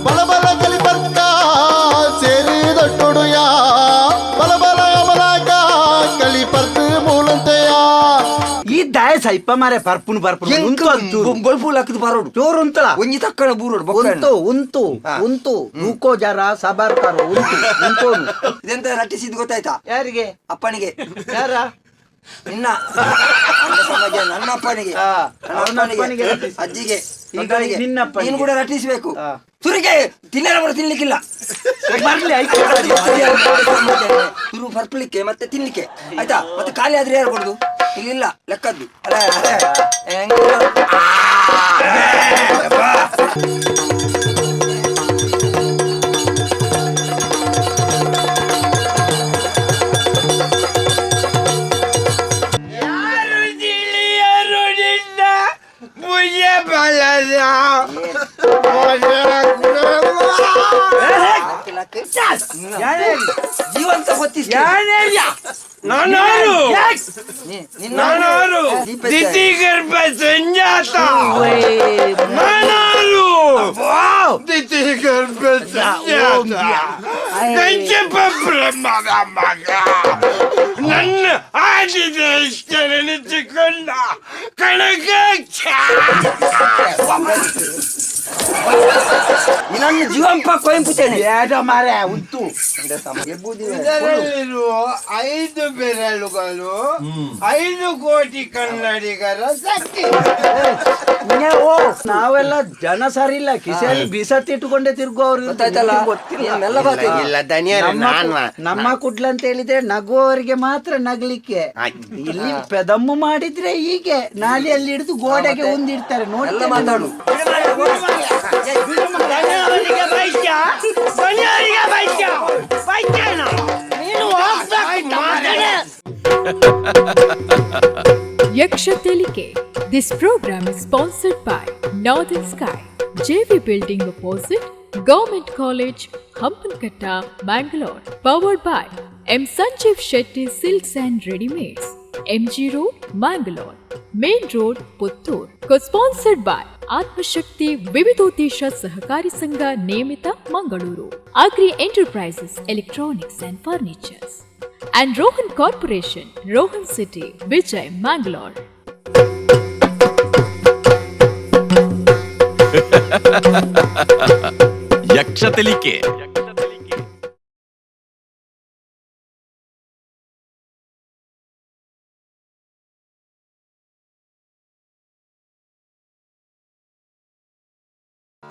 ಬಲ ಬಲ ಕಲಿಪರ್ಕ ಸೇರಿದೊಟ್ಟುಡುಯ ಬಲ ಬಲ ಅಮಲಾಕ ಕಲಿಪರ್ತು ಮೂಲಂತೆಯ. ಈ ದಾಯ ಸೈಪ ಮಾರೆ ಪರ್ಪುನು ಪರ್ಪುನು ಉಂತು ಅದು ಚೂರು. ಬೊಲ್ಪು ಲಕ್ಕದು ಬರೋಡು. ಚೂರು ಉಂತಲ. ಒಂಜಿ ತಕ್ಕಣ ಬೂರೋಡು ಬೊಕ್ಕ. ಉಂತು ಉಂತು. ಉಂತು ರೂಕೋ ಜರ ಸಬರ್ ಕರೋ ಉಂತು ಉಂತೋನು. ಇದೆಂತ ರಟ್ಟಿಸಿದ್ದು ಗೊತ್ತಾಯ್ತಾ? ಯಾರಿಗೆ? ಅಪ್ಪನಿಗೆ. ಯಾರ? ನಿನ್ನ ನನ್ನ ಸಮಾಜ ನನ್ನ ಅಪ್ಪನಿಗೆ. ನನ್ನ ಅವನ ಅಪ್ಪನಿಗೆ ಅಪ್ಪನಿಗೆ ರಟ್ಟಿಸಿ. ಅಜ್ಜಿಗೆ ಈಗ ದೊಡ್ಡವನಿಗೆ. ನಿನ್ನ ಅಪ್ಪನಿಗೆ. ನೀನು ಕೂಡ ರಟ್ಟಿಸಬೇಕು. ಸುರಿಗೆ ತಿನ್ನರ ಕೂಡ ತಿನ್ಲಿಕ್ಕಿಲ್ಲ. ಬರ್ಲಿ ಆಯ್ತು. ತುರು ಪರ್ಪಲಿಕ್ಕೆ ಮತ್ತೆ ತಿನ್ಲಿಕ್ಕೆ ಆಯ್ತಾ? ಮತ್ತೆ ಖಾಲಿ ಆದ್ರೆ ಯಾರು ಕೊಡುದು? ಇಲ್ಲ ಲೆಕ್ಕದ್ದು ಅಲ್ಲ ಅಲ್ಲ, ಹೆಂಗೆ? ಯಾರು ತಿಳಿಯರು ನಿನ್ನ ಭುಜ ಬಲದ. ಜೀವಂತ ಹೊತ್ತಿಸ್. ನಾನಾರು ನಾನಾರು ದೀಪ. ದಿತಿಗರ್ಭ ಸಂಜಾತ. ನಾನಾರು ದಿತಿಗರ್ಭ ಸಂಜಾತ ಕಂಚಪ ಬ್ರಹ್ಮದ ಮಗ, ನನ್ನ ಆದಿದೇಶನೆನಿಸಿಕೊಂಡ ಕನಕಾಕ್ಷ. ನನ್ನ ಜೀವಂಪ ಕೊಯಂಪುತ್ತೇನೆ. ಬೇಡ ಮಾರೆ ಉಂತು. ಇದರಲ್ಲಿರುವ 5 ಬೆರಳುಗಳು 5 ಕೋಟಿ ಕನ್ನಡಿಗರ ಶಕ್ತಿ. ಓ ನಾವೆಲ್ಲ ಜನ ಸರಿಲ್ಲ, ಕಿಸೆಯಲ್ಲಿ ಬಿಸತ್ತಿಟ್ಟುಕೊಂಡೇ ತಿರುಗುವವರು. ಗೊತ್ತಾಯ್ತಲ್ಲ? ಗೊತ್ತಿಲ್ಲ. ನೀನ್ ಮೆಲ್ಲ ಬಾತೆ. ಇಲ್ಲ ದನಿಯರೇ. ನಮ್ಮ ನಾನು ನಮ್ಮ ಕುಡ್ಲ ಅಂತ ಹೇಳಿದ್ರೆ ನಗುವವರಿಗೆ ಮಾತ್ರ ನಗ್ಲಿಕ್ಕೆ. ಇಲ್ಲಿ ಪೆದಮ್ಮು ಮಾಡಿದ್ರೆ ಹೀಗೆ ನಾಲಿಯಲ್ಲಿ ಹಿಡಿದು ಗೋಡೆಗೆ ಉಂದಿಡ್ತಾರೆ. ಎಲ್ಲ ನೋಡಿ. ಮಾತಾಡು. ದನಿಯವರಿಗೆ ಬೈತ್ಯ, ದನಿಯವರಿಗೆ ಬೈತ್ಯ, ಬೈತ್ಯೇನ ನೀನು? ಹೋಗ್ಬೇಕು ಮಾತಾಡೆ. Yaksha Telike. This program is sponsored by Northern Sky, JV Building Opposite, Government College, Hampankatta, Mangalore. Powered by M. Sanjeev Shetty Silks and Readymates, MG Road, Mangalore, Main Road, Puttur. Co-sponsored by Atmashakti Vividodesha Sahakari Sangha Nemita, Mangaluru. Agri Enterprises, Electronics and Furnitures. And Rohan Corporation, Rohan City, Vijay, Mangalore. ಯಕ್ಷ ತೆಲಿಕೆ.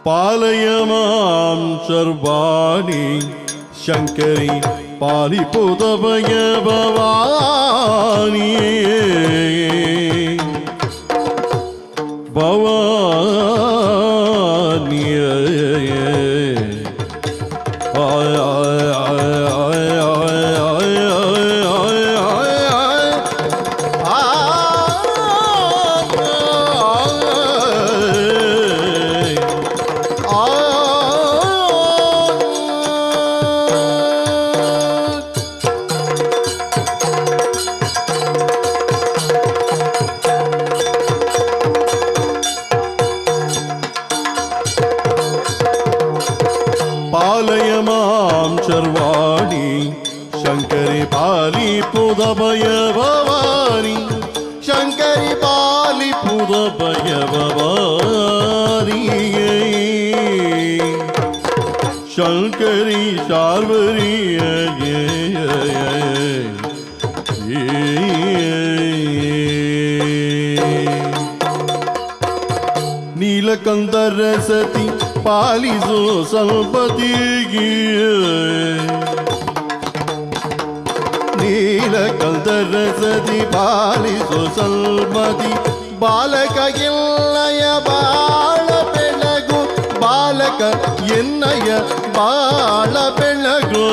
ಪಾಲಯ ಮಾಂ ಶರ್ವಾಣಿ ಶಂಕರಿ ಪಾಲಿಪುದಭಯ ಭವಾನಿ ಭವಾನಿ. ಆಯ ಆಯ ಆಯ ಆಯ ಆಯ ಆಯ ಆಯ ಆಯ ಆ ಪಾಲಯ ಮಾಂ ಶರ್ವಾಣಿ ಶಂಕರಿ ಪಾಲಿಪುದಭಯ ಭವಾನಿ ಶಂಕರಿ ಪಾಲಿಪುದಭಯ ಭವಾನಿ ಶಂಕರಿ ಶಾರ್ವರಿ. ನೀಲಕಂದರ ಸತಿ ಪಾಲಿಸೋ ಸಂಪತಿಗೆ, ನೀಲಕಂದರ ಸತಿ ಪಾಲಿಸೋ ಸಲ್ಮತಿ, ಬಾಲಕ ಎಲ್ಲಯ ಬಾಳ ಬೆಳಗು, ಬಾಲಕ ಎನ್ನಯ ಬಾಳ ಬೆಳಗು.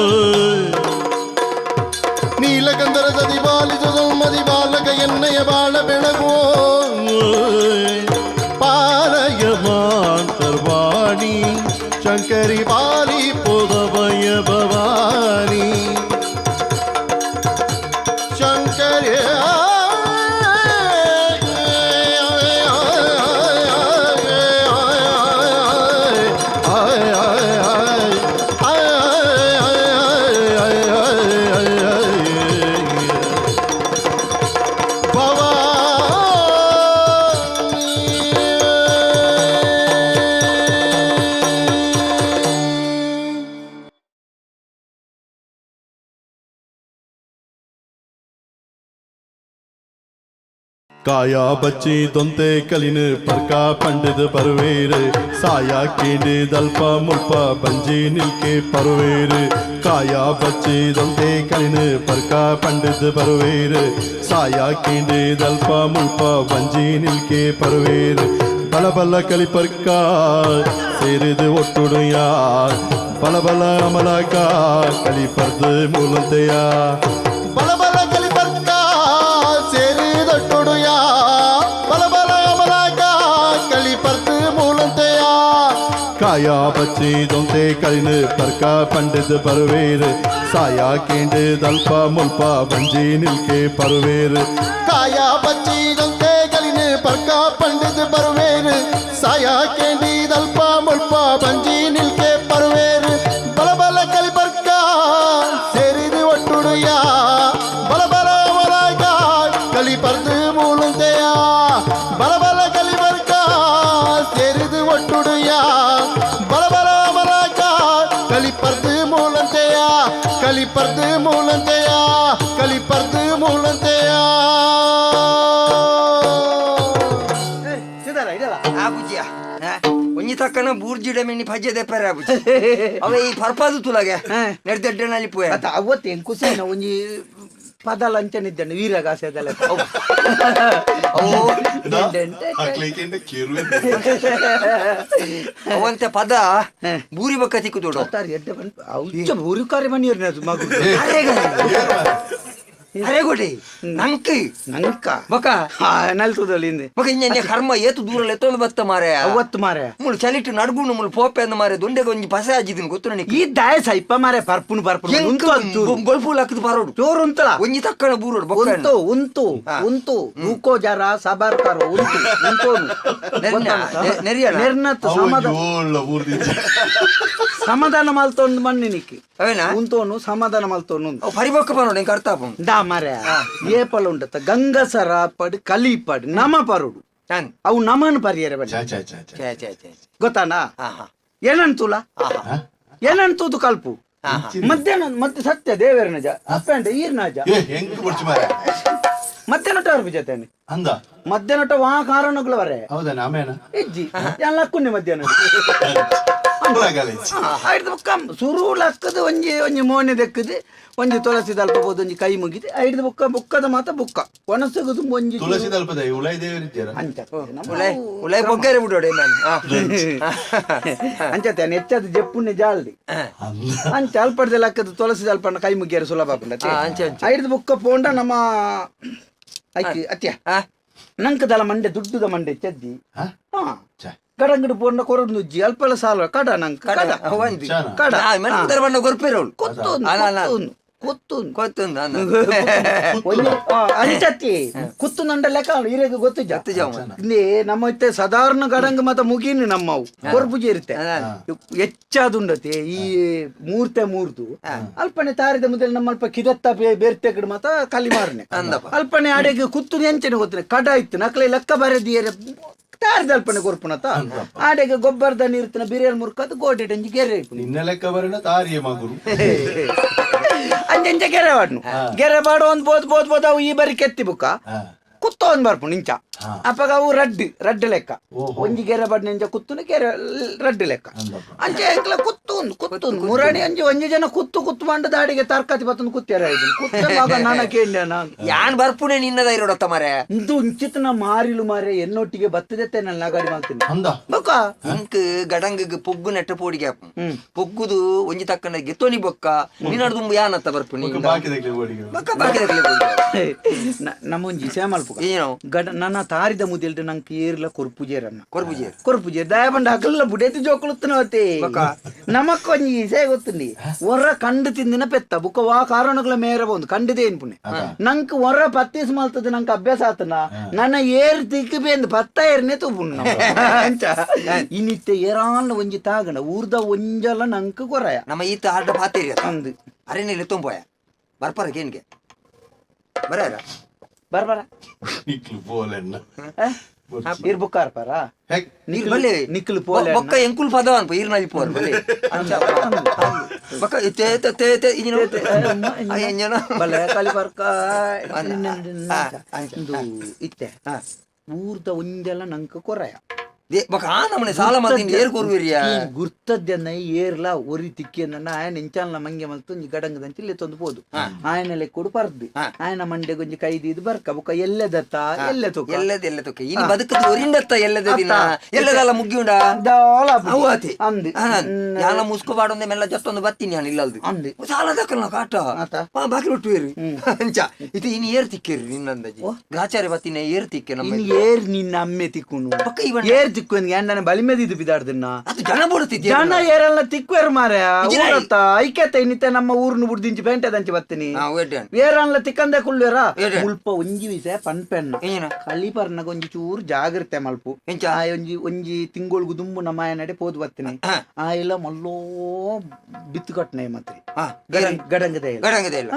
ನೀಲಕಂದರ ಸತಿ ಪಾಲಿಸೋ ಸಲ್ಮತಿ, ಬಾಲಕ ಎನ್ನಯ ಬಾಳ ಬೆಳಗು. ಪಾಲಯ ಮಾಂ ಸರ್ವಾಣಿ ಶಂಕರಿ ಪಾಲಿ ಪುದಭಯ ಭವಾನಿ ಶಂಕರಿ. ಕಾಯ ಬಚ್ಚಿ ದೊಂತೆ ಕಲಿನ ಪರ್ಕ ಪಂಡದ ಪರುವೇರು ಸಾಯ ಕೇಂಡು ದಲ್ಪ ಮುಲ್ಪ ಬಂಜಿ ನಿಲ್ಕೆ ಪರುವೇರು ಕಾಯ ಬಚ್ಚಿ ದೊಂತೆ ಕಲಿನ ಪರ್ಕ ಪಂಡದ ಪರುವೇರು ಸಾಯ ಕೇಂಡು ದಲ್ಪ ಮುಲ್ಪ ಬಂಜಿ ನಿಲ್ಕೆ ಪರುವೇರು ಬಲ ಬಲ ಕಲಿ ಪರ್ಕ ಸೇರಿದು ಒಟ್ಟುಡುಯ ಬಲ ಬಲ ಅಮಲಕ ಕಲಿ ಪರ್ದು ಮೂಲಂತೆಯ ಬಲ ಬಲ ಕಲಿ ಪರ್ಕ ಸೇರಿದೊಟ್ಟುಡುಯ ಬಲ ಬಲ ಅಮಲಕ ಕಲಿ ಪರ್ದು ಮೂಲಂತೆಯ ಕಾಯ ಬಚ್ಚಿ ದೊಂತೆ ಕಲಿನ ಪರ್ಕ ಪಂಡಿತ ಪರುವೇರು ಸಾಯ ಕೇಂಡು ದಲ್ಪ ಮುಲ್ಪ ಬಂಜಿ ನಿಲ್ಕೆ ಪರುವೇರು ಕಾಯ ಬಚ್ಚಿ ದೊಂತೆ ಕಲಿನ ಪರ್ಕ ಪಂಡಿತ ಪರುವೇರು ಸಾಯ ಕೇಂಡಿ ದಲ್ಪ ಮುಲ್ಪ ಬಂಜಿ ನಿಲ್ಕೆ ಪರುವೇರು ಬಲ ಬಲ ಕಲಿ ಪರ್ಕ ಸೇರಿದು ಒಟ್ಟುಡುಯ ಬಲ ಬಲ ಮಲಕ ಕಲಿ ಪರ್ದು ಮೂಲಂತೆಯ ಬಲ ಬಲ ಕಲಿ ಪರ್ಕ ಸೇರಿದು ಒಟ್ಟುಡುಯ ಬಲ ಬಲ ಮಲಕ ಕಲಿ ಪರ್ದು ಮೂಲಂತೆಯ ಕಲಿ ಪರ್ದು ಮೂಲಂತೆಯ ಕಲಿ ಪರ್ದು ಮೂಲಂತೆಯ. ಸಿದಾರ ಇದಲ್ಲ. ಆ ಬುಜ್ಜಿಯ ಒಂಜಿ ತಕ್ಕನ ಬೂರ್ಜಿಡ ಮಿನಿ ಪಜ್ಜೆ ದೆಪ್ಪರೆ ಆ ಬುಜ್ಜಿ ಅವ ಈ ಪರ್ಪಾದು ತುಲಾಗೆ ನೆಡ್ದೆಡ್ಡನಲ್ಲಿ ಪೋಯ. ಅತ್ತ ಅವತ್ತು ಹೆಂಗ್ ಖುಷಿ ಒಂಜಿ ಪದಲ ಅಂಚನಿದ್ದಾನೆ ವೀರಗಾಸೆದಲ್ಲ. ಅವಂತೆ ಪದ ಬೂರಿ ಬಕ್ಕ ತಿಕ್ಕು ದೊಡ್ಡ. ಊರುಕಾರೆ ಮನಿಯರ್ ಮಗು. ಅರೆಗೋಡೆ ನಂಕ್ ನಂಕ ಬಕ ನಲ್ತುದಲ್ಲಿ ಹಿಂದೆ. ಬಕ ಇನ್ನೆ ಕರ್ಮ ಏತು ದೂರ ಎತ್ತೊಂದು ಬತ್ತ ಮಾರೆ. ಅವತ್ತು ಮಾರೆ. ಮುಳು ಚಲಿಟ್ಟು ನಡ್ಗುಣು ಮುಳು ಪೋಪೆ ಅಂದ ಮಾರೆ ದೊಂಡೆಗೆ ಒಂಜಿ ಪಸೆ ಆಜಿದಿನ ಗೊತ್ತು ನನಗೆ. ಈ ದಾಯ ಸೈಪ ಮಾರೆ ಪರ್ಪುನು ಪರ್ಪುನು ಉಂತು ಅದು ಚೂರು. ಬೊಲ್ಪು ಲಕ್ಕದ ಬರೋಡು. ಚೂರು ಉಂತಲ. ಒಂಜಿ ತಕ್ಕನ ಬೂರೋಡು ಬೊಕ್ಕ. ಉಂತು ಉಂತು ಉಂತು ರೂಕೋ ಜರ ಸಬಾರ್ ಕರೋ ಉಂತು ಉಂತೋನು. ನೆರಿಯನ? ನೆರ್ನತ್ತು ಸಮಾಧಾನ ಸಮಾಧಾನ ಮಲ್ತೊಂದು ಮಣ್ಣಿನಿಕ್ಕೆ. ಅವೇನಾ? ಉಂತೋನು ಸಮಾಧಾನ ಮಲ್ತೋನು. ಅವು ಪರಿಬೊಕ್ಕ ಬರೋಡು ಎಂಕ್ ಅರ್ಥ ಆಪುಂಡು. ದಾ ಮಾರೆ ಏಪಲ ಉಂಟತ್ತ ಗಂಗಸರ ಪಡ್ ಕಲಿಪಡ್ ನಮ ಪರುಡು. ನಾನ್ ಅವು ನಮನ್ ಪರಿಯರೆ ಬನ್ನಿ. ಛೇ ಛೇ ಛೇ ಛೇ. ಗೊತ್ತಾನಾ? ಹಾ ಹಾ. ಏನಂತುಲ ಏನಂತೂದು ಕಲ್ಪು ಮಧ್ಯಾಹ್ನ ಮತ್ತೆ ಸತ್ಯ ದೇವೇರ ನಜ ಅಪ್ಪಂಡ ಈರ್ ನಜ. ಹೆಂಗ್ ಬುಡ್ಚು ಮಾರೆ. ಮಧ್ಯಾಹ್ನ ಟವರ್ ಬಿಜತೇನೆ. ಅಂದ. ಮಧ್ಯಾಹ್ನ ವಾ ಕಾರಣಗಳು ವರೆ. ಹೌದಾ ಆಮೇನ? ಇಜ್ಜಿ ಎಲ್ಲ ಕುನ್ನೆ ಮಧ್ಯಾಹ್ನ ಐದು ಬೊಕ್ಕ ಸುರು ಲಕ್ಕದು ಒಂಜಿ ಒಂಜಿ ಮೋನೆ ದೆಕ್ಕದು ಒಂಜಿ ತುಳಸಿ ದಲ್ಪ ಬೋದು ಒಂಜಿ ಕೈ ಮುಗಿದು ಐದು ಬೊಕ್ಕ ಬೊಕ್ಕದ ಮಾತ ಬೊಕ್ಕ ಒಣಸಗದು ಒಂಜಿ. ತುಳಸಿ ದಲ್ಪದ ಉಳೈ ದೇವರಿದ್ದೀರ. ಅಂಚ ನಮ್ಮ ಉಲೈ ಉಲೈ ಬೊಗ್ಗರೆ ಬಿಡೋಡೆ ನಾನು ಅಂಚತೆ ಹೆಚ್ಚದ ಜಪ್ಪುಣ್ಣೆ ಜಾಲ್ದಿ ಅಂಚ ಅಲ್ಪಡ್ದೆ ಲಕ್ಕದ ತುಳಸಿ ದಲ್ಪಣ್ಣ ಕೈ ಮುಗಿಯರು ಸುಲಭ ಆಪುಂಡತೆ. ಅಂಚೆ, ಅಂಚೆ. ಐದು ಬೊಕ್ಕ ಪೋಂಡ ನಮ್ಮ ಐಕ್ ಅತ್ಯ ನಂಕದಲ ಮಂಡೆ ದುಡ್ಡುದ ಮಂಡೆ ಚದ್ದಿ ಹಾ ಗಡಂಗಡು ಪೋಂಡ ಕೊರಡು ನುಜ್ಜಿ ಅಲ್ಪಲ ಸಾಲ ಕಡ ನಂಕ ಕಡ. ಒಂದು ಕಡ. ಮನೆ ಬಣ್ಣ ಗೊರ್ಪೇರೋಳು. ಕೊತ್ತೊಂದು ಅಲ್ಲ, ಅಲ್ಲ. ಕೊತ್ತೊಂದು ಕೊತ್ತೊಂದು ಗೊತ್ತುಂದು ಅಂದ. ಒಂಜಿ ಅಂಚತ್ತಿ ಕುತ್ತು ನಂಡ ಲೆಕ್ಕ ಇರೆಗ್ ಗೊತ್ತಿಜ್ಜ? ಗೊತ್ತಿಜ್ಜ ಅವ. ಇಲ್ಲಿ ನಮ್ಮ ಇತ್ತೆ ಸಾಧಾರಣ ಗಡಂಗ ಮತ ಮುಗಿನಿ ನಮ್ಮವು ಕೊರ್ಪುಜಿ ಇರುತ್ತೆ ಹೆಚ್ಚಾದುಂಡತೆ ಈ ಮೂರ್ತೆ ಮೂರ್ದು ಅಲ್ಪನೆ ತಾರಿದ ಮೊದಲು ನಮ್ಮ ಅಲ್ಪ ಕಿದತ್ತ ಬೇರ್ತೆ ಕಡೆ ಮಾತ ಕಲಿ ಮಾರನೆ. ಅಂದಪ್ಪ. ಅಲ್ಪನೆ ಅಡೆಗೆ ಕುತ್ತು ಎಂಚನೆ ಗೊತ್ತಿಲ್ಲ ಕಡ ಇತ್ತು ನಕಲೆ ಲೆಕ್ಕ ಬರೆದಿಯರೆ ತಾರಿದ ಅಲ್ಪನೆ ಕೊರ್ಪುನತ ಆಡೆಗೆ ಗೊಬ್ಬರದ ನೀರ್ತನ ಬಿರಿಯಾನಿ ಮುರ್ಕದು ಗೋಡೆ ಡಂಜಿ ಗೆರೆ ಇಪ್ಪುನಿ. ನಿನ್ನ ಲೆಕ್ಕ ಬರೋಣ ತಾರಿಯ ಮಗುರು. ಅಂಜಂಜ ಗೆರೆ ಬಾಡ್ನು ಗೆರೆ ಬಾಡು ಒಂದ್ ಬೋದ್ ಬೋದ್ ಬೋದ್ ಅವು ಈ ಬರಿ ಕೆತ್ತಿ ಬುಕ್ಕ ಕುತ್ತ ಒಂದ್ ಬರ್ಪುಂಡು ಇಂಚ ಅಪ್ಪಗ ಅವು ರಡ್ಡ್ ರಡ್ಡ್ ಲೆಕ್ಕ ಒಂಜಿ ಗೆರೆ ಬಾಡ್ ನಿಂಚ ಕುತ್ತುನ ಗೆರೆ ರಡ್ಡ್ ಲೆಕ್ಕ ಅಂಚೆ ಎಂಕ್ಲ ಕುತ್ತುಂದು ಕುತ್ತುಂದು ಮುರಾಣಿ ಅಂಜಿ ಒಂಜಿ ಜನ ಕುತ್ತು ಕುತ್ತು ಮಂಡ ದಾಡಿಗೆ ತರ್ಕಾತಿ ಬತ್ತೊಂದು ಕುತ್ತಿಯರ ಕುತ್ತ ಮಗ ನಾನ ಕೇಂದ್ರ ನಾನು. ಯಾನ್ ಬರ್ಪುಣೆ ನಿನ್ನದ ಇರೋಡತ್ತ ಮಾರೆ. ಇಂದು ಇಂಚಿತನ ಮಾರಿಲು ಮಾರೆ ಎನ್ನೊಟ್ಟಿಗೆ ಬತ್ತದೆತ್ತೆ ನಾನು ನಗಾಡಿ ಮಾಡ್ತೀನಿ ಅಂದ. ಬೊಕ್ಕ. ಇಂಕ್ ಗಡಂಗ್ ಪೊಗ್ಗು ನೆಟ್ಟ ಪೋಡಿಗೆ ಆಪು ಪೊಗ್ಗುದು ಒಂಜಿ ತಕ್ಕನ ಗೆತ್ತೋನಿ ಬೊಕ್ಕ ನಿನ್ನಡ ದುಂಬು ಯಾನತ್ತ ಬರ್ಪುಣಿ. ಬಾಕಿದಾಗ್ಲಿ ಓಡಿಗೆ. ಬೊಕ್ಕ ಬಾಕಿದಕ್ಲೆ ನಮ್ಮೊಂಜಿ ಸೇಮಲ್ಪುಗ ಏನು? ಗಡ ನನ್ನ ತಾರಿದ ಮುದಿಲ್ಡು ನಂಗೆ ಏರ್ಲ ಕೊರ್ಪುಜೇರನ್ನ. ಕೊರ್ಪುಜೇರು. ಕೊರ್ಪುಜೇರು ದಯಪಂಡ ಅಗಲ್ಲ ಬುಡೇತಿ ಜೋಕುಳುತ್ತನವತೆ ನಮಕ್ಕೊಂಜಿ ಇಸೆ ಗೊತ್ತುಂಡಿ ಒರ ಕಂಡು ತಿಂದಿನ ಪೆತ್ತ ಬುಕ್ಕ ವಾ ಕಾರಣಗಳ ಮೇರ ಬಂದು ಕಂಡಿದೆ ಏನ್ ಪುಣೆ ನಂಕ್ ಒರ ಪತ್ತೀಸ್ ಮಲ್ತದ ನಂಗೆ ಅಭ್ಯಾಸ ಆತನ ನನ್ನ ಏರ್ ತಿಕ್ಕು ಬೇಂದು ಪತ್ತ ಏರ್ನೆ ತೂಪುಂಡು ಅಂಚ ಇನ್ನಿತ್ತೆ ಏರಾನ್ ಒಂಜಿ ತಾಗಣ ಊರ್ದ ಒಂಜಲ ನಂಕ್ ಕೊರಯ. ನಮ್ಮ ಈತ ಆಟ ಪಾತೇರಿ ಅಂದು. ಅರೆನೆ ತೊಂಬೋಯ ಬರ್ಪರ ಕೇನ್ಗೆ ಬರಾರ. ಬರ್ಬರ. ನಿಕ್ಲು ಬೋಲೆನ್ನ. ಇರ್ ಬುಕ್ಕಾರ್ ಪರ. ಹೆಕ್. ನೀರ್ ಬಲ್ಲೆ. ನಿಕ್ಲು ಪೋಲೆ. ಬೊಕ್ಕ ಎಂಕುಲ್ ಪದ ಅನ್ಪ ಈರ್ ನಲ್ಲಿ ಪೋರ್ ಬಲ್ಲೆ. ಅಂಚ ಬೊಕ್ಕ ತೇ ತೇ ತೇ ತೇ ಇಂಜಿನ ಇಂಜಿನ. ಬಲ್ಲೆ ಕಲಿ ಪರ್ಕ. ಅಂಚ. ಇಂದು ಇತ್ತೆ ಊರ್ದ ಒಂದೆಲ್ಲ ನಂಕ ಕೊರಯ. ಬೊಕ್ಕ ಆ ನಮ್ಮನೆ ಸಾಲ ಮಲ್ತಿನ ಏರ್ ಕೊರುವಿರಿಯ. ಗುರ್ತದ್ದನ್ನ ಏರ್ಲ ಒರಿ ತಿಕ್ಕಿಯನ್ನ ಆಯನ ಇಂಚಾಲ್ನ ಮಂಗೆ ಮಲ್ತು ಒಂಜಿ ಗಡಂಗದಂಚಿ ಲೆತ್ತೊಂದು ಪೋದು ಆಯನ ಲೆಕ್ಕೊಡು ಪರ್ದು ಆಯನ ಮಂಡೆಗ್ ಒಂಜಿ ಕೈದೀದ್ ಬರ್ಕ ಬೊಕ್ಕ ಎಲ್ಲೆದತ್ತ ಎಲ್ಲೆ ತೂಕ. ಎಲ್ಲದ ಎಲ್ಲ ತೊಕ್ಕ ಇನಿ ಬದುಕದ ಒರಿಂಡತ್ತ ಎಲ್ಲದ ದಿನ ಎಲ್ಲದಲ್ಲ ಮುಗ್ಗಿಯುಂಡ. ದಾಲ ಆಪುಜಿ. ಅವು ಆತಿ. ಅಂದ್. ಯಾನ ಮುಸ್ಕು ಬಾಡೊಂದೆ ಮೆಲ್ಲ ಜತ್ತೊಂದು ಬತ್ತೀನಿ ನಾನು ಇಲ್ಲಲ್ದು. ಅಂದ್. ಸಾಲ ದಕ್ಕಲ್ನ ಕಾಟ. ಆತ. ಬಾಕಿ ಒಟ್ಟುವೇರು ಅಂಚ ಇದು ಇನಿ ಏರ್ ತಿಕ್ಕೇರಿ ನಿನ್ನಂದಾಜಿ ಗ್ರಾಚಾರ್ಯ ಬತ್ತೀನಿ ಏರ್ ತಿಕ್ಕೆ ನಮ್ಮ. ಇನ್ ಏರ್ ನಿನ್ನ ಅಮ್ಮೆ ತಿಕ್ಕುನು. ಪಕ್ಕ ಇವನ್ ಏರ್ ತಿಕ್ಕು ಎಂಡನ ಬಲಿಮೆದಿದ್ದು ಬಿದಾಡ್ದನ್ನ. ಅದು ಜನ ಬೋಡುತ್ತಿದ್ದೆ. ಜನ ಏರೆಲ್ಲ ತಿಕ್ಕುವೆರ್ ಮಾರ್ರೆ. ಇಜಿನ ಊರತ್ತ ಐಕ್ಯತೆ ಇನ್ನಿತ್ತೆ ನಮ್ಮ ಊರ್ನು ಬುಡ್ದಿಂಚಿ ಪೇಂಟೆದಂಚಿ ಬತ್ತೀನಿ. ವೇಟ್. ಏರನ್ಲ ತಿಕ್ಕಂದೆ ಕುಳ್ಳುವೆರ. ಏರೆ. ಮುಲ್ಪ ಒಂಜಿ ವಿಷಯ ಪನ್ಪೆಣ್ಣ. ಏನ? ಕಲಿ ಪರ್ನಗ ಒಂಜಿ ಚೂರು ಜಾಗ್ರತೆ ಮಲ್ಪು. ಎಂಚ? ಆ ಒಂಜಿ ಒಂಜಿ ತಿಂಗೊಳ್ಗು ದುಂಬು ನಮ್ಮ ಆಯನಡೆ ಪೋದು ಬತ್ತೀನಿ. ಆ ಇಲ್ಲ ಮಲ್ಲೋ ಬಿತ್ತು ಕಟ್ಟನೆ ಮಾತ್ರಿ. ಗಡಂಗದ ಇಲ್ಲ. ಗಡಂಗದ ಇಲ್ಲ.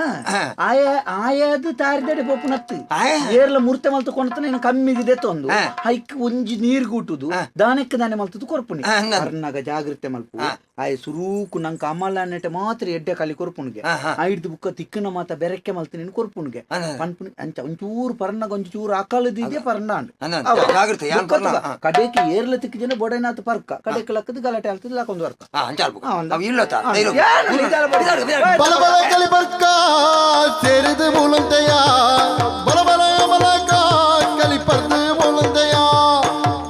ಆಯ ಆಯದು ತಾರಿದಡೆ ಪೋಪುನತ್ತು. ಆಯ? ಏರ್ಲ ಮೂರ್ತೆ ಮಲ್ತು ಕೊಣತನ ಇನ್ನು ಕಮ್ಮಿಗಿದೆ ತೊಂದು ಹೈಕ್ ಒಂಜಿ ನೀರ್ ಗೂಟುದು ದಾನಕ್ಕೆ ದಾನೆ ಮಲ್ತದ್ದು ಕೊರ್ಪುನಿ. ಹಂಗಂದ್. ಅರ್ನಾಗ ಜಾಗ್ರತೆ ಮಲ್ಪು. ಆಯ ಸುರೂಕು ನಂಗೆ ಅಮಲ ಅನ್ನಟ ಮಾತ್ರ ಎಡ್ಡೆ ಕಾಲಿ ಕೊರ್ಪುಣಿಗೆ. ಐಡ್ದು ಬುಕ್ಕ ತಿಕ್ಕನ ಮಾತ ಬೆರಕೆ ಮಲ್ತು ನೀನು ಕೊರ್ಪುಣಿಗೆ. ಪನ್ಪುನಿ ಅಂಚ ಒಂಚೂರು ಪರ್ನಾಗ ಒಂಚೂರು ಅಕಾಲದಿದೆ ಪರ್ನಾಂಡ್. ಹಂಗಂದ್. ಜಾಗ್ರತೆ, ಯಾನ್ ಪರ್ನ. ಕಡೆಗೆ ಏರ್ಲ ತಿಕ್ಕ ಜನ ಬೊಡೆನಾತ್ ಪರ್ಕ ಕಡೆಗೆ ಲಕ್ಕದ ಗಲಾಟೆ ಆಗ್ತದೆ ಲಾಕೊಂದು ವರ್ಕ. ಅಂಚ ಅಲ್ಪು. ಒಂದ್. ಅವು ಇಲ್ಲತ್ತ ಧೈರ್ಯ. ಯಾರು ನಿಜಾಲ ಬಡಿ- ಬಲ ಬಲ ಕಲಿ ಬರ್ಕ ಸೇರಿದ ಮೂಲಂತೆಯ ಬಲ ಬಲ ಬಲಕ ಕಲಿ ಪರ್ದು ಮೂಲಂತೆಯ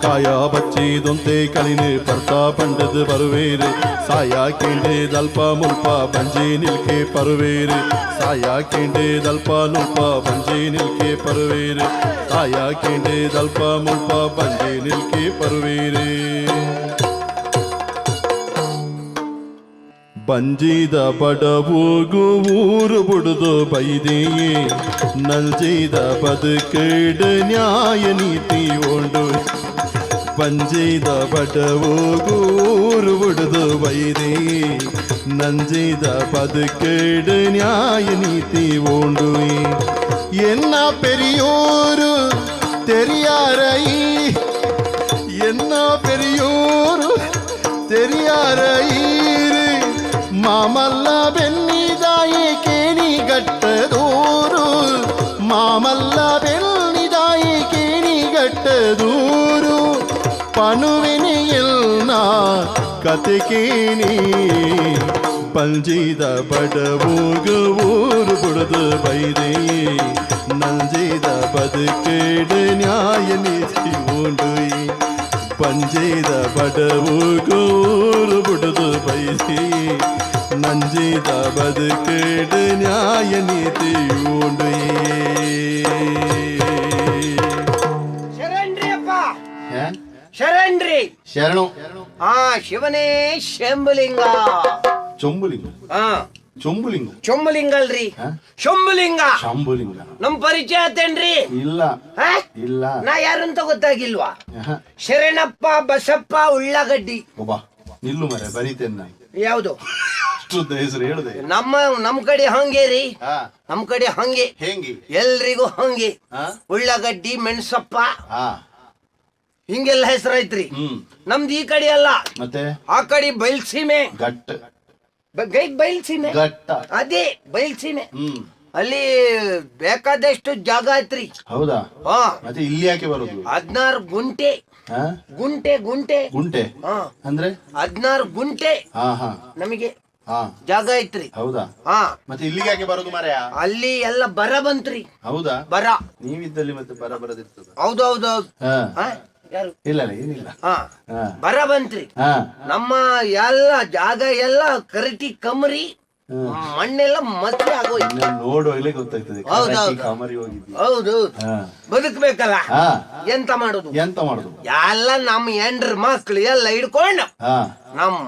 ಕಾಯ ಬಚ್ಚಿದೊಂತೆ ಕಲಿನು ಪರ್ತ ಪಂಡದು ಬರುವೇರು ಸಾಯ ಕೇಂಡೆ ದಲ್ಪ ಮುಲ್ಪ ಬಂಜಿ ನಿಲ್ಕೆ ಪರುವೇರು ಸಾಯ ಕೇಂಡೆ ದಲ್ಪ ನುಲ್ಪ ಬಂಜಿ ನಿಲ್ಕೆ ಪರುವೇರು ಸಾಯ ಕೇಂಡೆ ದಲ್ಪ ಮುಲ್ಪ ಬಂಜಿ ನಿಲ್ಕೆ ಪರುವೇರು ಬಂಜಿದ ಬಡವೋಗು ಊರು ಬುಡುದು ಬೈದೆಯೇ ನಂಜಿದ ಬದುಕೇಡು ನ್ಯಾಯ ನೀತಿ ಉಂಡು ಬಂಜಿದ ಬಡವೋಗು ಊರು ಬುಡುದು ಬೈದೆಯೇ ನಂಜಿದ ಬದುಕೇಡು ನ್ಯಾಯ ನೀತಿ ಉಂಡು ಎನ್ನ ಪೆರಿಯೂರು ತೆರಿಯಾರೈ என்ன பெரியோரு தெரியாரீரு மாமல்ல பெண்ணிதாயே கேணி கட்டதூரு மாமல்ல பெண்ணிதாயே கேணி கட்டதூரு பணுவினியில் நான் கதைக்கேணி பஞ்சித படவோகு ஊரு பொழுது பைதே ನಂಜಿದ ಬದುಕೇಡು ನ್ಯಾಯ ನೀತಿ ಉಂಡು ಪಂಜಿದ ಬಡವು ಕೂರು ಬುಡುದು ಬೈಸಿ ನಂಜಿದ ಬದುಕೇಡು ನ್ಯಾಯ ನೀತಿ ಉಂಡು. ಶರಣ್ರಿ ಅಪ್ಪ, ಶರಣ್ರಿ. ಶರಣು. ಶಿವನೇ ಶಂಭುಲಿಂಗ. ಚೊಂಬುಲಿಂಗ. ಚೊಂಬುಲಿಂಗ. ಚೊಂಬುಲಿಂಗ ಅಲ್ರಿ, ಶಂಭುಲಿಂಗ. ಶಂಭುಲಿಂಗ. ನಮ್ ಪರಿಚಯ ಆತೇನ್ರಿ? ಇಲ್ಲ. ಹಾ? ಇಲ್ಲ. ನಾ ಯಾರಂತ ಗೊತ್ತಾಗಿಲ್ವಾ? ಶರಣಪ್ಪ ಬಸಪ್ಪ ಉಳ್ಳಾಗಡ್ಡಿ. ಒಬ್ಬ ನಿಲ್ಲು ಮರೆ, ಬರೀತೇನೆ ನಾನು. ಯಾವ್ದು? ಅಷ್ಟುದ್ದ ಹೆಸರು ಹೇಳುದೆ. ನಮ್ಮ ಕಡೆ ಹಂಗೆ ರೀ. ನಮ್ ಕಡೆ ಹಂಗೆ. ಹೆಂಗಿ? ಎಲ್ರಿಗೂ ಹಂಗೆ. ಉಳ್ಳಾಗಡ್ಡಿ, ಮೆಣಸಪ್ಪ, ಹಿಂಗೆಲ್ಲ ಹೆಸರೈತ್ರಿ. ನಮ್ದು ಈ ಕಡೆ ಅಲ್ಲ. ಮತ್ತೆ? ಆ ಕಡೆ ಬಯಲ್ಸೀಮೆ. ಗಟ್ಟ. ಬಯಲ್ಸೀಮೆ. ಗಟ್ಟ. ಅದೇ ಬಯಲ್ಸೀಮೆ. ಅಲ್ಲಿ ಬೇಕಾದಷ್ಟು ಜಾಗ ಐತ್ರಿ. ಹೌದಾ? ಮತ್ತೆ ಇಲ್ಲಿ ಯಾಕೆ ಬರುದು? 16 ಗುಂಟೆ. ಗುಂಟೆ ಗುಂಟೆ. ಗುಂಟೆ ಅಂದ್ರೆ? 16 ಗುಂಟೆ ಹಾ ನಮಗೆ ಜಾಗ ಐತ್ರಿ. ಹೌದಾ? ಮತ್ತೆ ಇಲ್ಲಿಗೆ ಯಾಕೆ ಬರುದು ಮಾರಾಯ? ಅಲ್ಲಿ ಎಲ್ಲ ಬರ ಬಂತ್ರಿ. ಹೌದಾ? ಬರ. ನೀವಿದ್ದಲ್ಲಿ ಮತ್ತೆ ಬರ ಬರದಿರ್ತದ. ಹೌದೌದು. ಯಾರು? ಇಲ್ಲ ಇಲ್ಲ, ಏನಿಲ್ಲ. ಬರ ಬಂತ್ರಿ. ನಮ್ಮ ಎಲ್ಲ ಜಾಗ ಎಲ್ಲ ಕರಟಿ ಕಮರಿ, ಮಣ್ಣೆಲ್ಲ ಮತ್ತೆ ಆಗೋಯ್ತು. ನೋಡುವಾಗಲೇ ಗೊತ್ತಾಗ್ತದೆ. ಹೌದೌದು. ಕಮರಿ ಹೋಗಿದ್ವಿ. ಹೌದು. ಬದುಕ್ಬೇಕಲ್ಲ, ಎಂತ ಮಾಡುದು? ಎಂತ ಮಾಡುದು? ಎಲ್ಲ ನಮ್ಮ ಹೆಂಡ್ರ ಮಕ್ಳು ಎಲ್ಲ ಹಿಡ್ಕೊಂಡು ನಮ್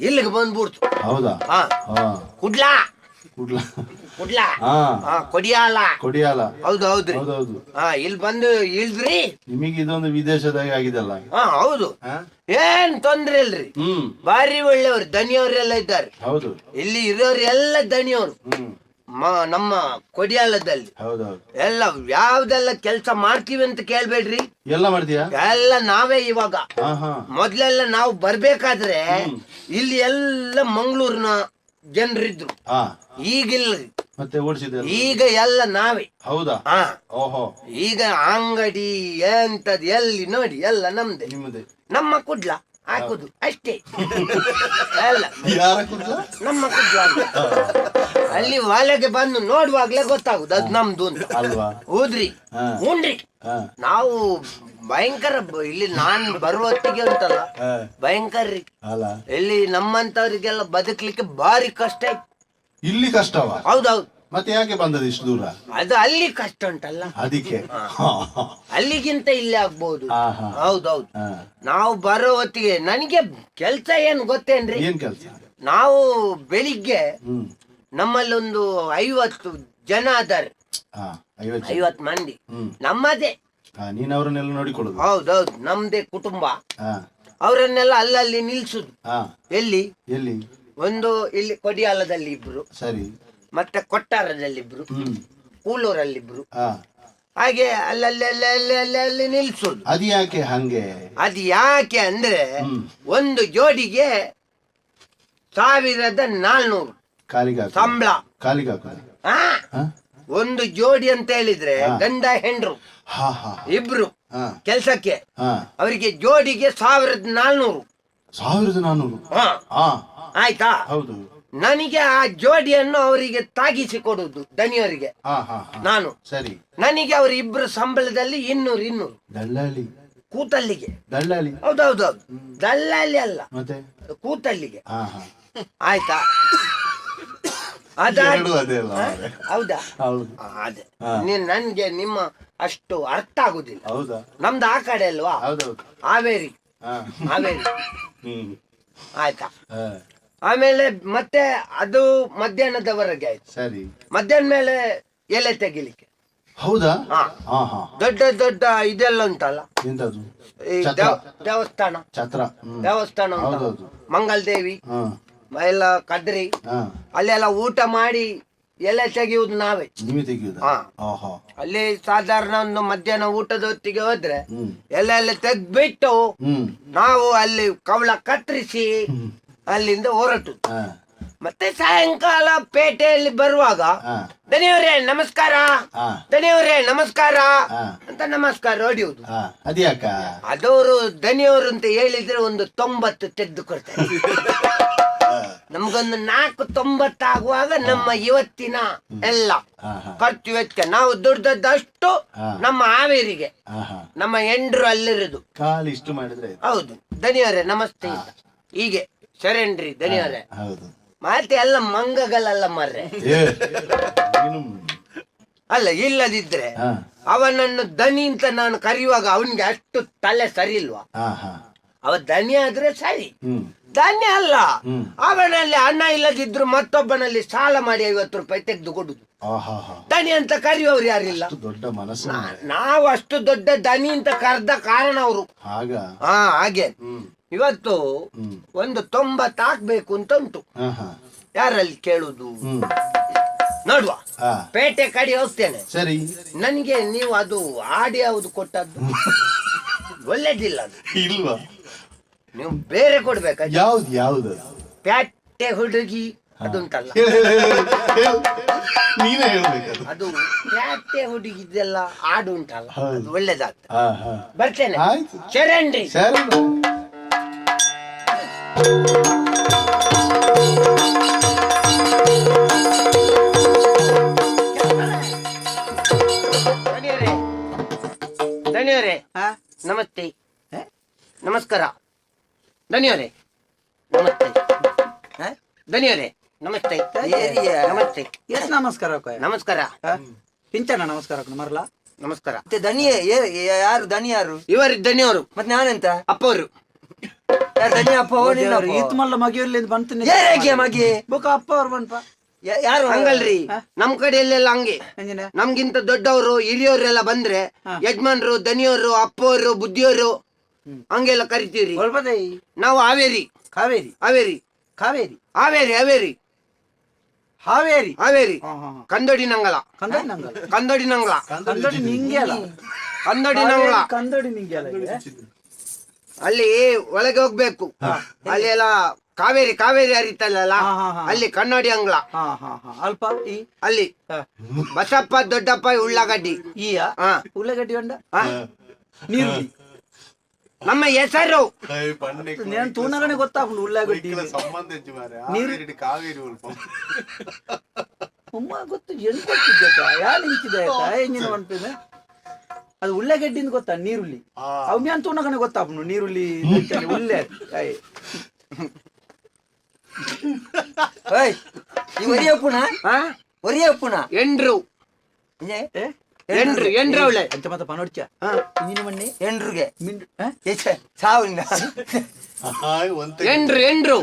ಇಲ್ಲಿಗೆ ಬಂದ್ಬಿಡ್ತು. ಹೌದಾ? ಕುಡ್ಲಾ. ಕುಡ್ಲಾ. ಕುಡ್ಲಾ, ಕೊಡಿಯಾಲ. ಕೊಡಿಯಾಲ. ಹೌದು ಹೌದ್ರಿ. ಹೌದೌದು. ಇಲ್ಲಿ ಬಂದು ಇಳ್ದ್ರಿ. ನಿಮಗೆ ಇದೊಂದು ವಿದೇಶದಾಗ ಆಗಿದಲ್ಲ. ಹೌದು, ಏನ್ ತೊಂದ್ರೆ ಇಲ್ರಿ. ಬಾರಿ ಒಳ್ಳೆಯವರು, ದನಿಯವರೆಲ್ಲ ಇದ್ದಾರೆ. ಹೌದು. ಇಲ್ಲಿ ಇರೋರು ಎಲ್ಲ ದನಿಯವರು. ನಮ್ಮ ಕೊಡಿಯಾಲದಲ್ಲಿ ಹೌದೌದು. ಎಲ್ಲ ಯಾವ್ದೆಲ್ಲ ಕೆಲಸ ಮಾಡ್ತೀವಿ ಅಂತ ಕೇಳ್ಬೇಡ್ರಿ. ಎಲ್ಲ ಮಾಡ್ತೀಯಾ? ಎಲ್ಲ ನಾವೇ ಇವಾಗ. ಹಾ ಹಾ. ಮೊದ್ಲೆಲ್ಲ ನಾವು ಬರ್ಬೇಕಾದ್ರೆ ಇಲ್ಲಿ ಎಲ್ಲ ಮಂಗಳೂರಿನ ಜನರಿದ್ರು. ಹಾ. ಈಗಿಲ್ಲ. ಮತ್ತೆ ಓಡಿಸಿದೆ ಈಗ ಎಲ್ಲ ನಾವೇ. ಹೌದಾ? ಹಾ. ಓಹೋ. ಈಗ ಅಂಗಡಿ ಎಂತದ್ ಎಲ್ಲಿ ನೋಡಿ ಎಲ್ಲ ನಮ್ದೆ. ನಿಮ್ಮದೇ. ನಮ್ಮ ಕುಡ್ಲ ಹಾಕುದು ಅಷ್ಟೇ ಎಲ್ಲ. ಯಾರ ಕುಡ್ಲ? ನಮ್ಮ ಕುಡ್ಲ ಅಂತ. ಅಲ್ಲಿ ಒಳಗೆ ಬಂದು ನೋಡುವಾಗ್ಲೇ ಗೊತ್ತಾಗುದು ಅದು ನಮ್ದು ಅಂತ. ಅಲ್ವಾ? ಹೌದ್ರಿ. ಹಾ. ಹೂನ್ರಿ. ಹಾ. ನಾವು ಭಯಂಕರ ಇಲ್ಲಿ ನಾನ್ ಬರುವ ಹೊತ್ತಿಗೆ ಉಂಟಲ್ಲ, ಹಾ. ಭಯಂಕರ ರೀ. ಅಲ್ಲ, ಇಲ್ಲಿ ನಮ್ಮಂತವರಿಗೆಲ್ಲ ಬದುಕ್ಲಿಕ್ಕೆ ಭಾರಿ ಕಷ್ಟ ಇತ್ತು. ಇಲ್ಲಿ ಕಷ್ಟವಾ? ಹೌದೌದು. ಮತ್ತೆ ಯಾಕೆ ಬಂದದ್ದು ಇಷ್ಟು ದೂರ? ಅದು ಅಲ್ಲಿ ಕಷ್ಟ ಉಂಟಲ್ಲ, ಅದಕ್ಕೆ. ಅಲ್ಲಿಗಿಂತ ಇಲ್ಲಿ ಆಗ್ಬಹುದು. ಹಾ, ಹಾ. ಹೌದೌದು. ಹಾ. ನಾವು ಬರೋ ಹೊತ್ತಿಗೆ ನನಗೆ ಕೆಲ್ಸ ಏನ್ ಗೊತ್ತೇನ್ರಿ? ಏನ್ ಕೆಲ್ಸ? ನಾವು ಬೆಳಿಗ್ಗೆ ಹ್ಮ್. ನಮ್ಮಲ್ಲೊಂದು 50 ಜನ ಅದಾರೆ. ಹಾ, 50 ಜನ. 50 ಮಂದಿ. ಹ್ಮ್. ನಮ್ಮದೇ. ಹಾ, ನೀನ್ ಅವರನ್ನೆಲ್ಲ ನೋಡಿಕೊಳ್ಳುದು? ಹೌದೌದು, ನಮ್ದೇ ಕುಟುಂಬ. ಹಾ. ಅವರನ್ನೆಲ್ಲ ಅಲ್ಲಲ್ಲಿ ನಿಲ್ಸುದು. ಹಾ. ಎಲ್ಲಿ? ಎಲ್ಲಿ? ಒಂದು ಇಲ್ಲಿ ಕೊಡಿಯಾಲದಲ್ಲಿ ಇಬ್ರು, ಸರಿ. ಮತ್ತೆ ಕೊಟ್ಟಾರದಲ್ಲಿ ಇಬ್ರು, ಹ್ಮ್. ಕೂಲೂರಲ್ಲಿ ಇಬ್ರು, ಹಾ. ಹಾಗೆ ಅಲ್ಲಲ್ಲಿ ಅಲ್ಲಿ ಅಲ್ಲಿ ಅಲ್ಲಿ ಅಲ್ಲಿ ನಿಲ್ಸುದು. ಅದು ಯಾಕೆ ಹಂಗೆ? ಅದು ಯಾಕೆ ಅಂದ್ರೆ ಹ್ಮ್. ಒಂದು ಜೋಡಿಗೆ 1400 ಕಾಲಿಗೆ ಹಾಕುದು. ಸಂಬಳ. ಕಾಲಿಗೆ ಹಾಕುದು. ಹಾ? ಹಾ? ಒಂದು ಜೋಡಿ ಅಂತ ಹೇಳಿದ್ರೆ ಹಾ. ಗಂಡ ಹೆಂಡ್ರು ಹಾ ಹಾ ಇಬ್ರು ಹಾ. ಕೆಲ್ಸಕ್ಕೆ, ಹಾ. ಅವರಿಗೆ ಜೋಡಿಗೆ 1400. 1400. ಹಾ. ಹಾ. ಆಯ್ತಾ? ಹೌದು. ನನಗೆ ಆ ಜೋಡಿಯನ್ನು ಅವರಿಗೆ ತಾಗಿಸಿ ಕೊಡುವುದು ದನಿಯವರಿಗೆ. ಹಾ ಹಾ ಹಾ. ನಾನು ಸರಿ. ನನಗೆ ಅವ್ರ ಇಬ್ರು ಸಂಬಳದಲ್ಲಿ 200 200. ದಳ್ಳಾಳಿ. ಕೂತಲ್ಲಿಗೆ. ದಳ್ಳಾಳಿ. ಹೌದೌದೌದು, ದಲ್ಲಾಳಿ ಅಲ್ಲ, ಮತ್ತೆ? ಕೂತಲ್ಲಿಗೆ. ಹಾ ಹಾ. ಆಯ್ತಾ? ಅದಾದ ಎರಡು ಅದೇ ಅಲ್ಲ ಮಾರ್ರೆ. ಹೌದಾ? ಹೌದು. ಅದೇ. ಹಾ. ನೀನ್ ನನ್ಗೆ ನಿಮ್ಮ ಅಷ್ಟು ಅರ್ಥ ಆಗುದಿಲ್ಲ. ಹೌದಾ? ನಮ್ದು ಆ ಕಡೆ ಅಲ್ವಾ? ಹೌದೌದು. ಹಾವೇರಿ. ಹಾ. ಹಾವೇರಿ. ಹ್ಮ್. ಆಯ್ತಾ? ಹಾ. ಆಮೇಲೆ ಮತ್ತೆ ಅದು ಮಧ್ಯಾಹ್ನದವರೆಗೆ ಆಯ್ತು. ಸರಿ. ಮಧ್ಯಾಹ್ನ ಮೇಲೆ ಎಲೆ ತೆಗಿಲಿಕ್ಕೆ. ಹೌದಾ? ಹಾ. ಹಾ ಹಾ. ದೊಡ್ಡ ದೊಡ್ಡ ಇದೆಲ್ಲ ಉಂಟಲ್ಲ, ಎಂತದು? ಈ ಛತ್ರ. ದೇವಸ್ಥಾನ. ಛತ್ರ. ಹ್ಮ್. ದೇವಸ್ಥಾನ ಉಂಟಲ್ಲ. ಹೌದೌದು. ಮಂಗಲದೇವಿ ಹಾ. ಎಲ್ಲ ಕದ್ರಿ, ಹಾ. ಅಲ್ಲೆಲ್ಲ ಊಟ ಮಾಡಿ ಎಲೆ ತೆಗೆಯುವುದು ನಾವೇ. ನೀವೇ ತೆಗೆಯುವುದಾ? ಹಾ. ಆಹಾ. ಅಲ್ಲಿ ಸಾಧಾರಣ ಒಂದು ಮಧ್ಯಾಹ್ನ ಊಟದ ಹೊತ್ತಿಗೆ ಹೋದ್ರೆ ಹ್ಮ್. ಎಲೆ ಎಲ್ಲ ತೆಗ್ದ್ಬಿಟ್ಟು ಹ್ಮ್. ನಾವು ಅಲ್ಲಿ ಕವಳ ಕತ್ತರಿಸಿ ಅಲ್ಲಿಂದ ಹೊರಟು. ಹಾ. ಮತ್ತೆ ಸಾಯಂಕಾಲ ಪೇಟೆಯಲ್ಲಿ ಬರುವಾಗ ಹಾ. ದನಿಯವರೇ ನಮಸ್ಕಾರ, ಹಾ. ದನಿಯವರೇ ನಮಸ್ಕಾರ ಹಾ. ಅಂತ ನಮಸ್ಕಾರ ಹೊಡೆಯುವುದು. ಹಾ, ಅದ್ಯಾಕ? ಅದವರು ದನಿಯವರು ಅಂತ ಹೇಳಿದ್ರೆ ಒಂದು 90 ತೆಗೆದು ಕೊಡ್ತಾರೆ. ನಮ್ಗೊಂದು 4 90 ಆಗುವಾಗ ನಮ್ಮ ಇವತ್ತಿನ ಎಲ್ಲ ಹಾ, ಹಾ. ಖರ್ಚು ವೆಚ್ಚ ನಾವು ದುಡ್ದದ್ದಷ್ಟು ಹಾ. ನಮ್ಮ ಹಾವೇರಿಗೆ, ಹಾ ಹಾ. ನಮ್ಮ ಎಂಡ್ರು ಅಲ್ಲಿರುದು. ಕಾಲು ಇಷ್ಟು ಮಾಡಿದ್ರೆ ಆಯ್ತು. ಹೌದು, ದನಿಯವರೇ ನಮಸ್ತೆ ಅಂತ ಹೀಗೆ ಶರಣ್ರಿ ದನಿಯವರೇ. ಹೌದು. ಮತ್ತೆ ಎಲ್ಲ ಮಂಗಗಳೆಲ್ಲ ಮರ್ರೆ. ಏ, ನೀನು ಅಲ್ಲ, ಇಲ್ಲದಿದ್ರೆ ಹಾ. ಅವನನ್ನು ದನಿ ಅಂತ ನಾನು ಕರೆಯುವಾಗ ಅವನಿಗೆ ಅಷ್ಟು ತಲೆ ಸರಿ ಇಲ್ವಾ? ಹಾ ಹಾ. ಅವ ದನಿ ಆದ್ರೆ ಸರಿ, ಹ್ಮ್. ದನಿ ಅಲ್ಲ. ಹ್ಮ್. ಅವನಲ್ಲಿ ಹಣ ಇಲ್ಲದಿದ್ರು ಮತ್ತೊಬ್ಬನಲ್ಲಿ ಸಾಲ ಮಾಡಿ 50 ರೂಪಾಯಿ ತೆಗೆದು ಕೊಡುದು. ಆಹಾ ಹಾ. ದನಿ ಅಂತ ಕರೆಯುವವರು ಯಾರಿಲ್ಲ. ಅಷ್ಟು ದೊಡ್ಡ ಮನಸ್ಸು. ನಾವು ಅಷ್ಟು ದೊಡ್ಡ ದನಿ ಅಂತ ಕರೆದ ಕಾರಣ ಅವರು. ಆಗ ಹಾ, ಹಾಗೆ. ಹ್ಮ್. ಇವತ್ತು ಹ್ಮ್. ಒಂದು 90 ಹಾಕ್ಬೇಕು ಅಂತ ಉಂಟು. ಹಾ ಹಾ. ಯಾರಲ್ಲಿ ಕೇಳುದು? ಹ್ಮ್. ನೋಡುವ, ಹಾ. ಪೇಟೆ ಕಡೆ ಹೋಗ್ತೇನೆ. ಸರಿ. ನನಗೆ ನೀವು ಅದು ಆಡಿ ಯಾವುದು ಕೊಟ್ಟದ್ದು ಒಳ್ಳೇದಿಲ್ಲ ಅದು. ಇಲ್ವಾ? ನೀವು ಬೇರೆ ಕೊಡ್ಬೇಕಾ? ಯಾವ್ದು ಯಾವ್ದು? ಪ್ಯಾಟೆ ಹುಡುಗಿ ಅದುಂಟಲ್ಲ. ಹೇಳು, ಹೇಳು, ಹೇಳು, ಹೇಳು. ನೀನೇ ಹೇಳ್ಬೇಕದು. ಅದು ಪ್ಯಾಟೆ ಹುಡುಗಿದೆಲ್ಲ ಹಾಡು ಉಂಟಲ್ಲ, ಹೌದು. ಅದು ಒಳ್ಳೇದಾಗ್ತದೆ. ಹಾ ಹಾ. ಬರ್ತೇನೆ. ಆಯ್ತು. ಶರಣ್ರಿ. ಸರಿ. ದಣಿಯವರೇ, ದಣಿಯವರೇ. ಹಾ? ನಮಸ್ತೆ. ನಮಸ್ಕಾರ ದಣಿಯವರೇ, ನಮಸ್ತೆ. ಹಾ? ದಣಿಯವರೇ ನಮಸ್ತೆ. ಏರಿಯ. ನಮಸ್ತೆ. ಎಸ್ ನಮಸ್ಕಾರ ಅಕ್ಕ. ನಮಸ್ಕಾರ. ಹಾ? ಪಿಂಚಣ ನಮಸ್ಕಾರ ಅಕ್ಕ, ಮರಲ. ನಮಸ್ಕಾರ. ಮತ್ತೆ ದನಿ ಯಾರು? ದನಿ ಯಾರು? ಇವರು ದಣಿಯವರು. ಮತ್ತೆ ನಾನೆಂತ? ಅಪ್ಪವರು. ಯಾರು ದನಿ? ಅಪ್ಪ ಅವ ನಿನ್ನ ಅಪ್ಪ? ಈತ್ ಮಲ್ಲ ಮಗಿಯಲ್ಲಿ ಬಂತು. ಏ, ಮಗಿ? ಬೊಕ ಅಪ್ಪ ಅವ್ರು ಬಂದ್ಪ. ಯಾರು? ಹಂಗಲ್ರಿ, ಹಾ? ನಮ್ ಕಡೆಯಲ್ಲೆಲ್ಲ ಹಂಗೆ. ಎಂಜಿನ? ನಮ್ಗಿಂತ ದೊಡ್ಡವರು ಹಿರಿಯವರೆಲ್ಲ ಬಂದ್ರೆ ಹಾ. ಯಜಮಾನ್ರು, ದನಿಯವರು, ಅಪ್ಪವರು, ಬುದ್ಧಿಯವರು ಹಂಗೆಲ್ಲ ಕರಿತೀವ್ರಿ. ಒಳ್ಪದೆ. ನಾವು Haveri. Kaveri. Haveri. Kaveri. Haveri, Haveri. Haveri. Haveri Kandodi Nangala. Kandodi Nangala. Kandodi Nangala. Kandodi ನಿಂಗೆಲ್ಲ. ಕಂದೋಡಿ ನಂಗಲ. ಕಂದೋಡಿ ನಿಂಗೆಲ್ಲ. ಅಲ್ಲಿ ಒಳಗೆ ಹೋಗ್ಬೇಕು. ಅಲ್ಲಿ ಎಲ್ಲ ಕಾವೇರಿ ಕಾವೇರಿ ಹರಿತಲ್ಲ, ಅಲ್ಲಿ ಕನ್ನಡಿ ಅಂಗ್ಲ. ಅಲ್ಪ ಈ ಅಲ್ಲಿ ಬಸಪ್ಪ ದೊಡ್ಡಪ್ಪ ಉಳ್ಳಾಗಡ್ಡಿ. ಈಯ ಉಳ್ಳಾಗಡ್ಡಿ ಉಂಡ ನೀರುಳ್ಳಿ ನಮ್ಮ ಹೆಸರು నేను తూనగానే ಗೊತ್ತಾಗ್ಲು ಉಳ್ಳಾಗಡ್ಡಿ ಕಾವೇರಿ ಉಮ್ಮ ಗೊತ್ತು ಎನ್ ಗೊತ್ತಿದ್ದ ಯಾರು ಇಂಚಿದ ಆಯ್ತಾ ಎಂಜಿನ ಅನ್ಪಿದೆ ಅದು ಉಳ್ಳಾಗಡ್ಡಿ ಗೊತ್ತಾ ನೀರುಳ್ಳಿ ಅವು ಮ್ಯಾನ್ ತೂನಗನೆ ಗೊತ್ತಾಗ್ನು ನೀರುಳ್ಳಿ ಉಳ್ಳೆ. ಒರಿಯಪ್ಪುನ ಎಂಡ್ರು ಎಂಡ್ರು ಎಂಡ್ರು ಅವಳೆ ಅಂಚ ಮಾತ ಪನೊಡ್ಚ ಇಂಜಿನ ಮಣ್ಣೆ ಎಂಡ್ರುಗೆ ಸಾವು ಎಂಡ್ರು ಎಂಡ್ರು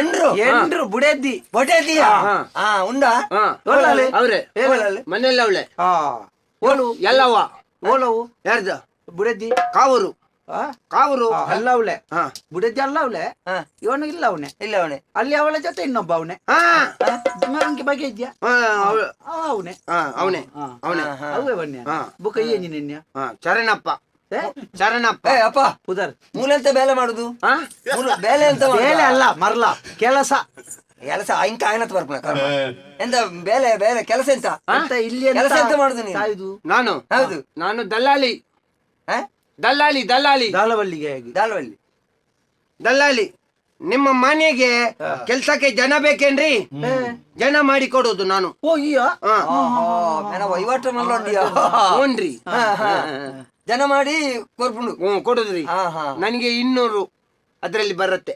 ಎಂಡ್ರು ಎಂಡ್ರು ಬುಡೆದ್ದಿ ಬೊಡೆದಿಯಾ ಉಂಡಾ ಅವ್ರೆ ಮನೇಲಿ ಅವಳೆ ಓಲು ಎಲ್ಲವ್ವ ಓಲವು ಯಾರ್ದು ಬುಡೆದ್ದಿ ಕಾವೂರು ಕಾವೂರು ಅಲ್ಲ ಅವಳೆ ಬುಡೆದ್ದಿ ಅಲ್ಲ ಅವಳೆ ಇವನು ಇಲ್ಲ ಅವನೇ ಇಲ್ಲ ಅವನೇ ಅಲ್ಲಿ ಅವಳ ಜೊತೆ ಇನ್ನೊಬ್ಬ ಅವನೇ ಬಗ್ಗೆ ಇದ್ಯಾ ಅವನೇ ಅವನೇ ಅವನೇ ಅವೇ ಬನ್ನಿ ಬುಕ್ಕ ಏನಿ ನಿನ್ನೆ ಚರಣಪ್ಪ ಚರಣಪ್ಪ ಅಪ್ಪ ಪುದರ್ ಮೂಲೆಂತ ಬೇಲೆ ಮಾಡುದು ಬೇಲೆ ಅಂತ ಬೇಲೆ ಅಲ್ಲ ಮರ್ಲ ಕೆಲಸ ಕೆಲಸ ಇಂಕ ಆಯ್ನತ್ ಬರ್ಪುನ ಕರ್ಮ ಎಂತ ಬೇಲೆ ಬೇಲೆ ಕೆಲಸ ಎಂತ ಇಲ್ಲಿ ಕೆಲಸ ಎಂತ ಮಾಡುದು ನೀನು? ನಾನು ಹೌದು ನಾನು ದಲ್ಲಾಳಿ ದಲ್ಲಾಳಿ ದಲ್ಲಾಳಿ ದಾಲವಳ್ಳಿಗೆ ದಾಲವಳ್ಳಿ ದಲ್ಲಾಳಿ. ನಿಮ್ಮ ಮನೆಗೆ ಕೆಲ್ಸಕ್ಕೆ ಜನ ಬೇಕೇನ್ರಿ? ಜನ ಮಾಡಿ ಕೊಡೋದು ನಾನು. ಓ ಈಯ ವಹಿವಾಟ ಹ್ಞೂನ್ರಿ ಜನ ಮಾಡಿ ಕೊರ್ಪುಂಡು. ಹ್ಞೂ ಕೊಡುದ್ರಿ. ನನಗೆ 200 ಅದ್ರಲ್ಲಿ ಬರುತ್ತೆ.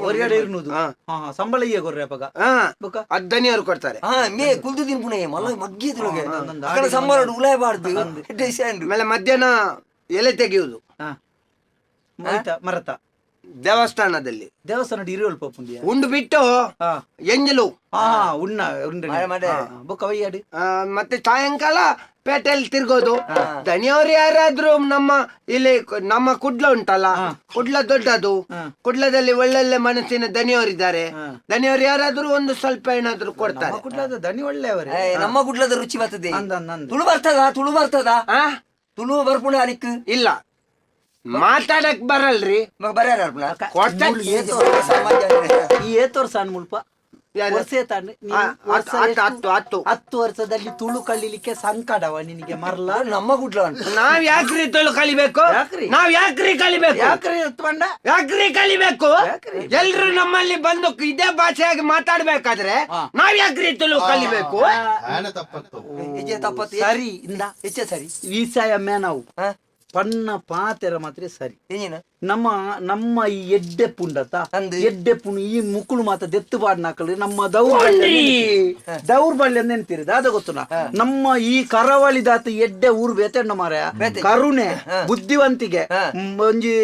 ಹೊರಗಡೆ ಇರ್ನುದು ಸಂಬಳ ಈಯ ಕೊರ್ರೆ ಅಪಗ ಅದ್ ದನಿಯವರು ಕೊಡ್ತಾರೆ. ಮೇ ಕುಲ್ದು ತಿನ್ಪುಣೆ ಮಲ್ಲ ಮಗ್ಗಿ ಸಂಬಳ ಉಲಾಯಬಾರ್ದು. ಆಮೇಲೆ ಮಧ್ಯಾಹ್ನ ಎಲೆ ತೆಗೆಯುವುದು ಮರತ ದೇವಸ್ಥಾನದಲ್ಲಿ. ದೇವಸ್ಥಾನ ಇರುವಲ್ ಪಪ್ಪುಂದಿಯ ಉಂಡು ಬಿಟ್ಟು ಎಂಜಲು ಉಣ್ಣ ಬೊಕ್ಕ ಮತ್ತೆ ಸಾಯಂಕಾಲ ಪೇಟೆಯಲ್ಲಿ ತಿರ್ಗೋದು. ದಣಿಯವರು ಯಾರಾದ್ರೂ ನಮ್ಮ ಇಲ್ಲಿ ನಮ್ಮ ಕುಡ್ಲ ಉಂಟಲ್ಲ, ಕುಡ್ಲ ದೊಡ್ಡದು, ಕುಡ್ಲದಲ್ಲಿ ಒಳ್ಳೊಳ್ಳೆ ಮನಸ್ಸಿನ ದಣಿಯವರಿದ್ದಾರೆ. ದಣಿಯವರು ಯಾರಾದ್ರೂ ಒಂದು ಸ್ವಲ್ಪ ಏನಾದ್ರೂ ಕೊಡ್ತಾರೆ. ಕುಡ್ಲದ ದಣಿ ಒಳ್ಳೆಯವರೇ. ನಮ್ಮ ಕುಡ್ಲದ ರುಚಿ ಬರ್ತದೆ. ತುಳು ಬರ್ತದ? ತುಳು ಬರ್ತದ? ತುಳು ಬರ್ಪುಣ ಅಲಿಕ್ ಇಲ್ಲ, ಮಾತಾಡಕ್ ಬರಲ್ರಿ. ಈ ಏತೋರ್ ಸಣ್ಣ ಮುಲ್ಪ ಹತ್ತು ವರ್ಷದಲ್ಲಿ ತುಳು ಕಲೀಲಿಕ್ಕೆ ಸಂಕಟವ ನಿನಗೆ ಮರ್ಲ. ನಮ್ಮ ಗುಡ್ಲ ನಾವ್ ಯಾಕ್ರಿ ತುಳು ಕಲಿಬೇಕು? ನಾವ್ ಯಾಕ್ರಿ ಕಲಿಬೇಕು? ಯಾಕ್ರಿ ಯಾಕ್ರಿ ಕಲಿಬೇಕು? ಎಲ್ರು ನಮ್ಮಲ್ಲಿ ಬಂದು ಇದೇ ಭಾಷೆಯಾಗಿ ಮಾತಾಡ್ಬೇಕಾದ್ರೆ ನಾವ್ ಯಾಕ್ರಿ ತುಳು ಕಲಿಬೇಕು? ಸರಿ ಇಂದ ಸರಿ ಈಸಾಯಮ್ಮೆ ನಾವು ಪಣ್ಣ ಪಾತೆರ ಮಾತ್ರ ಸರಿ. ನಮ್ಮ ನಮ್ಮ ಈ ಎಡ್ಡೆ ಪುಂಡತ ಎಡ್ಡೆ ಪುಣ್ ಈ ಮುಕ್ಕಳು ಮಾತ ದೆತ್ತು ಪಾಡ್ನಾಕಲು ನಮ್ಮ ದೌರ್ಬಲ್ಯ ದೌರ್ಬಲ್ಯ ನೆನ್ಪಿರಿ ದಾದ ಗೊತ್ತುನ. ನಮ್ಮ ಈ ಕರಾವಳಿ ದಾತ ಎಡ್ಡೆ ಊರು ಬೇತೆಣ್ಣ ಮಾರ ಕರುಣೆ ಬುದ್ಧಿವಂತಿಗೆ ಒಂಜಿ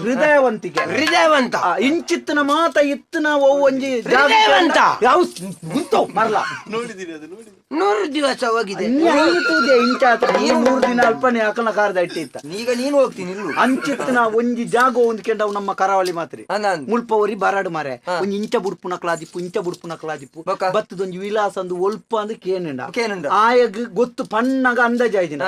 ಹೃದಯವಂತಿಗೆ ಹೃದಯವಂತ ಇಂಚಿತ್ತನ ಮಾತ ಇತ್ತನ ಒಂಜಿ ಯಾವ ಮರ್ಲ 100 ದಿವಸ ಹೋಗಿದೆ. ಇಂಚಾತ 100 ದಿನ ಅಲ್ಪನೆ ಅಕಲ ಕಾರದ ಇಟ್ಟಿತ್ತ. ಈಗ ನೀನು ಹೋಗ್ತೀನಿ ಅಂಚಿತ್ತನ ಒಂಜಿ ಜಾಗ ಒಂದು ಕೆಂಡವು ನಮ್ಮ ಕರಾವಳಿ ಮಾತ್ರ ಮುಲ್ಪ ಒರಿ ಬರಾಡು ಮಾರೆ ಒಂಜಿ ಇಂಚ ಬುಡ್ಪುನ ಕ್ಲಾದಿಪ್ಪು ಇಂಚ ಬುಡ್ಪುನ ಕ್ಲಾದಿಪ್ಪು ಬತ್ತದೊಂಜಿ ವಿಲಾಸ ಅಂದು ಒಲ್ಪ ಅಂದು ಕೇನುಂಡ ಆಯಗ್ ಗೊತ್ತು ಪಣ್ಣಗ ಅಂದಾಜಾಯ್ದಿನ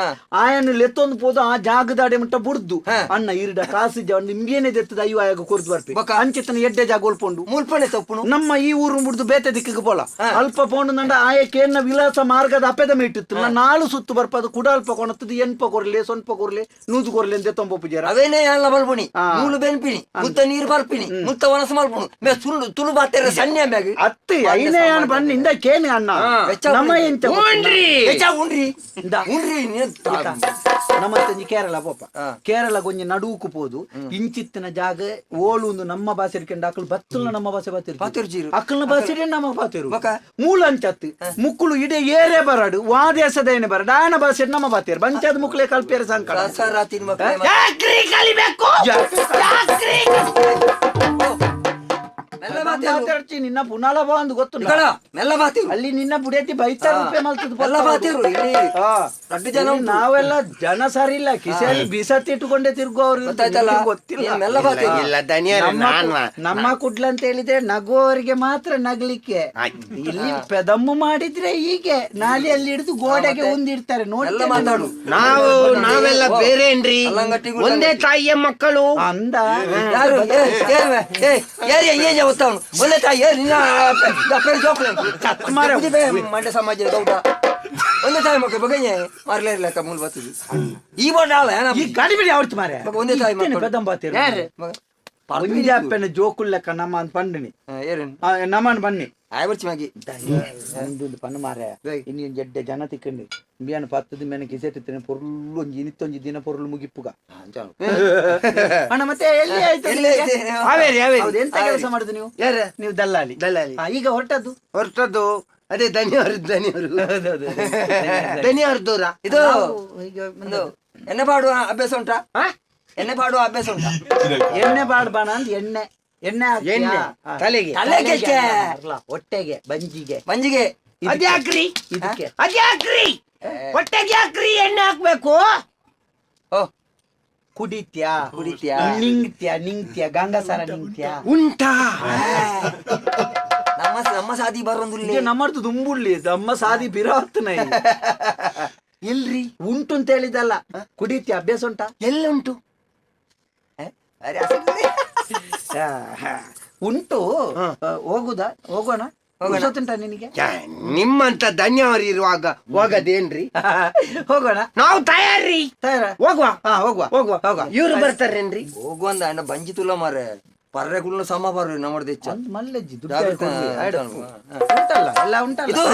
ಆಯನ ಲೆತ್ತೊಂದು ಪೋದು ಆ ಜಾಗದಾಡೆ ಮುಟ್ಟ ಬುಡ್ದು ಅಣ್ಣ ಇರ್ಡ ಕಾಸು ನಿಮ್ಗೇನೆ ದೆತ್ತದ ಅಯ್ಯೋ ಆಯಗ ಕೊರ್ದು ಬರ್ಪಿ ಅಂಚಿತ್ತನ ಎಡ್ಡೆ ಜಾಗ ಒಲ್ಪೊಂಡು ಮುಲ್ಪನೆ ತಪ್ಪುನು ನಮ್ಮ ಈ ಊರು ಬುಡ್ದು ಬೇತೆ ದಿಕ್ಕಿಗೆ ಪೋಲ ಅಲ್ಪ ಪೋಂಡು ನಂಡ ಆಯ ಕೇನ್ನ ವಿಲಾಸ ಮಾರ್ಗದ ಅಪೆದ ಮೇಟಿತ್ತು ನಾಲು ಸುತ್ತು ಬರ್ಪದು ಕುಡ ಅಲ್ಪ ಕೊಣತ್ತದು ಎನ್ಪ ಕೊರ್ಲೆ ಸೊನ್ಪ ಕೊರ್ಲೆ ನೂದು ಕೊರ್ಲೆ ಅಂತ ತೊಂಬ ಅವೇನೇ ಅಲ್ಲ ಬಲ್ಪುಣಿ ನೂಲು ಬೆನ್ಪಿನಿ ಮುತ್ತ ನೀರು ಬರ್ಪಿನಿ ಮುತ್ತ ವನಸ ಮಲ್ಪುಣು ಮೇ ಸುಳ್ಳು ತುಳು ಬಾತೆರ ಸಣ್ಣ ಮ್ಯಾಗ ಅತ್ತಿ ಐನೇ ಅನ್ ಬನ್ನಿ ಇಂದ ಕೇನಿ ಅಣ್ಣ ನಮ್ಮ ಎಂತ ಉಂಡ್ರಿ ಉಂಡ್ರಿ ನಮ್ಮ ತಂಜಿ ಕೇರಳ ಪೋಪ ಕೇರಳ ಗೊಂಜಿ ನಡುವುಕು ಪೋದು ಇಂಚಿತ್ತಿನ ಜಾಗ ಓಳು ಒಂದು ನಮ್ಮ ಭಾಷೆ ಇರ್ಕೊಂಡು ಅಕ್ಕಲು ಬತ್ತುಲ್ನ ನಮ್ಮ ಭಾಷೆ ಬಾತಿರು ಅಕ್ಕಲ್ನ ಭಾಷೆ ನಮ್ಮ ಬಾತಿರು ಮೂಲ ಅಂಚತ್ತು ಮುಕ್ಕುಳು ಇಡೇ ಏರೇ ಬರಾಡು ವಾದೇಶದೇನೆ ಬರಾಡು ಆಯನ ಭಾಷೆ ನಮ್ಮ ಬಾತಿರು ಬಂಚಾದ ಮುಕ್ಕಲೆ ಕಲ್ಪೇರ ಸಂಕಟ ಯಾಕ್ರಿ ಕಲಿಬೇಕು? ಮಾತಾಡ್ತಿ ನಿನ್ನ ಪುನಾಲ ಬಾ ಅಂದ್ ಗೊತ್ತು ಇಕಡ ಮೆಲ್ಲ ಬಾತಿರು ಅಲ್ಲಿ ನಿನ್ನ ಬುಡೇತಿ ಬೈತಾರ ರೂಪಾಯಿ ಮಲ್ತದ ಮೆಲ್ಲ ಬಾತಿರು ಇಲ್ಲಿ ದೊಡ್ಡ ಜನ ಇಲ್ಲಿ ಉಂಟು. ನಾವೆಲ್ಲ ಜನ ಸರಿ ಇಲ್ಲ ಕಿಸೆಯಲ್ಲಿ ಬಿಸತ್ತಿ ಇಟ್ಟುಕೊಂಡೇ ತಿರುಗುವವರು ಗೊತ್ತಾಯ್ತಲ್ಲ? ಗೊತ್ತಿಲ್ಲ ನೀನ್ ಮೆಲ್ಲ ಬಾತಿರು ಇಲ್ಲ ದನಿಯವ್ರೆ ನಮ್ಮ ನಾನು ನಮ್ಮ ಕುಡ್ಲ ಅಂತ ಹೇಳಿದ್ರೆ ನಗುವವರಿಗೆ ಮಾತ್ರ ನಗ್ಲಿಕ್ಕೆ ಇಲ್ಲಿ ಪೆದಮ್ಮು ಮಾಡಿದ್ರೆ ಹೀಗೆ ನಾಲಿಯಲ್ಲಿ ಹಿಡಿದು ಗೋಡೆಗೆ ಉಂದಿಡ್ತಾರೆ ಮೆಲ್ಲ ನೋಡಿ ಮಾತಾಡು ನಾವು ನಾವೆಲ್ಲ ಬೇರೇನ್ರಿ ಅಲ್ಲಂಗಟ್ಟಿ ಒಂದೇ ತಾಯಿಯ ಮಕ್ಕಳು ಅಂದ ಯಾರು ಏ, ಏ, ಏ, ಏರಿಯ ಏಜ ಒತ್ತವನು ಒಳ್ಳೆ ತಾಯಿ ಏ, ನಿನ್ನ ಅಪ್ಪನ ಜೋಕ್ಲೆ ಮಾರ್ರೆ. ಇದು ಬೇ ಮಂಡ್ಯ ಸಮಾಜ ಗೌಡ ಒಂದೇ ತಾಯಿ ಮಕ್ಕಳು ಬಗೆಯೇ ಮಾರ್ಲೇ ಇರ್ಲಕ್ಕ ಮೂಲ ಬರ್ತದೆ ಈ ಬೋರ್ಡ್ ಆಳ ಏನ ಈ ಗಾಡಿ ಬಿಡಿ ಅವರ್ತು ಮಾರೆ ಮಗ ಒಂದೇ ತಾಯಿ ಮಕ್ಕಳು. ಪೆದಂ ಬಾತಿರು ಮಗ ಒಂಜಿ ಅಪ್ಪನ ಜೋಕುಲ್ಲಕ್ಕ ನಮ್ಮ ಅಂತ ಪಂಡಿನಿ ಏರೇನು ನಮ್ಮನ್ ಬನ್ನಿ ಆಯ್ ಬರ್ಚಿ ಮಗಿ ಒಂದು ಪಣ್ಣು ಮಾರೆ ಇನ್ನು ಜಡ್ಡೆ ಜನ ತಿಕ್ಕಂಡಿ ಬಿಯಾನ ಪತ್ತದ ಮೇಲೆ ಕಿಸೆಟ್ಟಿತ್ತೇನೆ ಪೊರ್ಲು ಒಂಜಿ ಇನಿತ್ತೊಂಜಿ ದಿನ ಪೊರ್ಲು ಮುಗಿಪ್ಪುಗ ಅಣ್ಣ ಮತ್ತೆ ಎಲ್ಲಿ ಆಯ್ತು ಎಲ್ಲಿ ನಿಮ್ಗೆ? ಆಯ್ತು? ಹಾವೇರಿ ಹಾವೇರಿ ಹೌದು, ಎಂತ ಕೆಲಸ ಮಾಡುದು ನೀವು ಯಾರು ನೀವು ದಲ್ಲಾಳಿ ದಲ್ಲಾಳಿ. ಈಗ ಹೊರಟದ್ದು ಹೊರಟದ್ದು ಅದೇ ದನಿಯವರು ದನಿಯವರು ದನಿಯವರು ದೂರ ಇದು ಈಗ ಒಂದು ಎಣ್ಣೆ ಪಾಡುವ ಅಭ್ಯಾಸ ಉಂಟಾ ಎಣ್ಣೆ ಪಾಡುವ ಅಭ್ಯಾಸ ಉಂಟಾ ಎಣ್ಣೆ ಬಾಡ್ಬಾಣ ಅಂತ ಎಣ್ಣೆ ಎಣ್ಣೆ ಹಾಕ್ತೀಯಾ? ಎಣ್ಣೆ ತಲೆಗೆ ತಲೆಗೆ ತಲೆಗೆ ಅಲ್ಲ, ಹೊಟ್ಟೆಗೆ ಬಂಜಿಗೆ ಮಂಜಿಗೆ ಅದ್ಯಾಕ್ರಿ ಇದಕ್ಕೆ ಅದ್ಯಾಕ್ರಿ ಹೊಟ್ಟೆಗೆ ಯಾಕ್ರಿ ಎಣ್ಣೆ ಹಾಕ್ಬೇಕು ಓ ಕುಡಿತ್ಯಾ ಕುಡಿತ್ಯಾ? ನಿಂಗ್ತ್ಯಾ ನಿಂಗ್ತ್ಯಾ ಗಂಗಾಸಾರ ನಿಂಗ್ತ್ಯಾ ಉಂಟಾ ನಮ್ಮ ನಮ್ಮ ಸಾದಿ ಬರೋದಿಲ್ಲ ಇದು ನಮ್ಮದು ದುಂಬುಳ್ಳಿ ನಮ್ಮ ಸಾದಿ ಬಿರಾವರ್ತನ ಎಲ್ರಿ ಉಂಟು ಅಂತ ಹೇಳಿದಲ್ಲ ಕುಡಿತ್ಯಾ ಅಭ್ಯಾಸ ಉಂಟಾ ಎಲ್ಲುಂಟು ಅರೆ ಅಸಲು ಆ, ಹ. ಉಂಟು ಹೋಗುದಾ ಹೋಗೋಣ ಉಂಟಾ ನಿನಗೆ ಯಾ, ನಿಮ್ಮಂತ ಧನ್ಯವರು ಇರುವಾಗ ಹೋಗದೇನ್ರಿ ಹೋಗೋಣ ನಾವು ತಯಾರಿ ತಯಾರ ಹೋಗುವ ಹಾ ಹೋಗುವ ಹೋಗುವ ಹೋಗುವ ಇವ್ರು ಬರ್ತಾರೇನ್ರಿ ಹೋಗುವಂದ ಅಣ್ಣ ಬಂಜಿ ತುಲ ಮಾರೆ ಪರ್ರೆ ಕುಳ್ಳ ಸಮ ಬರ್ರಿ ನಮ್ಮದು ಹೆಚ್ಚ ಒಂದು ಮಲ್ಲಜ್ಜಿ ದುಡ್ಡು ಜಾಗ್ರತೆ, ಕೊಡ್ಲಿ. ಆಯ್ತು. ಉಂಟಲ್ಲ ಎಲ್ಲ ಉಂಟಲ್ಲ ಇದು?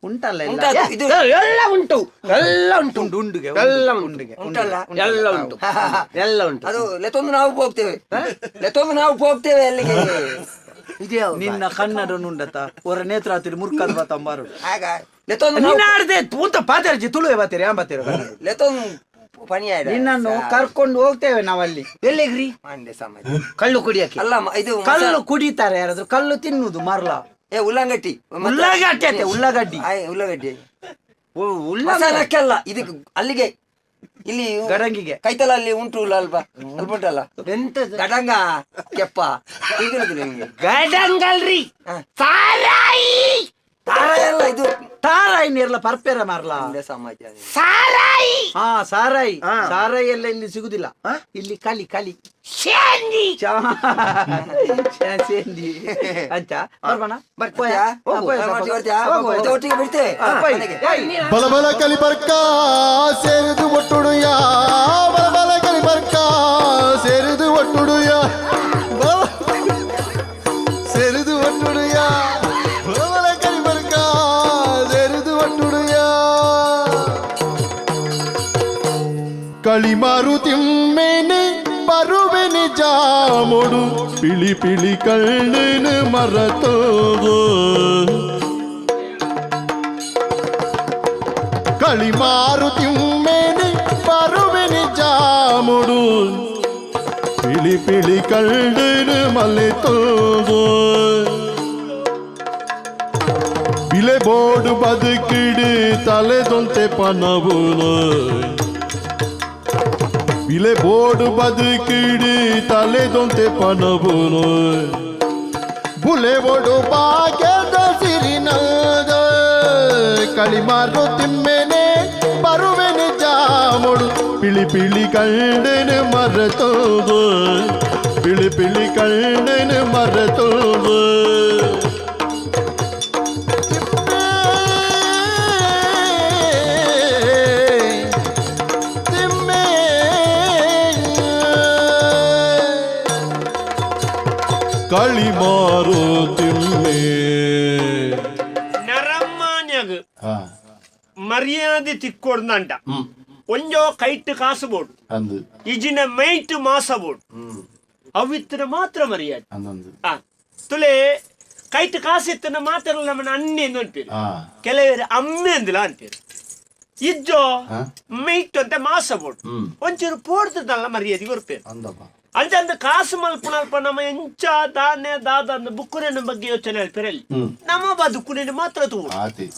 ಉಂಟಲ್ಲ ಎಲ್ಲ ಉಂಟಾ ಇದು ಎಲ್ಲ ಉಂಟು ಎಲ್ಲ ಉಂಟು ಉಂಟು ಉಂಡುಗೆ ಎಲ್ಲ ಉಂಟು ಉಂಟಲ್ಲ ಎಲ್ಲ ಉಂಟು ಎಲ್ಲ ಉಂಟು ಅದು ಲೆತ್ತೊಂದು ನಾವು ಹೋಗ್ತೇವೆ ಲೆತ್ತೊಂದು ನಾವು ಹೋಗ್ತೇವೆ ಅಲ್ಲಿಗೆ ಇದೇ ನಿನ್ನ ಕನ್ನಡ ನುಂಡತ ಹೊರ ನೇತ್ರಾತ್ರಿ ಮುರ್ಕದ ಬತ್ತಂಬಾರು ಆಗ ಲೆತ್ತೊಂದು ನಾವು ನಿನ್ನ ಆಡ್ದೆ ತೂತ ಪಾತರ್ಜಿ ತುಳುವೆ ಬಾತೀರಿ ಏನ್ ಬಾತೀರಿ ಲೆತ್ತೊಂದು ಪನಿ ಆಯ್ತು ನಿನ್ನನ್ನು ಕರ್ಕೊಂಡು ಹೋಗ್ತೇವೆ ನಾವಲ್ಲಿ ಎಲ್ಲಿಗ್ರಿ ಮಂಡ್ಯ ಸಮಾಜ ಕಳ್ಳು ಕುಡಿಯಕ್ಕೆ ಅಲ್ಲ ಇದು ಕಲ್ಲು ಕುಡಿತಾರೆ ಯಾರಾದ್ರೂ ಕಲ್ಲು ತಿನ್ನುದು ಮರ್ಲ ಏ ಉಲ್ಲಂಗಟ್ಟಿ ಉಳ್ಳಾಗಡ್ಡಿ ಅಂತೆ, ಉಳ್ಳಾಗಡ್ಡಿ. ಆಯ್, ಉಳ್ಳಾಗಡ್ಡಿ ಉಳ್ಳ ಮಸಾಲಕ್ಕಲ್ಲ ಇದಕ್ಕೆ ಅಲ್ಲಿಗೆ ಇಲ್ಲಿ ಗಡಂಗಿಗೆ. ಕೈತಲ ಅಲ್ಲಿ ಉಂಟು ಅಲ್ಲ ಅಲ್ಪ ಅಲ್ಪ ಉಂಟಲ್ಲ ಎಂತದು ಗಡಂಗ ಕೆಪ್ಪ ಈಗಿರೋದು ನಿಮಗೆ ಗಡಂಗಲ್ರಿ ಸಾರಾಯಿ ತಾರ ಎಲ್ಲ ಇದು ತಾರಾಯಿ ನೀರ್ಲ ಪರ್ಪೆರ ಮಾರ್ಲ ಮಂಡ್ಯ ಸಮಾಜ ಸಾರಾಯಿ ಹಾ ಸಾರಾಯಿ ಸಾರಾಯಿ ಎಲ್ಲ ಇಲ್ಲಿ ಸಿಗುದಿಲ್ಲ ಇಲ್ಲಿ ಕಲಿ ಕಲಿ ಶಾಂತಿ ಸೇಂದಿ ಅಂತ ಬರ್ಬಣ ಬರ್ತೀಯಾ? ಮಾಡ್ತೀಯ, ಬರ್ತೀಯಾ? ಮತ್ತೆ ಒಟ್ಟಿಗೆ ಬಿಡ್ತೇವೆ ಮನೆಗೆ. ಬಲ ಬಲ ಕಲಿಬರ್ಕ ಸೇರಿದು ಒಟ್ಟುಡುಯ ಬಲ ಬಲ ಕಲಿಬರ್ಕ ಸೇರಿದು ಒಟ್ಟುಡುಯ ಬಲ ಸೇರಿದು ಒಟ್ಟುಡುಯ ಬಲ ಬಲ ಕಲಿಬರ್ಕ ಸೇರಿದು ಒಟ್ಟುಡುಯ ಕಳಿಮಾರು ತಿಮ್ಮೇನೆ ಬರುವೆನೆ ಜಾಮೊಡು ಪಿಳಿ ಪಿಳಿ ಕಳ್ಳನ ಮರತೋದು ಕಳಿಮಾರು ತಿಮ್ಮೇನೆ ಬರುವೆನೆ ಜಾಮುಡು ಪಿಳಿ ಪಿಳಿ ಕಳ್ಳನ ಮಲೆತೋದು ಬಿಲೆ ಬೋಡು ಬದುಕಿಡಿ ತಲೆದೊಂತೆ ಪನವುಲು ಬಿಲೆ ಬೋಡು ಬದುಕಿಡಿ ತಲೆದೊಂತೆ ಪನವುಲು ಬುಲೆ ಒಡು ಭಾಗ್ಯದ ಸಿರಿನದ ಕಳಿಮಾರು ತಿಮ್ಮೆನೆ ಬರುವೆನೆ ಜಾಮೊಡು ಪಿಳಿ ಪಿಳಿ ಕಳ್ಳನ ಮರೆತೋದು ಪಿಳಿ ಪಿಳಿ ಕಳ್ಳನ ಮರೆತೋದು ತಿಮ್ಮೆ ಕಳಿಮಾರು ತಿಮ್ಮೆ ನರಮಾನ್ಯಗ್ ಮರ್ಯಾದೆ ತಿಕ್ಕೊಡ್ದಂಡ ಒಂಜೋ ಕೈಟ್ ಕಾಸು ಬೋಡು ಅಂದು ಇಜಿನ ಮೈಟ್ ಮಾಸ ಬೋಡು ಅವಿತ್ತಿನ ಮಾತ್ರ ಮರ್ಯಾದೆ ಅಂದಂದು ಆ ತುಲೆ ಕೈಟ್ ಕಾಸು ಇತ್ತಿನ ಮಾತ್ರ ನಮ್ಮನ್ನ ಅಣ್ಣೆ ಎಂದು ಅನ್ಪೇರು ಆ ಕೆಲವರು ಅಮ್ಮೆ ಅಂದಿಲ್ಲ ಅನ್ಪೇರು ಇಜ್ಜೋ ಮೈಟ್ ಅಂತ ಮಾಸ ಬೋಡು ಒಂಚೂರು ಪೋಡ್ತದಲ್ಲ ಮರ್ಯಾದೆ ಕೊರ್ಪೇರು ಅಂದಪ್ಪ ಅಂಚಂದ ಕಾಸು ಮಲ್ಪುನಲ್ಪ ನಮ್ಮ ಎಂಚ ದಾನೆ ದಾದ ಅಂದ್ ಬುಕ್ಕುನೆನ ಬಗ್ಗೆ ಯೋಚನೆ ಅಲ್ಪೆರಲ್ಲಿ ನಮ್ಮ ಬದುಕುನೆನ ಮಾತ್ರ ತೂ ಆತಿ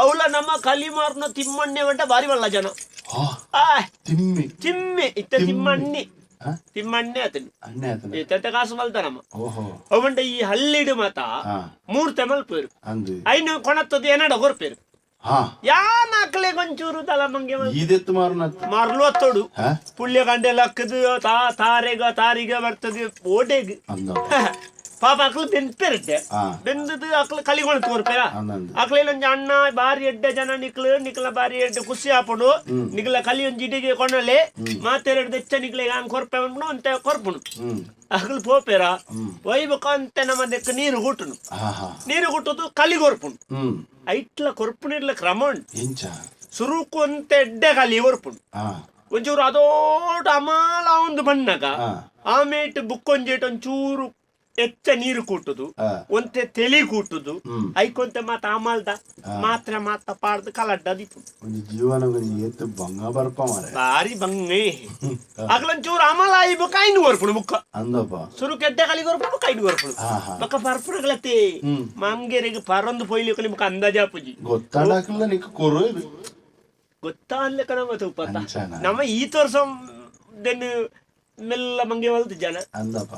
ಅವಳ ನಮ್ಮ ಕಲಿಮಾರ್ನ ತಿಮ್ಮಣ್ಣೆ వంట ಬಾರಿ ವಲ್ಲ ಜನ. ಹಾ. ಆ. ತಿಮ್ಮಿ. ತಿಮ್ಮೆ ಇತ್ತ ತಿಮ್ಮಣ್ಣೆ. ಆ? ತಿಮ್ಮಣ್ಣೆ ಆತನಿ. ಅಣ್ಣೆ ಆತನ. ಇತ್ತ ಕಾಸು ಮಲ್ತ ನಮ್ಮ. ಓಹೋ. ಅವಂಡ ಈ ಹಲ್ಲಿಡು ಮಾತ ಹಾ. ಮೂರ್ತೆ ಮಲ್ಪೇರು. ಅಂದು. ಐನು ಕೊಣತ್ತದ ಏನಡ ಕೊರ್ಪೇರು. ಹಾ. ಯಾ ನಾಕ್ಲೆ ಗೊಂಚೂರು ತಲ ಮಂಗೆ ಈದೆತ್ತು ಮಾರುನತ್ತು. ಮಾರ್ಲು ಅತ್ತೋಡು. ಹಾ? ಪುಳ್ಯ ಕಂಡೆಲ್ಲ ಹಾಕದು ತಾರೆಗ ತಾರಿಗ ಬರ್ತದೆ ಓಡೆಗ್. ಅಂದ. ಪಾಪ ಅಕ್ಲು ಬೆಂದ್ಪೆರಡ್ಡೆ. ಹಾ. ಬೆಂದದು ಅಕ್ಲು ಕಲಿಗೊಂಡು ತೋರ್ಪೆರ. ಅಂದಂದು. ಅಕ್ಲೇನೊಂಜಿ ಅಣ್ಣ ಬಾರಿ ಎಡ್ಡೆ ಜನ ನಿಕ್ಲು ನಿಕ್ಲ ಬಾರಿ ಎಡ್ಡೆ ಖುಷಿ ಆಪುಂಡು ನಿಕ್ಲ ಕಲಿ ಒಂಜಿ ಇಡಿಗೆ ಕೊನಲೆ ಮಾತೆರಡು ದೆಚ್ಚ ನಿಕ್ಲೆ ಹಂಗ್ ಕೊರ್ಪೆ ಅನ್ಪುಂಡು ಅಂತೆ ಕೊರ್ಪುಂಡು. ಅಕ್ಲು ಪೋಪೆರ ಒಯ್ಬೇಕು ಅಂತೆ ನಮ್ಮ ದೆಕ್ಕ ನೀರು ಗುಟ್ಟುನು. ಹಾ ಹಾ. ನೀರು ಗುಟ್ಟುದು ಕಲಿ ಕೊರ್ಪುಂಡು. ಐಟ್ಲ ಕೊರ್ಪುನಿರ್ಲ ಕ್ರಮ ಉಂಟು. ಎಂಚ? ಸುರುಕು ಅಂತ ಎಡ್ಡೆ ಕಲಿ ಕೊರ್ಪುಂಡು. ಒಂಚೂರು ಅದೋಟ ಅಮಾಲ ಒಂದು ಬಣ್ಣಗ. ಆಮೇಟ್ ಬುಕ್ಕೊಂಜೇಟ್ ಒಂಚೂರು ಎಚ್ಚ ನೀರು ಕೂಟುದು. ಒಂತೆ ತೆಲಿ ಕೂಟುದು. ಐಕೊಂತೆ ಮಾತ ಅಮಾಲ್ದ ಮಾತ್ರ ಮಾತ ಪಾಡ್ದು ಕಲಡ್ಡ ದಿಪ್ಪುಂಡು. ಒಂಜಿ ಜೀವನ ಒಂಜಿ ಏತ್ ಬಂಗ ಬರ್ಪ ಮಾರೆ. ಬಾರಿ ಬಂಗೆ ಅಗ್ಲೊಂಚೂರು ಅಮಲ ಆಯ್ಬೇಕು ಐನು ಕೊರ್ಪುಂಡು ಬುಕ್ಕ. ಅಂದಪ್ಪ. ಸುರು ಕೆಡ್ಡೆ ಕಲಿ ಕೊರ್ಪುಂಡು ಬುಕ್ಕ ಐನು ಕೊರ್ಪುಂಡು. ಹಾ ಹಾ. ಬೊಕ್ಕ ಪರ್ಪುಣಗಳತ್ತೆ ಮಂಗೆರೆಗ್ ಪರೊಂದು ಪೊಯ್ಲಿಕ್ಕೆ ನಿಮ್ಗೆ ಅಂದಾಜಾಪುಜಿ. ಗೊತ್ತಾಡಕ್ಲ ನಿಕ್ ಕೊರು ಇದು. ಗೊತ್ತಾನ್ಲೆಕ್ಕ ನಮ್ಮ ತೂಪತ್ತ. ಅಂಚನ. ನಮ್ಮ ಈ ತೋರ್ಸ ದೆನ್ ಮೆಲ್ಲ ಮಂಗೆ ವಲ್ತು ಜನ. ಅಂದಪ್ಪ.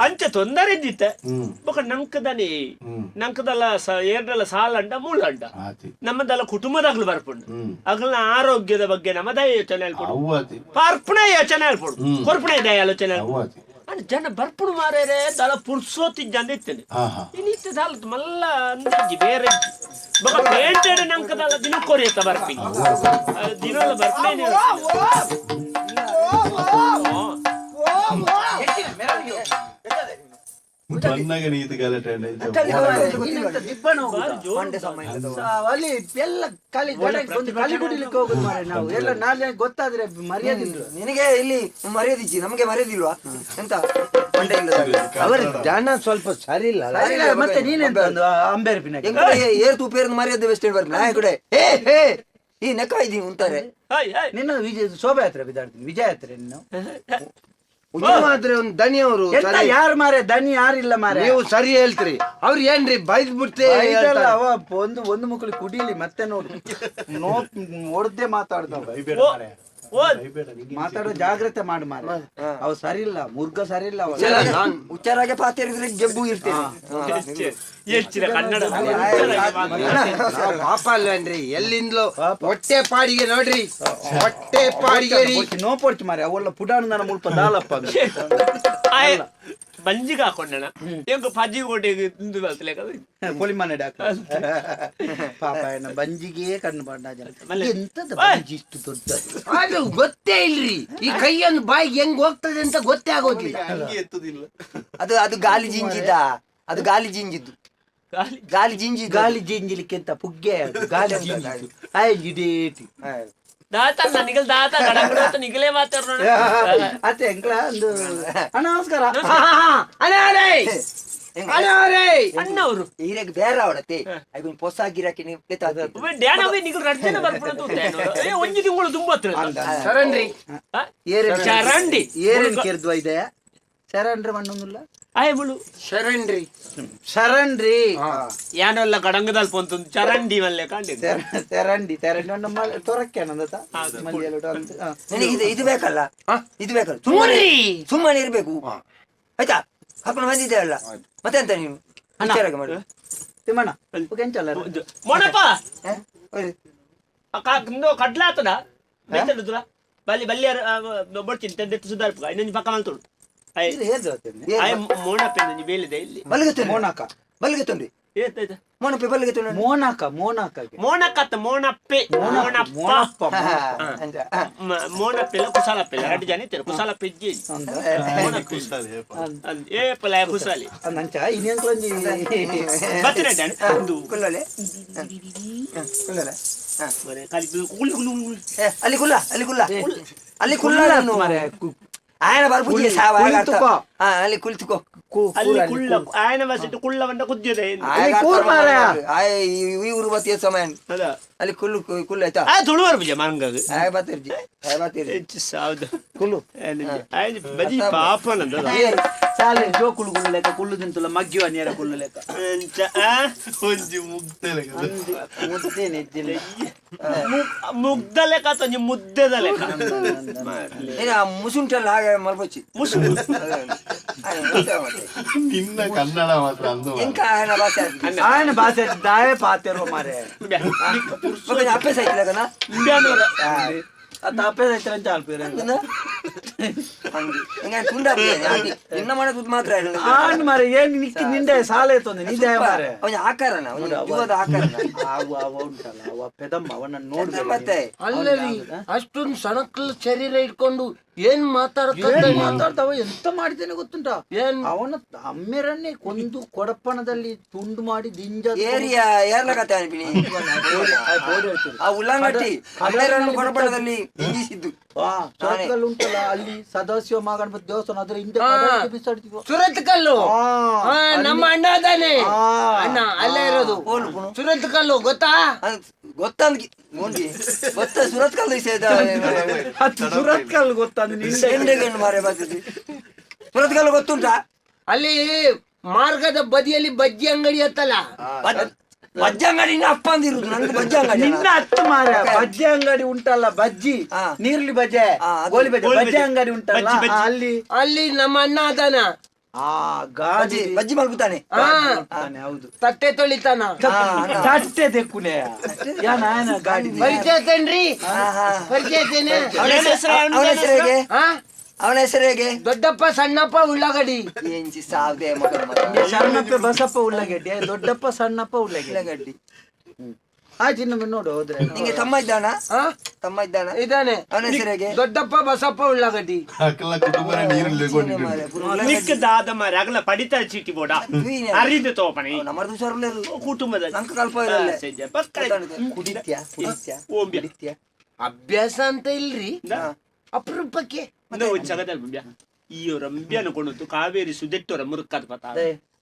ಅಂಚ ತೊಂದರೆ ಇದ್ದಿತ್ತ. ಬೊಕ ನಂಕದನೆ ನಂಕದಲ್ಲ ಏರ್ದಲ್ಲ ಸಾಲಂಡ ಮೂಲಂಡ. ಆತಿ. ನಮ್ಮದಲ್ಲ ಕುಟುಂಬದಾಗ್ಲು ಬರ್ಪುಂಡು. ಅಗ್ಲ ಆರೋಗ್ಯದ ಬಗ್ಗೆ ನಮ್ಮ ದಯ ಯೋಚನೆ ಹೇಳ್ಕೊಡು. ಅವು ಆತಿ. ಪಾರ್ಪುಣ ಯೋಚನೆ ಹೇಳ್ಕೊಡು ಕೊರ್ಪುಣ ದಯ ಆಲೋಚನೆ ಅವು ಹೇಳ್ಕೊಡು. ಆತಿ. ಅಂಡ್ ಜನ ಬರ್ಪುಡು ಮಾರೇರೆ ದಲ ಪುರ್ಸೋತಿಜ್ಜಂದ ಇತ್ತೇನೆ. ಹಾ ಹಾ. ಇನ್ನಿತ್ತ ದಾಲತ್ ಮಲ್ಲ ಅಂದಾಜಿ ಬೇರೆ ಇಜ್ಜಿ. ಬೊಕ ಪೇಂಟೆಡ್ ನಂಕದಲ್ಲ ದಿನಕ್ಕೊರಿಯತ್ತ ಬರ್ಪಿ ದಿನಲ್ಲ ಬರ್ಪೇನೆ. ಬನ್ನಗ ನೀತಿ ಗಲಾಟೆ ಅಂಡ ಇಂಚ. ದಿಬ್ಬಣ ಹೋಗುದಾ? ಮಂಡೆ ಸಮಯ. ಅಲ್ಲಿ ಎಲ್ಲ ಕಲಿ ಒಂದು ಕಲಿ ಕುಡಿಲಿಕ್ಕೆ ಹೋಗುದು ಮಾರ್ರೆ ನಾವು ಎಲ್ಲ ನಾಲ್ಕು ಜನ ಗೊತ್ತಾದ್ರೆ ಮರ್ಯಾದೆ ಇಲ್ಲ. ನಿನಗೆ ಇಲ್ಲಿ ಮರ್ಯಾದಿಜ್ಜಿ, ನಮಗೆ ಮರ್ಯಾದಿಲ್ವಾ ಎಂತ ಮಂಡೆ ಇಲ್ಲದ? ಅವರ ಜನ ಸ್ವಲ್ಪ ಸರಿ ಇಲ್ಲ ಅಲ್ಲ? ಸರಿ ಇಲ್ಲ, ಮತ್ತೆ ನೀನೆಂತ ಒಂದು ಅಂಬೇರ್ ಪಿನಕ್ಕೆ? ಎಂಕುಡೆ ಏರ್ ತೂಪೇರ್ ಮರ್ಯಾದೆ ಬೆಸ್ಟ್ ಬರ್ರಿ ನಾಯ ಕೂಡ ಹೇ ಹೇ ಈ ನೆಕ್ಕ ಇದ್ದೀನಿ ಉಂತಾರೆ. Hi hi. ನಿನ್ನ ವಿಜಯ ಶೋಭಾಯಾತ್ರೆ ಬಿದ್ದಾಡ್ತೀನಿ ವಿಜಯಾತ್ರೆ ನೀನು. ನೀವು ಆದ್ರೆ ಒಂದು ದಣಿಯವರು ಎಂತ ಸರಿ. ಯಾರು ಮಾರೆ ದನಿ ಯಾರಿಲ್ಲ ಮಾರೆ. ನೀವು ಸರಿ ಹೇಳ್ತೀರಿ, ಅವ್ರು ಏನ್ರಿ ಬೈದ್ ಬಿಡ್ತೇ ಬೈದಲ್ಲ ಅವ ಒಂದು ಒಂದು ಮುಕ್ಕಳು ಕುಡಿಲಿ ಮತ್ತೆ ನೋಡು ನೋ ಹೊಡ್ದೆ ಮಾತಾಡ್ದವ. ಬೈಬೇಡ ಓ ಮಾರ್ರೆ. ಓ ಬೈಬೇಡ ನಿಂಗೆ. ಮಾತಾಡೋ ಜಾಗ್ರತೆ ಮಾಡು ಮಾರೆ, ಅವ ಸರಿ ಇಲ್ಲ, ಮುರ್ಗ ಸರಿ ಇಲ್ಲ ಅವ. ಹುಚ್ಚಾರಾಗೆ ಪಾತೇರಿದ್ರೆ ಜಬ್ಬು ಇರ್ತೇನೆ. ಹೆಚ್ಚಿನ ಕನ್ನಡ. ಪಾಪ ಅಲ್ವೇನ್ರಿ, ಎಲ್ಲಿಂದಲೂ ಹೊಟ್ಟೆ ಪಾಡಿಗೆ ನೋಡ್ರಿ, ಹೊಟ್ಟೆ ಪಾಡಿಗೆ ರೀ. ನೋ ಪೊಡ್ಚು ಮಾರೆ, ಅವೆಲ್ಲ ಪುಡಾಣ ನನ್ನ ಮುಲ್ಪ ದಾಲಪ್ಪ ಅದು. ಆಯ್ ಬಂಜಿಗೆ ಹಾಕೊಂಡಣ ಎಂಕ್ ಪಜ್ಜಿ ಕೋಟೆಗೆ ತಿಂದು ಬರ್ತಲೆ. ಪೊಲಿಮನೆ ಡಾಕ್ಟರ್ ಪಾಪ ಏನ ಬಂಜಿಗೆ ಕಣ್ಣು ಬಣ್ಣ ಜನ. ಮಲ್ಲೆ. ಎಂತದ ಬಂಜಿ ಇಷ್ಟು ದೊಡ್ಡದು? ಅದು ಗೊತ್ತೇ ಇಲ್ರಿ, ಈ ಕೈಯನ್ನು ಬಾಯಿಗೆ ಹೆಂಗ್ ಹೋಗ್ತದೆ ಅಂತ ಗೊತ್ತೇ ಆಗೋದಿಲ್ಲ. ಹಂಗೆ ಎತ್ತುದಿಲ್ಲ. ಅದು ಅದು ಗಾಲಿ ಜಿಂಜಿದ್ದ, ಅದು ಗಾಲಿ ಜಿಂಜಿದ್ದು, ಗಾಲಿ ಜಿಂಜಿದ್ದು. ಗಾಲಿ ಜಿಂಜಿಲಿಕ್ಕೆ ಅಂತ ಪುಗ್ಗೆ ಅದು, ಗಾಲಿ ಜಿಂಜಿದ್ದು ಆಯ್ ಇಡೇಟಿ. ದಾತ ನಿಗಲ್ ದಾತ ಗಡಗಡ ನಿಗಲೇ ಮಾತಾಡೋಣ. ಅತ್ತೆ ಎಂಕ್ಲ ಒಂದು ಅಣ್ಣ ನಮಸ್ಕಾರ. ಅಣ್ಣವರು. ಈರೆಗ್ ಬೇರೆ ಅವಡತ್ತೆ ಐಗೊಂದು ಹೊಸ ಗಿರಾಕಿ ನೀವು ಡ್ಯಾನವೇ ನಿಗಲ್ ರಡ್ ಜನ ಬರ್ಪುಣ ಅಂತ ಉಂಟು. ಒಂಜಿ ತಿಂಗಳು ತುಂಬತ್ರ. ಶರಣ್ರಿ. ಏರೇನು ಚರಂಡಿ. ಏರೇನು ಕೆರ್ದ್ವ ಇದೆ ಶರಣ್ರಿ ಮಣ್ಣೊಂದಿಲ್ಲ. ಆಯ್ ಮುಳು. ಶರಣ್ರಿ. ಶರಣ್ರಿ. ಯಾನೆಲ್ಲ ಗಡಂಗದಲ್ಪ ಅಂತ ಚರಂಡಿ ಮಲ್ಲೆ ಕಾಂಡಿದ್ದೆ. ತೆರಂಡಿ ತೆರಂಡಿ ನಮ್ಮ ತೊರಕ್ಕೆ ನಂದತ ಮಲ್ಲಿಯಲ್ಲುಟ ಅಂತ. ನಿನಗೆ ಇದು ಇದು ಬೇಕಲ್ಲ, ಇದು ಬೇಕಲ್ಲ, ಸುಮ್ಮನೆ ಸುಮ್ಮನೆ ಇರ್ಬೇಕು ಆಯ್ತಾ? ಹಾಕೊಂಡು ಬಂದಿದ್ದೆ ಅಲ್ಲ, ಮತ್ತೆ ಎಂತ ನೀನು ವಿಚಾರ ಮಾಡು. ತಿಮ್ಮಣ್ಣ ಕೆಂಚಲ್ಲ. ಮೊಣಪ್ಪ. ಹ? ಒಳ್ಳೆ. ಕಡ್ಲಾತದ ಮೆತ್ತಡುದ್ರ ಬಲ್ಲಿ ಬಲ್ಲಿ ಬೊಡ್ಚಿನ ತೆದ್ದೆತ್ತು ಸುಧಾರ್ಪುಗ ಇನ್ನೊಂದು ಪಕ್ಕ ಮಲ್ತುಡು. ಇದು ಹೇಗೆ ಗೊತ್ತಿಲ್ಲ. ಆಯ್ ಮೋಣಪ್ಪ ಇನ್ನೊಂದು ಬೇಲಿದೆ ಇಲ್ಲಿ. ಬಲ್ಗೆ ತೊಂದ್ರೆ. ಮೋನಾಕ. ಬಲ್ಗೆ ತೊಂದ್ರೆ. ಏತಾಯ್ತ? ಮೋನಪ್ಪೆ ಬಲ್ಗೆ ತೊಂದ್ರೆ. ಮೋನಾಕ ಮೋನಾಕಗೆ. ಮೋಣಕತ್ತ ಮೋಣಪ್ಪೆ ಮೋಣಪ್ಪ. ಮೋನಪ್ಪ. ಮೋಣಪ್ಪೆಲ್ಲ ಕುಸಾಲಪ್ಪೆಲ್ಲ ಎರಡು ಜನ ಇರ್ತಾರೆ ಕುಸಾಲಪ್ಪ ಇಜ್ಜಿ. ಏ ಪಲ ಕುಸಾಲಿ. ನಂಚ ಇನ್ನೇನ್ಕೊಂಜಿ ಬತ್ತಿನ ಒಂದು ಕುಲ್ಲಲೆ ಕುಲ್ಲಲೆ. ಬರೇ ಖಾಲಿ ಕುಲ್ ಕುಲ್ ಕುಲ್. ಅಲ್ಲಿ ಕುಲ್ಲ, ಅಲ್ಲಿ ಕುಲ್ಲ, ಅಲ್ಲಿ ಕುಲ್ಲ. ಮಾರ್ರೆ, ఆయన ಬರ್ಪುಜಿ ಸಾವ. ಕುಳಿತುಕೋ. ಅಲ್ಲಿ ಕುಳಿತುಕೋ. ಅಲ್ಲಿ ಕುಳ್ಳ ಆಯನ ಬಸಿಟ್ಟು ಕುಳ್ಳ ಬಂಡ ಕುದ್ಯದೆ ಕೂರ್ ಮಾರಾಯ. ಆಯ್ ಈ ಊರು ಬತ್ತಿ ಸಮಯ ಅದ ಅಲ್ಲಿ ಕುಲ್ಲು ಕುಲ್ಲು ಆಯ್ತಾ ಆ ತುಳುವರ್ ಪೂಜೆ ಮಂಗಗ್ ಆಯ್ ಬತ್ತಿರ್ಜಿ ಆಯ್ ಬತ್ತಿರ್ಜಿ ಹೆಚ್ಚು ಸಾವ್ದ ಕುಲ್ಲು ಆಯ್ತು ಬಜಿ ಪಾಪನಂದ ಸಾಲೆ ಜೋಕುಲು ಕುಲ್ಲು ಲೆಕ್ಕ ಕುಲ್ಲು ತಿಂತುಲ ಮಗ್ಗಿವ ನೇರ ಕುಲ್ಲು ಲೆಕ್ಕ ಅಂಚ ಆ? ಒಂಜಿ ಮುಗ್ಧ ಲೆಕ್ಕ. ಮುದ್ದೇನೆ ಇದ್ದಿಲ್ಲ. ಮುಗ್ಧ ಲೆಕ್ಕ ಅಥವಾ ಒಂಜಿ ಮುದ್ದೆದ ಲೆಕ್ಕ ಏನ ಆ ಮುಸುಂಟಲ್ಲ ಹಾಗೆ ಮಲ್ಪೊಚ್ಚಿ ಮುಸು ನಿನ್ನ ಕನ್ನಡ ಮಾತ್ರ ಅಂದು ಮಾರ್ರೆ. ಎಂಕ ಆಯನ ಭಾಷೆ ಆಯ್ತು. ఆయన భాష దాయే పాతేరు మారే ಮಗನ ಅಪ್ಪೆ ಸಾಯ್ತಿಲ್ಲ ಇಂಬ್ಯಾನೋರ. తప్పేది అయితే చాలు ಎಂಗ ತುಂಡ ನಿನ್ನ ಮನೆ ದುಡ್ಡು ಮಾತ್ರ ಇಲ್ಲ. ఆన్ మరి ఏం నిక్కి నిండే సాలైతుంది నీదే మారే ಅವನ ಆಕಾರನ ಅವನ ಜೀವದ ಆಕಾರನ ಅವ ಅವ ಉಂಟಲ್ಲ ಅವ ಪೆದಮ್ಮ ಅವನ ನೋಡ್ಬೇಕು ಮತ್ತೆ ಅಲ್ಲರಿ, ಅಷ್ಟೊಂದು ಸಣಕಲ್ ಶರೀರ ಇಟ್ಕೊಂಡು ಏನ್ ಏನ್ ಮಾತಾಡ್ತಾ ಮಾತಾಡ್ತಾವ ಎಂತ ಮಾಡಿದ್ದೇನೆ ಗೊತ್ತುಂಟಾ? ಏನ್? ಅವನ ಅಮ್ಮೆರನ್ನೇ ಕೊಂದು ಕೊಡಪ್ಪಣದಲ್ಲಿ ತುಂಡು ಮಾಡಿ ದಿಂಜ ಏರಿಯಾ ಏರ್ಲ ಕತೆ ಅನ್ಪಿನಿ ಆ ಉಲ್ಲಂಗಟ್ಟಿ ಅಮ್ಮೆರನ್ನು ಕೊಡಪಡದಲ್ಲಿ ಇಂಜಿಸಿದ್ದು. ಸೋತ್ಕಲ್ ಉಂಟಲ್ಲ, ಅಲ್ಲಿ ಸದಾಶಿವ ಮಹಾಗಣಪತಿ ದೇವಸ್ಥಾನ ಅದರ ಹಿಂದೆ ಕಡಲಿಗೆ ಬಿಸಾಡ್ತಿದ್ವು. ಸುರತ್ ಕಲ್ಲು. ನಮ್ಮ ಅಣ್ಣ ಅದಾನೆ. ಅಣ್ಣ ಅಲ್ಲೇ ಇರೋದು. ಹೋಲು ಸುರತ್ ಕಲ್ಲು ಗೊತ್ತಾ? ಗೊತ್ತಂದ್ ನೋಡಿ ಗೊತ್ತ ಸುರತ್ ಕಲ್ಲು ಅದು ಸುರತ್ಕಲ್ ಗೊತ್ತ ನಿಂಡೆ. ಮಾರೆ ಬರ್ತದೆ. ಸುರತ್ ಕಲ್ಲು ಗೊತ್ತುಂಟಾ? ಅಲ್ಲಿ ಮಾರ್ಗದ ಬದಿಯಲ್ಲಿ ಬಜ್ಜಿ ಅಂಗಡಿ ಅತ್ತಲ್ಲ. ಬಜ್ಜಿ ಅಂಗಡಿ ಅಪ್ಪ ಅಂದಿರುದು ನಂಗೆ ಬಜ್ಜಿ ಅಂಗಡಿ ನಿನ್ನ ಹತ್ತು ಮಾರ ಬಜ್ಜಿ ಅಂಗಡಿ ಉಂಟಲ್ಲ, ಬಜ್ಜಿ ನೀರ್ಲಿ ಬಜೆ ಅದು ಗೋಲಿ ಬಜೆ ಗೋಲಿ ಬಜ್ಜಿ ಬಜೆ. ಅಂಗಡಿ ಉಂಟಲ್ಲ, ಬಜ್ಜಿ, ಬಜ್ಜಿ. ಅಲ್ಲಿ ಅಲ್ಲಿ ನಮ್ಮ ಅಣ್ಣ ಅದಾನ. ಆ ಗಾಡಿ ಬಜ್ಜಿ ಬಜ್ಜಿ ಮಲ್ಪುತ್ತಾನೆ. ಹೌದು. ತಟ್ಟೆ ತೊಳಿತಾನ. ತಟ್ಟೆ ತೆಕ್ಕುನೆ ಯಾನ ಆಯನ ಗಾಡಿ. ಪರಿಚಯ ತೇನ್ರಿ? ಪರಿಚಯ ತೇನೆ? ಅವನ ಹೆಸರು ಅವನ ಹೆಸರು ಹೇಗೆ? ಹಾ ಅವನ ಹೆಸರು ಹೇಗೆ? ದೊಡ್ಡಪ್ಪ ಸಣ್ಣಪ್ಪ ಉಳ್ಳಾಗಡ್ಡಿ. ಏನ್ಸಿ ಸಾವ್ದೆ ಮಗನ ಮಗ. ಶರಣಪ್ಪ ಬಸಪ್ಪ ಉಳ್ಳಾಗಡ್ಡಿ, ದೊಡ್ಡಪ್ಪ ಸಣ್ಣಪ್ಪ ಉಳ್ಳಾಗಡ್ಡಿ. ಉಳ್ಳಾಗಡ್ಡಿ. ಆಯ್ತು, ಇನ್ನೊಮ್ಮೆ ನೋಡು ಹೋದ್ರೆ. ನಿಂಗೆ ತಮ್ಮ ಇದ್ದಾನ? ತಮ್ಮ ಇದ್ದಾನ? ಇದಾನೆ. ಅವನ ಹೆಸರು ಹೇಗೆ? ದೊಡ್ಡಪ್ಪ ಬಸಪ್ಪ ಉಳ್ಳಾಗಡ್ಡಿ. ಅಕಲ ಕುಟುಂಬನೇ ನೀರಲ್ಲಿ ಕೊಂಡಿಟ್ಟು. ನಿಕ್ಕ ದಾದ ಮಾರೆ ಅಗಲ ಪಡಿತರ ಚೀಟಿ ಬೋಡ ಅರಿದು ತೋಪಣಿ. ನಮ್ಮದು ಹುಷಾರಿಲ್ಲ. ಕುಟುಂಬದ ನಂಗೆ ಕಲ್ಪ ಇರಲ್ಲ. ಪಕ್ಕ. ಕುಡಿತ್ಯಾ ಕುಡಿತ್ಯಾ? ಓಂಬ್ಯ. ಕುಡಿತ್ಯಾ? ಅಭ್ಯಾಸ ಅಂತ ಇಲ್ರಿ, ಅಪರೂಪಕ್ಕೆ. ಈ ರಂಬ್ಯನ ಕೊಣತು ಕಾವೇರಿ ಸುದೆಟ್ಟೋರ ಮುರುಕದ ಪತ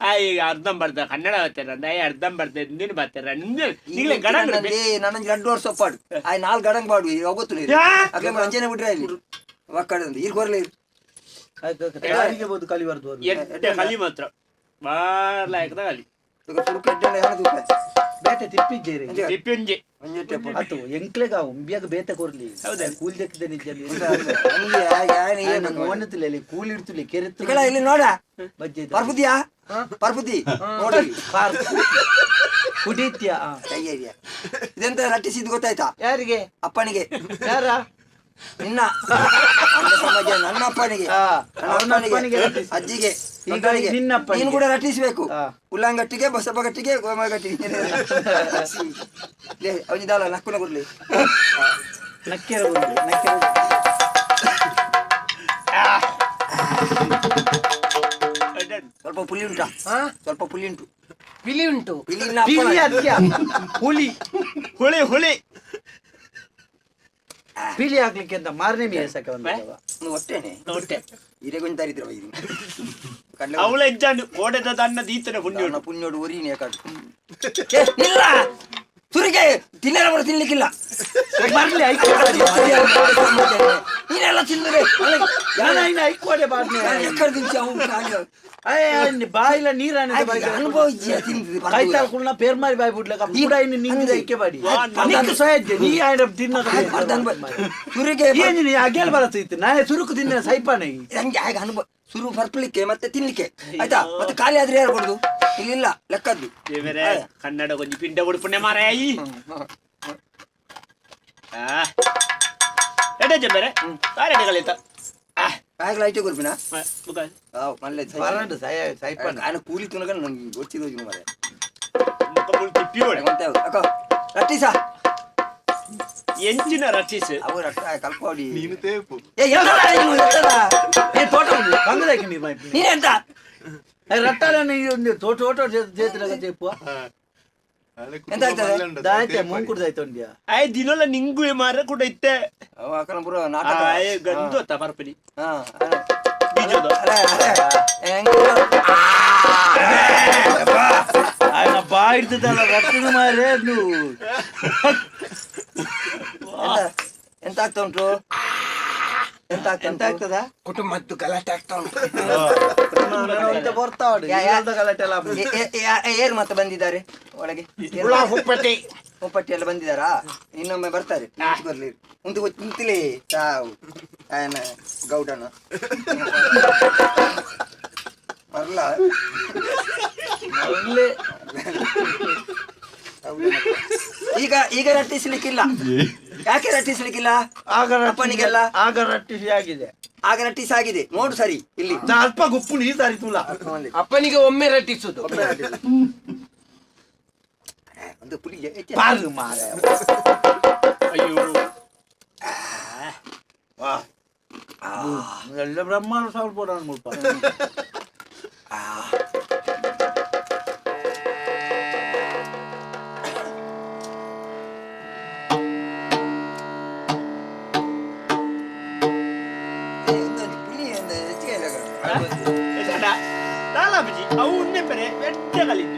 ಆಯ್ ಅರ್ಧಂಬರ್ಧ ಕನ್ನಡ ಬರ್ತಾರ, ಆಯ್ ಅರ್ಧಂಬರ್ಧ ಹಿಂದಿನ ಬರ್ತಾರ. ನಿಂಗ್ಲೆ ಗಡಂಗ್. ನನ್ನ 2 ವರ್ಷ ಪಾಡು ಆಯ್ 4 ಗಡಂಗ್ ಪಾಡು ಗೊತ್ತು. ಅದೇ ಅಂಜನೆ ಬಿಟ್ರೆ ಇಲ್ಲಿ ಒಕ್ಕಡೆ ಇಲ್ಲಿ ಕೊರ್ಲಿ. ಕಲಿಬಾರ್ದು. ಎಡ್ಡೆ ಕಲಿ ಮಾತ್ರ ಬಾರ್ಲಾಯಕದ ಕಲಿ. ಬೇತೆ ತಿಪ್ಪಿದ್ದೇರಿ. ತಿಪ್ಪಿಂಜೆ. ಅದು ಎಂಕ್ಲೆಗ ಉಂಬ್ಯಾಗ ಬೇತೆ ಕೊರ್ಲಿ. ಕೂಲಿ ದಕ್ಕಿದೆ ನಿಜ. ಓನತಿಲ್ಲ ಕೂಲಿ ಇಡ್ತಿಲ್ಲ ಕೆರೆ. ಇಲ್ಲಿ ನೋಡ. ಬಜ್ಜೆ. ಪರ್ಬುದಿಯಾ ಪರ್ಬುದಿ ನೋಡಿ. ಕುಡಿತ್ಯಾ? ಕೈಯೇರಿಯ ಇದೆಂತ ರಟ್ಟಿಸಿದ್ದು ಗೊತ್ತಾಯ್ತಾ? ಯಾರಿಗೆ? ಅಪ್ಪನಿಗೆ. ಯಾರ? ನಿನ್ನ ನನ್ನ ಸಮಾಜ ನನ್ನ ಅಪ್ಪನಿಗೆ. ಅವನ ಅಪ್ಪನಿಗೆ ರಟ್ಟಿಸಿ. ಅಜ್ಜಿಗೆ ಈಗ ದೊಡ್ಡವನಿಗೆ. ನಿನ್ನ ಅಪ್ಪನಿಗೆ. ನೀನು ಕೂಡ ರಟ್ಟಿಸಬೇಕು. ಉಲ್ಲಂಗಟ್ಟಿಗೆ ಬಸಪ್ಪ ಗಟ್ಟಿಗೆ ಗೋಮಗಟ್ಟಿಗೆ ಅವನಿದಾಲ ನಕ್ಕುನ ಕೊಡ್ಲಿ. ನಕ್ಕೆರ ಕೊಡ್ಲಿ, ನಕ್ಕೆರ. ಸ್ವಲ್ಪ ಪುಲಿ ಉಂಟಾ? ಸ್ವಲ್ಪ ಪುಲಿ ಉಂಟು. ಪಿಲಿ ಉಂಟು. ಪಿಲಿ. ಪಿಲಿ ಅದ್ಯಾ? ಹುಲಿ. ಹುಳಿ ಹುಳಿ. ಪಿಲಿ ಹಾಕ್ಲಿಕ್ಕೆ ಅಂತ ಮಾರನೇ ಮೇಸಕ್ಕೆ ಬಂದವ. ಹೊಟ್ಟೆನೆ. ಹೊಟ್ಟೆ. ಹಿರೇ ಕೊಂಚ ಇದ್ರ ಅವಳ ಹೆಜ್ಜಾಂಡು ಕೋಡೆದ ತನ್ನ ದೀತನ ಪುಣ್ಯೋಡು. ಪುಣ್ಯೋಡು ಒರಿನೇ ಕಾಡು ಇಲ್ಲ ಸುರಿಗೆ ತಿನ್ನರ ಕೂಡ ತಿನ್ಲಿಕ್ಕಿಲ್ಲ. ಬರ್ಲಿ ಐಕೋ. ನೀನೆಲ್ಲ ತಿಂದ್ರೆ ಐಕೋಡೆ ಬಾರ್ನೆ. ಎಕ್ಕಡ ತಿಂಚಿ ಅವು ಕಾಲು. ಬಾಯಿಲ ನೀರಾನೆ. ಅನುಭವ ಇಜ್ಜಿ ತಿಂದು. ಕೈತಾಲ್ ಕುಳ್ನ ಪೇರ್ಮಾರಿ ಬಾಯಿ ಬಿಡ್ಲಕ ಕೂಡ ಇನ್ನು ನಿಂಗಿದ ಐಕೆ ಬಾಡಿ ನಿಂಗೆ ಸಹಜ ನೀ ಆಯ್ನ ತಿನ್ನಕ. ಸುರಿಗೆ ಏನು ನೀ ಅಗೇಲ್ ಬರತ್ತಿತ್ತು ನಾ ಸುರುಕು ತಿನ್ನ ಸೈಪಾನೆ. ನಂಗೆ ಹಾಗೆ ಅನುಭವ ಸುರು ಪರ್ಪಲಿಕ್ಕೆ ಮತ್ತೆ ತಿನ್ಲಿಕ್ಕೆ ಆಯ್ತಾ? ಮತ್ತೆ ಖಾಲಿ ಆದ್ರೆ ಯಾರು ಕೊಡುದು? ಇಲ್ಲ ಲೆಕ್ಕದ್ದು. ದೇವರೇ ಕನ್ನಡ ಕೊಂಚ ಪಿಂಡ ಕೊಡು ಪುಣ್ಯ ಮಾರಾಯಿ. ಎಡೆ ಜಬ್ಬರೆ ಬಾರೆ ಕಲಿತ. ಬ್ಯಾಗ್ ಲೈಟ್ ಕೊರ್ಪಿನ ಮಲ್ಲೆ ಬರಂಡು ಸಯ ಸೈಪಾನ. ನಾನು ಕೂಲಿ ತುನಗ ನಂಗೆ ಗೊತ್ತಿರೋದು ಮಾರೆ. ತಿಪ್ಪಿಯೋಡೆ. ಅಕ್ಕ ರಟ್ಟಿಸಾ. ಎಂಚಿನ ರಚಿಸ್. ಅವು ರಟ್ಟ ಕಲ್ಪೋಡಿ. ನೀನು ತೇಪು. ಏ ಎಂತದ ನೀನು ಎಂತದ? ఏ తోట ఉంది బంగదాకి నీరు మా ನೀನು ಎಂತ? రట్టాలని ఉంది తోట తోట చేతులుగా చెప్పు. ಎಂತ ಆಗ್ತದೆ? దాయితే మూకుడు దాయితే ಆಯ್ ದಿನೊಲ್ಲ ನಿಂಗು ಮಾರ ಕೂಡ ಇತ್ತೆ. ಅವ ಅಕ್ಕನ ಪೂರ ನಾಟಕ. ಆಯ್ ಗಂದು ಅತ್ತ ಪರ್ಪಲಿ. ಹಾ. ఆయన బాయిడుతుందా రట్టును మారే నువ్వు. ಎಂತ ಆಗ್ತಾ ಉಂಟು? ಎಂತ ಆಗ್ತಾ ఎంత ಆಗ್ತದ? ಕುಟುಂಬದ್ದು ಗಲಾಟೆ ಆಗ್ತಾ ಉಂಟು. ಬರ್ತಾವಡು ಗಲಾಟೆ ಎಲ್ಲ. ಏರು ಮತ್ತೆ ಬಂದಿದ್ದಾರೆ ಒಳಗೆ? ಹುಪ್ಪಟಿ ಹುಪ್ಪಟ್ಟಿ ಎಲ್ಲ ಬಂದಿದ್ದಾರಾ? ಇನ್ನೊಮ್ಮೆ ಬರ್ತಾರೆ, ಬರ್ಲಿ. ಉಂಟು ನಿಂತಲೇ ತಾವು ಆಯನ ಗೌಡನ ಬರ್ಲ. ಈಗ ಈಗ ರಟ್ಟಿಸ್ಲಿಕ್ಕಿಲ್ಲ. ಯಾಕೆ ರಟ್ಟಿಸ್ಲಿಕ್ಕಿಲ್ಲ? ಆಗ ಅಪ್ಪನಿಗೆಲ್ಲ ಆಗ ರಟ್ಟಿಸಿ ಆಗಿದೆ. ಆಗ ರಟ್ಟಿಸಿ ಆಗಿದೆ ನೋಡು. ಸರಿ ಇಲ್ಲಿ ಅಲ್ಪ ಗುಪ್ಪು ನೀ ಸಾರಿ ತುಲ. ಅಪ್ಪನಿಗೆ ಒಮ್ಮೆ ರಟ್ಟಿಸುದು. ಒಂದು ಪುಲಿ. ಪಾರು ಮಾರೆ. ಅಯ್ಯೋ ಎಲ್ಲ ಬ್ರಹ್ಮಾಂಡ ಸಾವಿರ ಪೋಡ ಮುಲ್ಪ. ಅವು ಉನ್ನೆ ಪೆರೆ ಬೆಟ್ಟ ಕಲಿದ್ದು.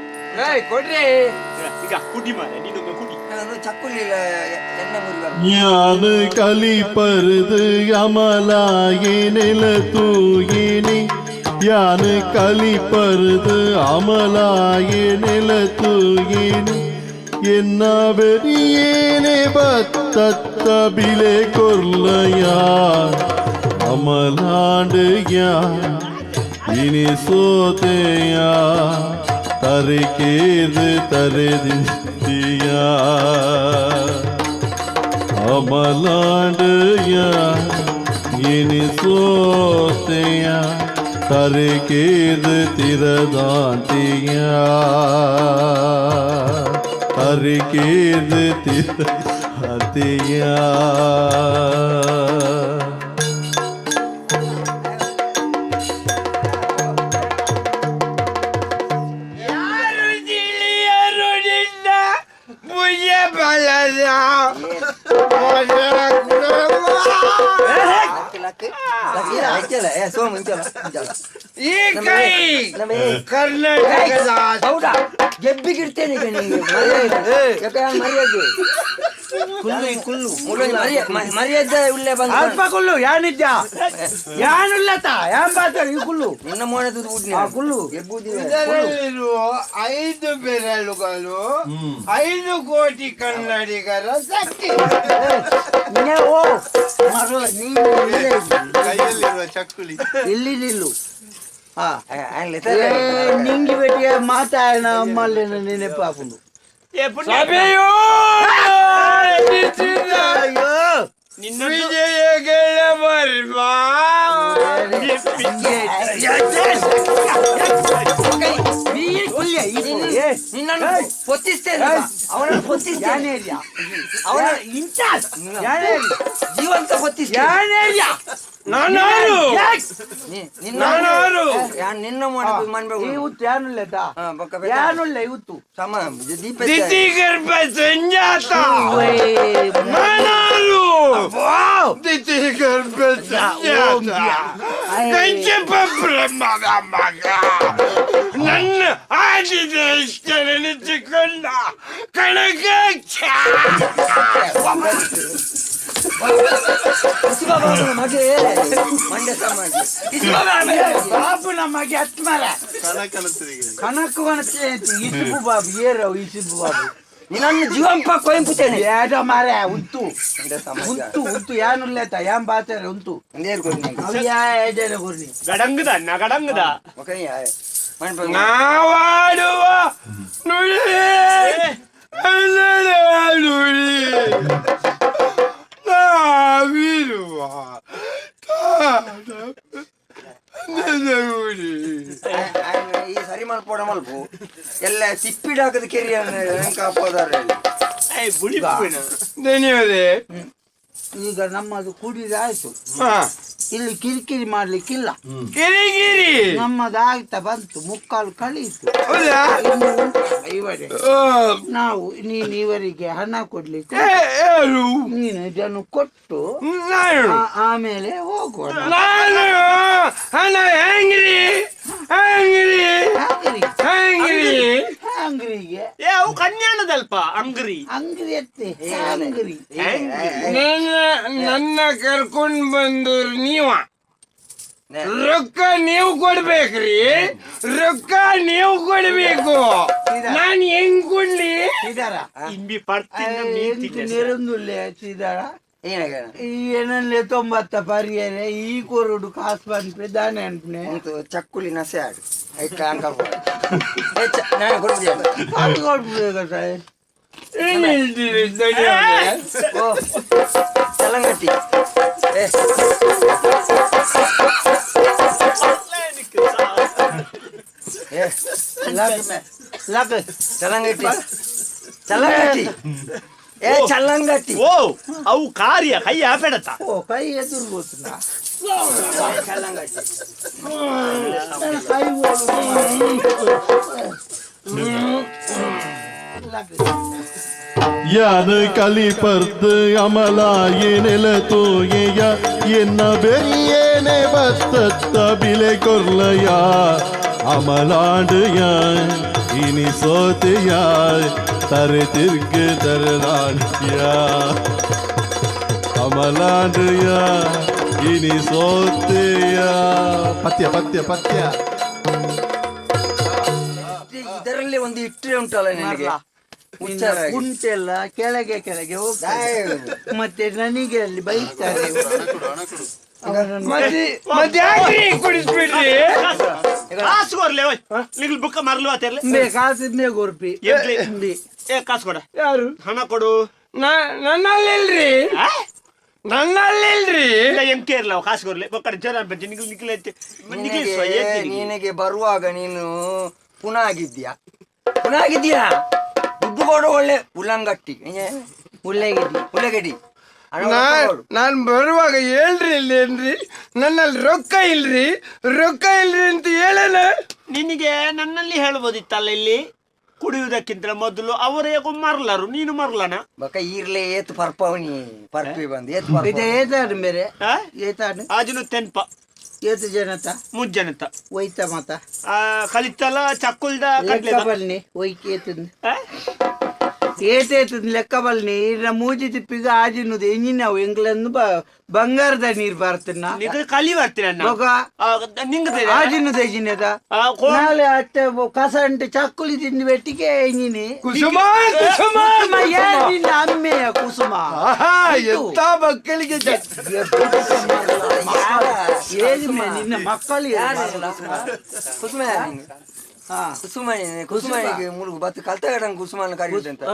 ಕೊಡ್ರಿ ಈಗ ಕುಡಿ ಮಾರೆ, ನೀನೊಮ್ಮೆ ಕುಡಿ. ಚಕ್ಕುಲಿಲ್ಲ ಎಣ್ಣೆ ಮುರಿ. ஞான கலிப்பருது அமலாகி நில தூயினி, யானு கலிப்பருது அமலாகி நில தூயினி, என்ன வெறியேனே பத்தத்த பிலே கொர்லையா, அமலாண்டு யா இனி சோதையா தரிகேது தரிதியா, அமலாண்டுயா இனி சோத்தையா தரிகேது திரதாந்தியா, தரிகேது திரதியா. ಯಾರು ತಿಳಿಯರು ನಿನ್ನ ಭುಜ ಬಲದ. ಈ ಕೈ ಕರ್ನಾಟಕದ ಹೌದಾ? ಗೆಬ್ಬಿಗಿಡ್ತೇನೆ ಈಗ ನಿಂಗೆ. ಮರ್ಯಾದೆ ಯಾಕೆ? ಮರ್ಯಾದೆ ಕುಲ್ಲು ಕುಲ್ಲು ಮರ್ಯಾದೆ ಉಳ್ಳೆ ಬಂದ ಅಲ್ಪ ಕುಲ್ಲು. ಯಾನಿದ್ಯಾ ಯಾನುಲ್ಲತ ಯಾನ್ ಬಾತಾಡ ಈ ಕುಲ್ಲು. ನಿನ್ನ ಮೋನೆ ತುದು. ಆ ಕುಲ್ಲು. ಇದರಲ್ಲಿರುವ 5 ಬೆರಳುಗಳು 5 ಕೋಟಿ ಕನ್ನಡಿಗರ ಶಕ್ತಿ. ಓ ಮರಲ ನೀನು ಇಲ್ಲೇ ಇದ್ದು. ಕೈಯಲ್ಲಿರುವ ಚಕ್ಕುಲಿ ಇಲ್ಲಿ ನಿಲ್ಲು. ಹಾ ನಿಂಗಿ ಬೇಟಿಯ ಮಾತಾಡೋಣ ಅಮ್ಮಲ್ಲಿ ನೆನಪಾಪುಂಡು. ಏ ಪುಣ್ಯ ಸಭೆಯು ನಡೆಸಿದ ಅಯ್ಯೋ ನಿನ್ನನ್ನು ವಿಜಯಗಳ ವರ್ಮ. ನಿನ್ನನ್ನು ಪೊತ್ತಿಸ್ತೇನೆ, ಅವನನ್ನು ಪೊತ್ತಿಸ್ತೇನೆ. ಅವನ ಇಂಥ ಜೀವಂತ ಪೊತ್ತಿಸ್ತೇನೆ. ನಾನಾರು ನಿನ್ನ ನಾನಾರು? ನಿನ್ನ ಮೋನೆ ಮನ್ಬೇಕು. ಇವತ್ತು ಯಾನುಲ್ಲ ಯಾನುಲ್ಲ ಇವತ್ತು ಸಮ ದೀಪ. ದಿತಿ ಗರ್ಭ ಸಂಜಾತ ನಾನಾರು, ದಿತಿ ಗರ್ಭ ಸಂಜಾತ ಕಂಚಪ ಬ್ರಹ್ಮದ ಮಗ, ನನ್ನ ಆದಿದೇಶನೆನಿಸಿಕೊಂಡ ಕನಕಾಕ್ಷ. ಮಂಡ್ಯ ಸಮಾಜ ಬಾಬು ನಮಗೆ ಹತ್ಮರ ಕನಕು ಇಸುಬು ಬಾಬು ಏರವು ಇಸುಬು ಬಾಬು. ನಿನ್ನನ್ನು ಜೀವಂಪ ಕೊಯಂಪುತ್ತೇನೆ. ಏಡ ಮಾರೆ ಉಂತು ಉಂತು ಉಂತು ಯಾನುಲ್ಲೇತ ಯಾನ್ ಬಾತಾರೆ ಉಂತು. ಅವು ಯಾ ಏಡೇರ ಗುರ್ನಿ. ಗಡಂಗದ ಅಣ್ಣ ಗಡಂಗದ. ನಾವಾಡುವ ನುಡಿ ಕನ್ನಡ ನುಡಿ, ನಾವಿರುವ ಗುಡಿ. ಈ ಸರಿ ಮಲ್ಪೋಡ ಮಲ್ಪು ಎಲ್ಲ ತಿಪ್ಪಿಡ್ ಹಾಕದ ಕೆರಿಯನ್ನು ಕಾಪೋದಾರೆ. ಏ ಬುಳಿ ಧನ್ಯವಾದ. ಈಗ ನಮ್ಮದು ಕೂಡಿದ ಆಯ್ತು. ಹಾ. ಇಲ್ಲಿ ಕಿರಿಕಿರಿ ಮಾಡ್ಲಿಕ್ಕಿಲ್ಲ. ಕಿರಿಕಿರಿ ನಮ್ಮದಾಗ್ತಾ ಬಂತು, ಮುಕ್ಕಾಲು ಕಳೀತು. ಹೌದಾ? ಇನ್ನು ಇವರೇ ನಾವು ನೀನು ಇವರಿಗೆ ಹಣ ಕೊಡ್ಲಿಕ್ಕೆ ಯಾರು? ನೀನು ಇದನ್ನು ಕೊಟ್ಟು ನಾನು ಆಮೇಲೆ ಹೋಗುವ. ನಾನು ಹಣ ಹೆಂಗ್ರಿ ಹೆಂಗ್ರಿ ಹ್ಯಾಂಗ್ರಿ ಹೆಂಗ್ರಿ ಹ್ಯಾಂಗ್ರಿಗೆ ಏ ಅವು ಕನ್ಯಾಣದಲ್ಪ ಅಂಗ್ರಿ ಅಂಗ್ರಿ ಎತ್ತೆ ಹ್ಯಾಂಗ್ರಿ. ನನ್ನ ನನ್ನ ಕರ್ಕೊಂಡ್ ಬಂದ್ರು ನೀವ, ರೊಕ್ಕ ನೀವು ಕೊಡ್ಬೇಕ್ರಿ, ರೊಕ್ಕ ನೀವು ಕೊಡ್ಬೇಕು, ನಾನ್ ಹೆಂಗ್ ಕೊಡ್ಲಿ? ಸೀದಾರ ಇಂಬಿ ಪರ್ತಿನ ಮೀತಿಗೆ ನೆರೊಂದುಲ್ಲೆ ಸೀದಾರ. ಏನಾಗ ಈ ಏನಲ್ಲೇ ತೊಂಬತ್ತ ಪರಿಯರೆ ಈ ಕೊರಡು ಕಾಸು ಬಂದ್ಪೆ ದಾನೆ ಅನ್ಪನೆ. ಉಂಟು ಚಕ್ಕುಲಿ ನಸೆ ಆಡು ಐಕ ಅಂಕ ನಾನು ಕೊಡ್ಬಿಡಿ. ಅದು ಕೊಡ್ಬೇಕು ಸಾಯ್. ಏನ್ ಹೇಳ್ತೀರಿ ದಣಿಯವ್ರೆ? ಓ ಚಲಂಗಟ್ಟಿ ಏ ಏ ಲಗ್ ಲಗ್ ಚಲಂಗಟ್ಟಿ ಚಲಂಗಟ್ಟಿ ಏ ಚಲಂಗಟ್ಟಿ. ಓ ಅವು ಕಾರ್ಯ ಕೈ ಆಪೆಡತ. ಓ ಕೈ ಎದುರು ಗೊತ್ತಿಲ್ಲ. ಚಲಂಗಟ್ಟಿ ಕೈ ಲಗ್. ಯಾನ ಕಲಿ ಪರ್ದು ಅಮಲಾಯಿ ನೆಲ ತೂಗೆಯ ಎನ್ನ ಬೆರಿಯೇನೆ ಬತ್ತತ್ತ ಬಿಲೆ ಕೊರ್ಲಯ ಅಮಲಾಂಡುಯ ಇನಿ ಸೋತೆಯ ತರೆ ತಿರ್கு ತರಲಾண்டிಯ ಅಮಲಾಂಡುಯ ಇನಿ ಸೋತೆಯ ಪತ್ಯ ಪತ್ಯ ಪತ್ಯ. ಇದರಲ್ಲಿ ಒಂದು ಇಟ್ಟರೆ ಉಂಟಲ್ಲ ನಿನಗೆ ಹುಚ್ಚಾರಾಗಿ. ಕುಂಟೆಲ್ಲ ಕೆಳಗೆ ಕೆಳಗೆ ಹೋಗ್ತದೆ, ಮತ್ತೆ ನನಗೆ ಅಲ್ಲಿ ಬೈತಾರೆ ಅವನನ್ನು. ಮತ್ತೆ ಮತ್ತೆ ಯಾಕ್ರಿ ಕುಡಿಸ್ಬಿಡ್ರಿ? ಕಾಸು ಕೊರ್ಲೆ ಓಯ್ ನಿಗ್ಲು ಬುಕ್ಕ ಮರ್ಲು ಆತಿರ್ಲೆ. ಇಂಬೆ ಕಾಸು ಇಂಬೆ ಕೊರ್ಪಿ. ಎದ್ಲೆ? ಇಂಬೆ. ಏ ಕಾಸು ಕೊಡ. ಯಾರು? ಹಣ ಕೊಡು. ನನ್ನಲ್ಲಿಲ್ರಿ, ನನ್ನಲ್ಲಿಲ್ರಿ. ಇಲ್ಲ ಎಂ ಕೆ ಇರ್ಲ ಕಾಸು ಕೊರ್ಲೆ ಬೊಕ್ಕಡೆ ಜನ ಬಂಚಿ ನಿಗ್ಲು ನಿಗ್ಲು ನಿಗ್ಲು ನಿನಗೆ ಬರುವಾಗ ನೀನು ಪುನಃ ಆಗಿದ್ಯಾ? ಪುನಃ ಆಗಿದ್ಯಾ? ದುಡ್ಡು ಕೊಡು ಒಳ್ಳೆ ಉಲ್ಲಂಗಟ್ಟಿ ಉಳ್ಳಾಗಡ್ಡಿ ಉಳ್ಳಾಗಡ್ಡಿ ಹಣ ಕೊಡು. ನಾನ್ ಬರುವಾಗ ಹೇಳ್ರಿ ಇಲ್ಲೇನ್ರಿ, ನನ್ನಲ್ಲಿ ರೊಕ್ಕ ಇಲ್ರಿ, ರೊಕ್ಕ ಇಲ್ರಿ ಅಂತ ಹೇಳೋಣ. ನಿನಗೆ ನನ್ನಲ್ಲಿ ಹೇಳ್ಬೋದಿತ್ತಲ್ಲ, ಇಲ್ಲಿ ಕುಡಿಯುವುದಕ್ಕಿಂತ ಮೊದಲು ಅವರೇ ಮರ್ಲರು, ನೀನು ಮರ್ಲನ? ಬಕ ಈರ್ಲೆ ಏತ್ ಪರ್ಪವನಿ ಪರ್ಪಿ ಬಂದು ಏತ್ ಇದು ಪರ್ಪವನಿ. ಏತಾಡು ಬೇರೆ ಆ? ಏತಾಡು ಆಜುನು ತೆನ್ಪ. ಏತು ಜನತ? ಮುಜ್ಜನತ. ಒಯ್ತ ಮತ? ಆ, ಕಲಿತಲ ಚಕ್ಕುಲ್ದ ಲೆಕ್ಕ ಕಡ್ಲೆದ ಬಲ್ನಿ ಒಯ್ಕೆ ಏತಂದು ಆ? ಏತೇತಂದು ಲೆಕ್ಕ ಬಲ್ನಿ ಇನ್ನ ಮೂಜಿ ತಿಪ್ಪಿಗ ಆಜಿನುದು ಎಂಜಿನವು ಎಂಗ್ಲನ್ನು ಬಂಗಾರದ ನೀರು ಬರ್ತನ್ನ. ನಿಂಗೆ ಕಲಿ ಬರ್ತೀರ ಬೊಕ ನಿಂಗೆ ಆಜಿನುದು ಎಂಜಿನದ ನಾಳೆ ಅತ್ತೆ ಕಸ ಅಂಟು ಚಕ್ಕುಲಿ ತಿಂದು ಬೆಟ್ಟಿಗೆ ಎಂಜಿನಿ. ಕುಸುಮ ಕುಸುಮ ಕುಸುಮ ಯಾರ್ ನಿನ್ನ ಅಮ್ಮೆಯ ಕುಸುಮ? ಆಹಾ, ಎಂತ ಮಕ್ಕಳಿಗೆ ಏನಿಮ್ಮ ನಿನ್ನ ಮಕ್ಕಳು ಯಾರು ಕುಸುಮ? ಕುಸುಮ ಯಾರು ನೀನು? ಹಾ. ಕುಸುಮ ನೀನು, ಕುಸುಮನಿಗೆ ಮುಳುಗು ಬತ್ತು ಕಲ್ತಗಡಂಗ್ ಕುಸುಮನ ಕರೆಯುವುದಂತ. ಆ?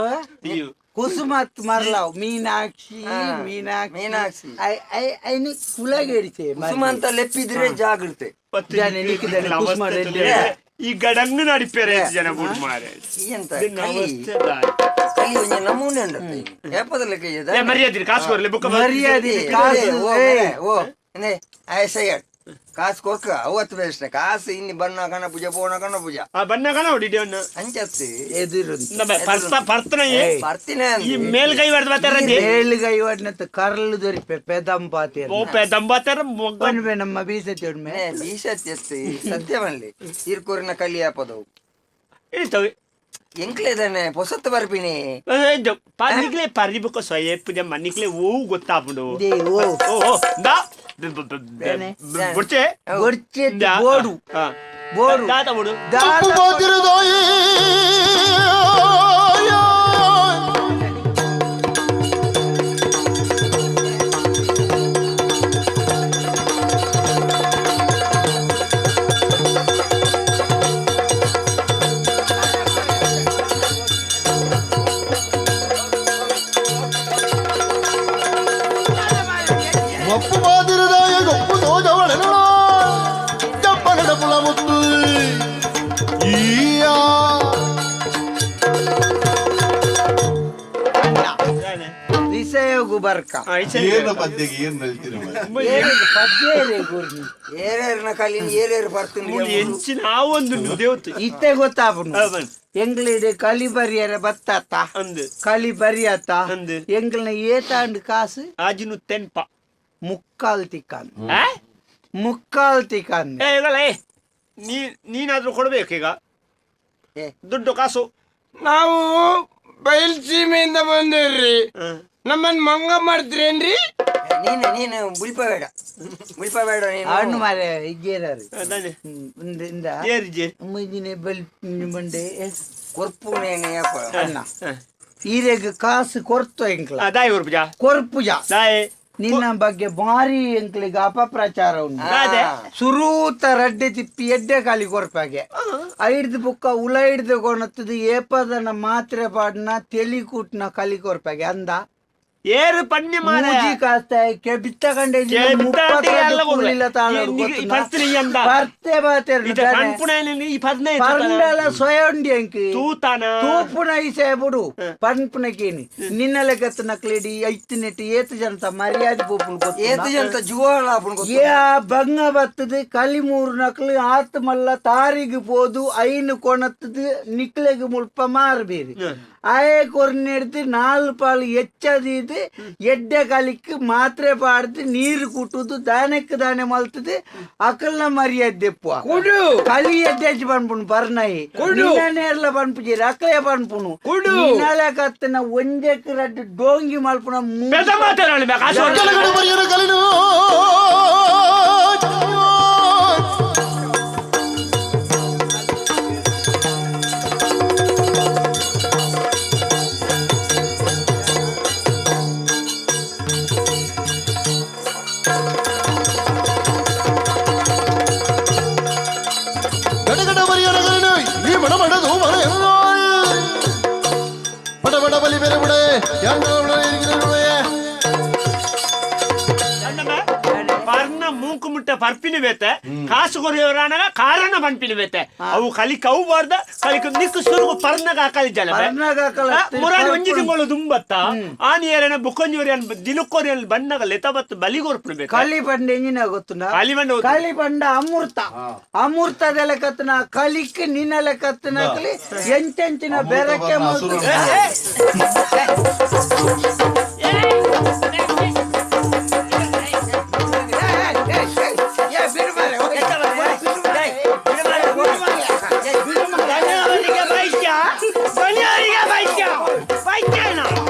ಕುಸುಮತ್ ಮರ್ಲಾವ್ ಮೀನಾಕ್ಷಿ. ಹಾ. Meenakshi. Meenakshi. I I any ಕುಲಗೇಡಿಚೆ ಕುಸುಮ ಅಂತ ಲೆಪ್ಪಿದ್ರೆ ಜಾಗೃತೆ. ಜಾನೆ ನಿಕ್ಕಿದ್ದಾನೆ ಕುಸುಮ ರೆಡ್ಡಿ. ಈ ಗಡಂಗ್ ನಡಿಪೇರೆ ಜನ ಬುಡ್ ಮಾರೆ. ಎಂತ ಇದನ್ನ ಕಲಿ ಅವಸ್ಥೆ ದಾರಿ. ಕಲಿ ಒಂಜಿ ನಮೂನೆ ಉಂಟು ಏಪದ ಲೆಕ್ಕ ಇದೆ. ಏ, ಮರ್ಯಾದೆ ಕಾಸು ಕೊರ್ಲೆ ಬುಕ್ಕ ಮರ್ಯಾದೆ ಏ, ಕಾಸು ಓ, ಏ. ಮರೆ, ಓ ನೇ ಆಯಸಯ್ಯ ಕಾಸು ಕೊರ್ಕ ಅವತ್ತು ಬೇಸ್ಟ ಕಾಸು ಇನ್ನಿ ಬಣ್ಣ ಕಣ ಪೂಜೆ ಪೋಣ ಕಣ ಪೂಜೆ. ಆ ಬಣ್ಣ ಕಣ ಹೊಡಿದೆ ಅವನ್ನ. ಅಂಚತ್ತಿ ಎದುರು ಪರ್ತ ಪರ್ತನ ಬರ್ತೀನಿ ಈ ಮೇಲ್ಗೈ ಹೊಡೆದು ಬರ್ತಾರ. ಮೇಲ್ಗೈ ಹೊಡ್ನತ್ತ ಕರ್ಲು ದೊರಿಪೆ ಪೆದಂಪಾತಿ. ಓಪೆ ದಂಬಾತಾರ ಮೊಗ್ಗ. ಒನ್ಬೆ ನಮ್ಮ ಬೀಸತಿ ಉಣ್ಮೆ. ಬೀಸತ್ತಿ ಸತ್ಯ ಬನ್ಲಿ ಇರ್ಕೋರಿನ ಕಲಿ ಆಪದವು. ಇರ್ತವೆ. ಎಂಕ್ಲೇದಾನೆ ಪೊಸತ್ತು ಬರ್ಪಿನಿ. ನಿಕ್ಲೆ ಪರಿ ಬುಕ್ಕ ಸೊಯೆಪ್ಪು ಜಮ್ಮ ನಿಕ್ಲೆ ಓ ಗೊತ್ತಾಪುಂಡು. They ಓ. ಓ ಓ ದಾ ಬೇನೆ. ಬುಡ್ಚೆ. ಬೊಡ್ಚೆ ಬೋಡು. ಹಾ. ಬೋಡು. ದಾತ ಬೋಡು. ದಾತ. ಬಾತಿರದಾಯಿ ಒಪ್ಪು ಬಾದಿರದಾಯ ಗೊಪ್ಪು ದೋಜವಳೆನೋ ಜಪ್ಪಗಡ ಪುಲ ಮುತ್ತು ಈಯ. ಇಸೆಯೋಗು ಬರ್ಕ. ಏನ ಪದ್ಯಗೆ ಏನ್ ಹೇಳ್ತೀರಿ ಮಾರ್ರೆ? ಪದ್ಯ ಗುರ್ನಿ. ಏರೇರ್ನ ಕಲಿನ ಏರೇರು ಬರ್ತೀನಿ. ಎಂಚಿನ ಆ ಒಂದು ದೇವತೆ. ಇತ್ತೆ ಗೊತ್ತಾಪುಂಡು. ಬನ್ನಿ. ಎಂಗ್ಲಿಡ್ ಕಲಿ ಬರಿಯರ ಬತ್ತಾತ. ಅಂದು. ಕಲಿ ಬರಿಯತ್ತ. ಅಂದು. ಎಂಗ್ಲನ ಏತಾಂಡ್ ಕಾಸು. ಆಜಿನು ತೆನ್ಪ. ಮುಕ್ಕಾಲ್ ತಿಕ್ಕನ್. ಆ? ಮುಕ್ಕಾಲ್ ತಿಕ್ಕನ್. ಏ ಈಗಲ್ಲ, ಏ ನೀನಾದ್ರೂ ಕೊಡ್ಬೇಕು ಈಗ ದುಡ್ಡು ಕಾಸು. ನಾವು ಬಯಲ್ಸೀಮೆಯಿಂದ ಬಂದೇವ್ರಿ, ನಮ್ಮನ್ ಮಂಗ ಮಾಡ್ತೀರೇನ್ರಿ? ನೀನು ನೀನು ಬುಲ್ಪ ಬೇಡ, ಬುಲ್ಪ ಬೇಡ ನೀನು. ಹಣ್ಣು ಮಾರೆ ಇಜ್ಜೇರಾರು. ಅದಾನೆ. ಇಂದ ಏರಿ ಜೇರಿ. ಮುಂಜಿನ ಬಲ್ ಬಂಡೆ ಕೊರ್ಪು ನೇನೆ ಅಪ್ಪ. ಅಣ್ಣ ಈರೆಗ್ ಕಾಸು ಕೊರ್ತು ಎಂಕ್ಲ. ದಾಯಿ ಕೊರ್ಪುಜಾ? ಕೊರ್ಪುಜ. ದಾಯಿ. ನಿನ್ನ ಬಗ್ಗೆ ಭಾರಿ ಎಂಕ್ಲಿಗೆ ಅಪಪ್ರಚಾರ ಉಂಟು. ದಾದೆ? ಸುರೂತ ರಡ್ಡೆ ತಿಪ್ಪಿ ಎಡ್ಡೆ ಕಾಲಿ ಕೊರ್ಪಾಗೆ ಐಡ್ದು ಬುಕ್ಕ ಉಲ ಹಿಡ್ದು ಕೊಣತ್ತದು ಏಪದನ ಮಾತ್ರೆ ಪಾಡ್ನ ತೆಲಿ ಕೂಟ್ನ ಕಲಿ ಕೊರ್ಪಾಗೆ ಅಂದ. ಏರು ಪಣ್ಯ ಮಾರೆ. ಮೂಜಿ ಕಾಸ್ತ ಕೆಬಿತ್ತ ಕಂಡೆ. ಕೆಬಿತ್ತ ಅಲ್ಲ ಕೊರ್ಲೆ. ಈ ಪರ್ತಿನಿ ಅಂದ. ಪರ್ತೆ ಬಾತೆ. ಇತ್ತೆ ಪನ್ಪುನ ಈ ಪದ್ನೆ. ಪರ್ಂಡಲ ಸೊಯೊಂಡಿ ಅಂಕಿ. ತೂತಾನ. ತೂಪುನ ಇಸೆ ಬುಡು, ಪನ್ಪುನ ಕೇನಿ ನಿನ್ನ ಲೆಕ್ಕತ್ತ ನಕ್ಲೇಡಿ ಐತಿನೆಟ್ಟು ಏತು ಜನತ ಮರ್ಯಾದೆ ಪೋಪುನು ಏತು ಗೊತ್ತು. ಜನ ಜುವಾಳ ಆಪುಂಡು ಗೊತ್ತು. ಏ ಆ ಬಂಗ ಬತ್ತದು ಕಲಿ ಮೂರು ನಕ್ಲು ಆತ್ ಮಲ್ಲ ತಾರಿಗೆ ಪೋದು ಐನು ಕೊಣತ್ತದು ನಿಕ್ಲೆಗ್ ಮುಲ್ಪ ಮಾರ್ಬೇರಿ. ಆಯೆ ಕೊರ್ನೆಡ್ದು ನಾಲ್ ಪಾಲು ಹೆಚ್ಚದಿದು ಎಡ್ಡೆ ಕಲಿಕ್ ಮಾತ್ರೆ ಪಾಡ್ದು ನೀರು ಕುಟ್ಟುದು ದಾನಕ್ಕೆ ದಾನೆ ಮಲ್ತದು ಅಕಲ್ನ ಮರ್ಯಾದೆ ದೆಪ್ಪುವ. ಕುಡು. ಕಲಿ ಎದ್ದೆಚ್ಚು ಪನ್ಪುನು ಬರ್ನಯಿ. ಕುಡು. ನೇರ್ಲ ಪನ್ಪುಜಿ ಅಕಲೆ ಪನ್ಪುನು. ಕುಡು. ನಿನ್ನಲೆ ಕತ್ತನ ಒಂಜೆಕ್ ರಡ್ಡು ಡೋಂಗಿ ಮಲ್ಪುನ ಪೆದ್ದ ಮಾತಾಡೋಣ ಬೇ, ಕಾಸು ಕೊಡು. ಗಡಗಡ ಬರಿಯರ ಕಲಿನು. ಗಡಗಡ ಬರಿಯರ ಕಲಿನು ಈ ಮಣ ಮಡದು ಮನ ಪಡ ಪಡ ಬಲಿ ಬೇರೆ ಬಿಡೆ ಪರ್ನ ಮೂಕು ಮುಟ್ಟ ಪರ್ಪಿನ ಬೇತೆ ಕಾಸು ಕೊರಿಯವರಾನಗ ಕಾರಣ ಪನ್ಪಿನ ಬೇತೆ ಅವು ಕಲಿ ಕವು ಬಾರ್ದ ಕಲಿಕು ನಿಕ್ಕು ಸುರುಗು ಪರ್ನಗ ಕಲಿ ಜಲ ಪರ್ನಗ ಆಕಲ ಮುರಾನಿ ಒಂಜಿ ತಿಂಗಳು ದುಂಬತ್ತ ಆನಿಯರನ ಬುಕ್ಕೊಂಜಿವರಿಯನ್ ದಿನಕ್ಕೊರಿಯನ್ ಬಣ್ಣಗ ಲೆತ ಬತ್ತು ಬಲಿ ಕೊರ್ಪುನ ಬೇತೆ. ಕಲಿ ಪಂಡ ಎಂಜಿನ ಗೊತ್ತುಂಡ? ಕಲಿ ಪಂಡ ಗೊತ್ತು. ಕಲಿ ಪಂಡ ಅಮೃತ. ಅಮೃತದ ಲೆಕ್ಕತ್ತನ ಕಲಿಕ್ ನಿನ್ನ ಲೆಕ್ಕತ್ತನ ಕಲಿ ಎಂಚೆಂಚಿನ ಅಮೃತ ಬೆರಕೆ ವರ್ಣ ಮಲ್ತು- ಅಸುರನು. ದನಿಯವರಿಗೆ ಬೈತ್ಯ, ದನಿಯವರಿಗೆ ಬೈತ್ಯ, ಬೈತ್ಯನ.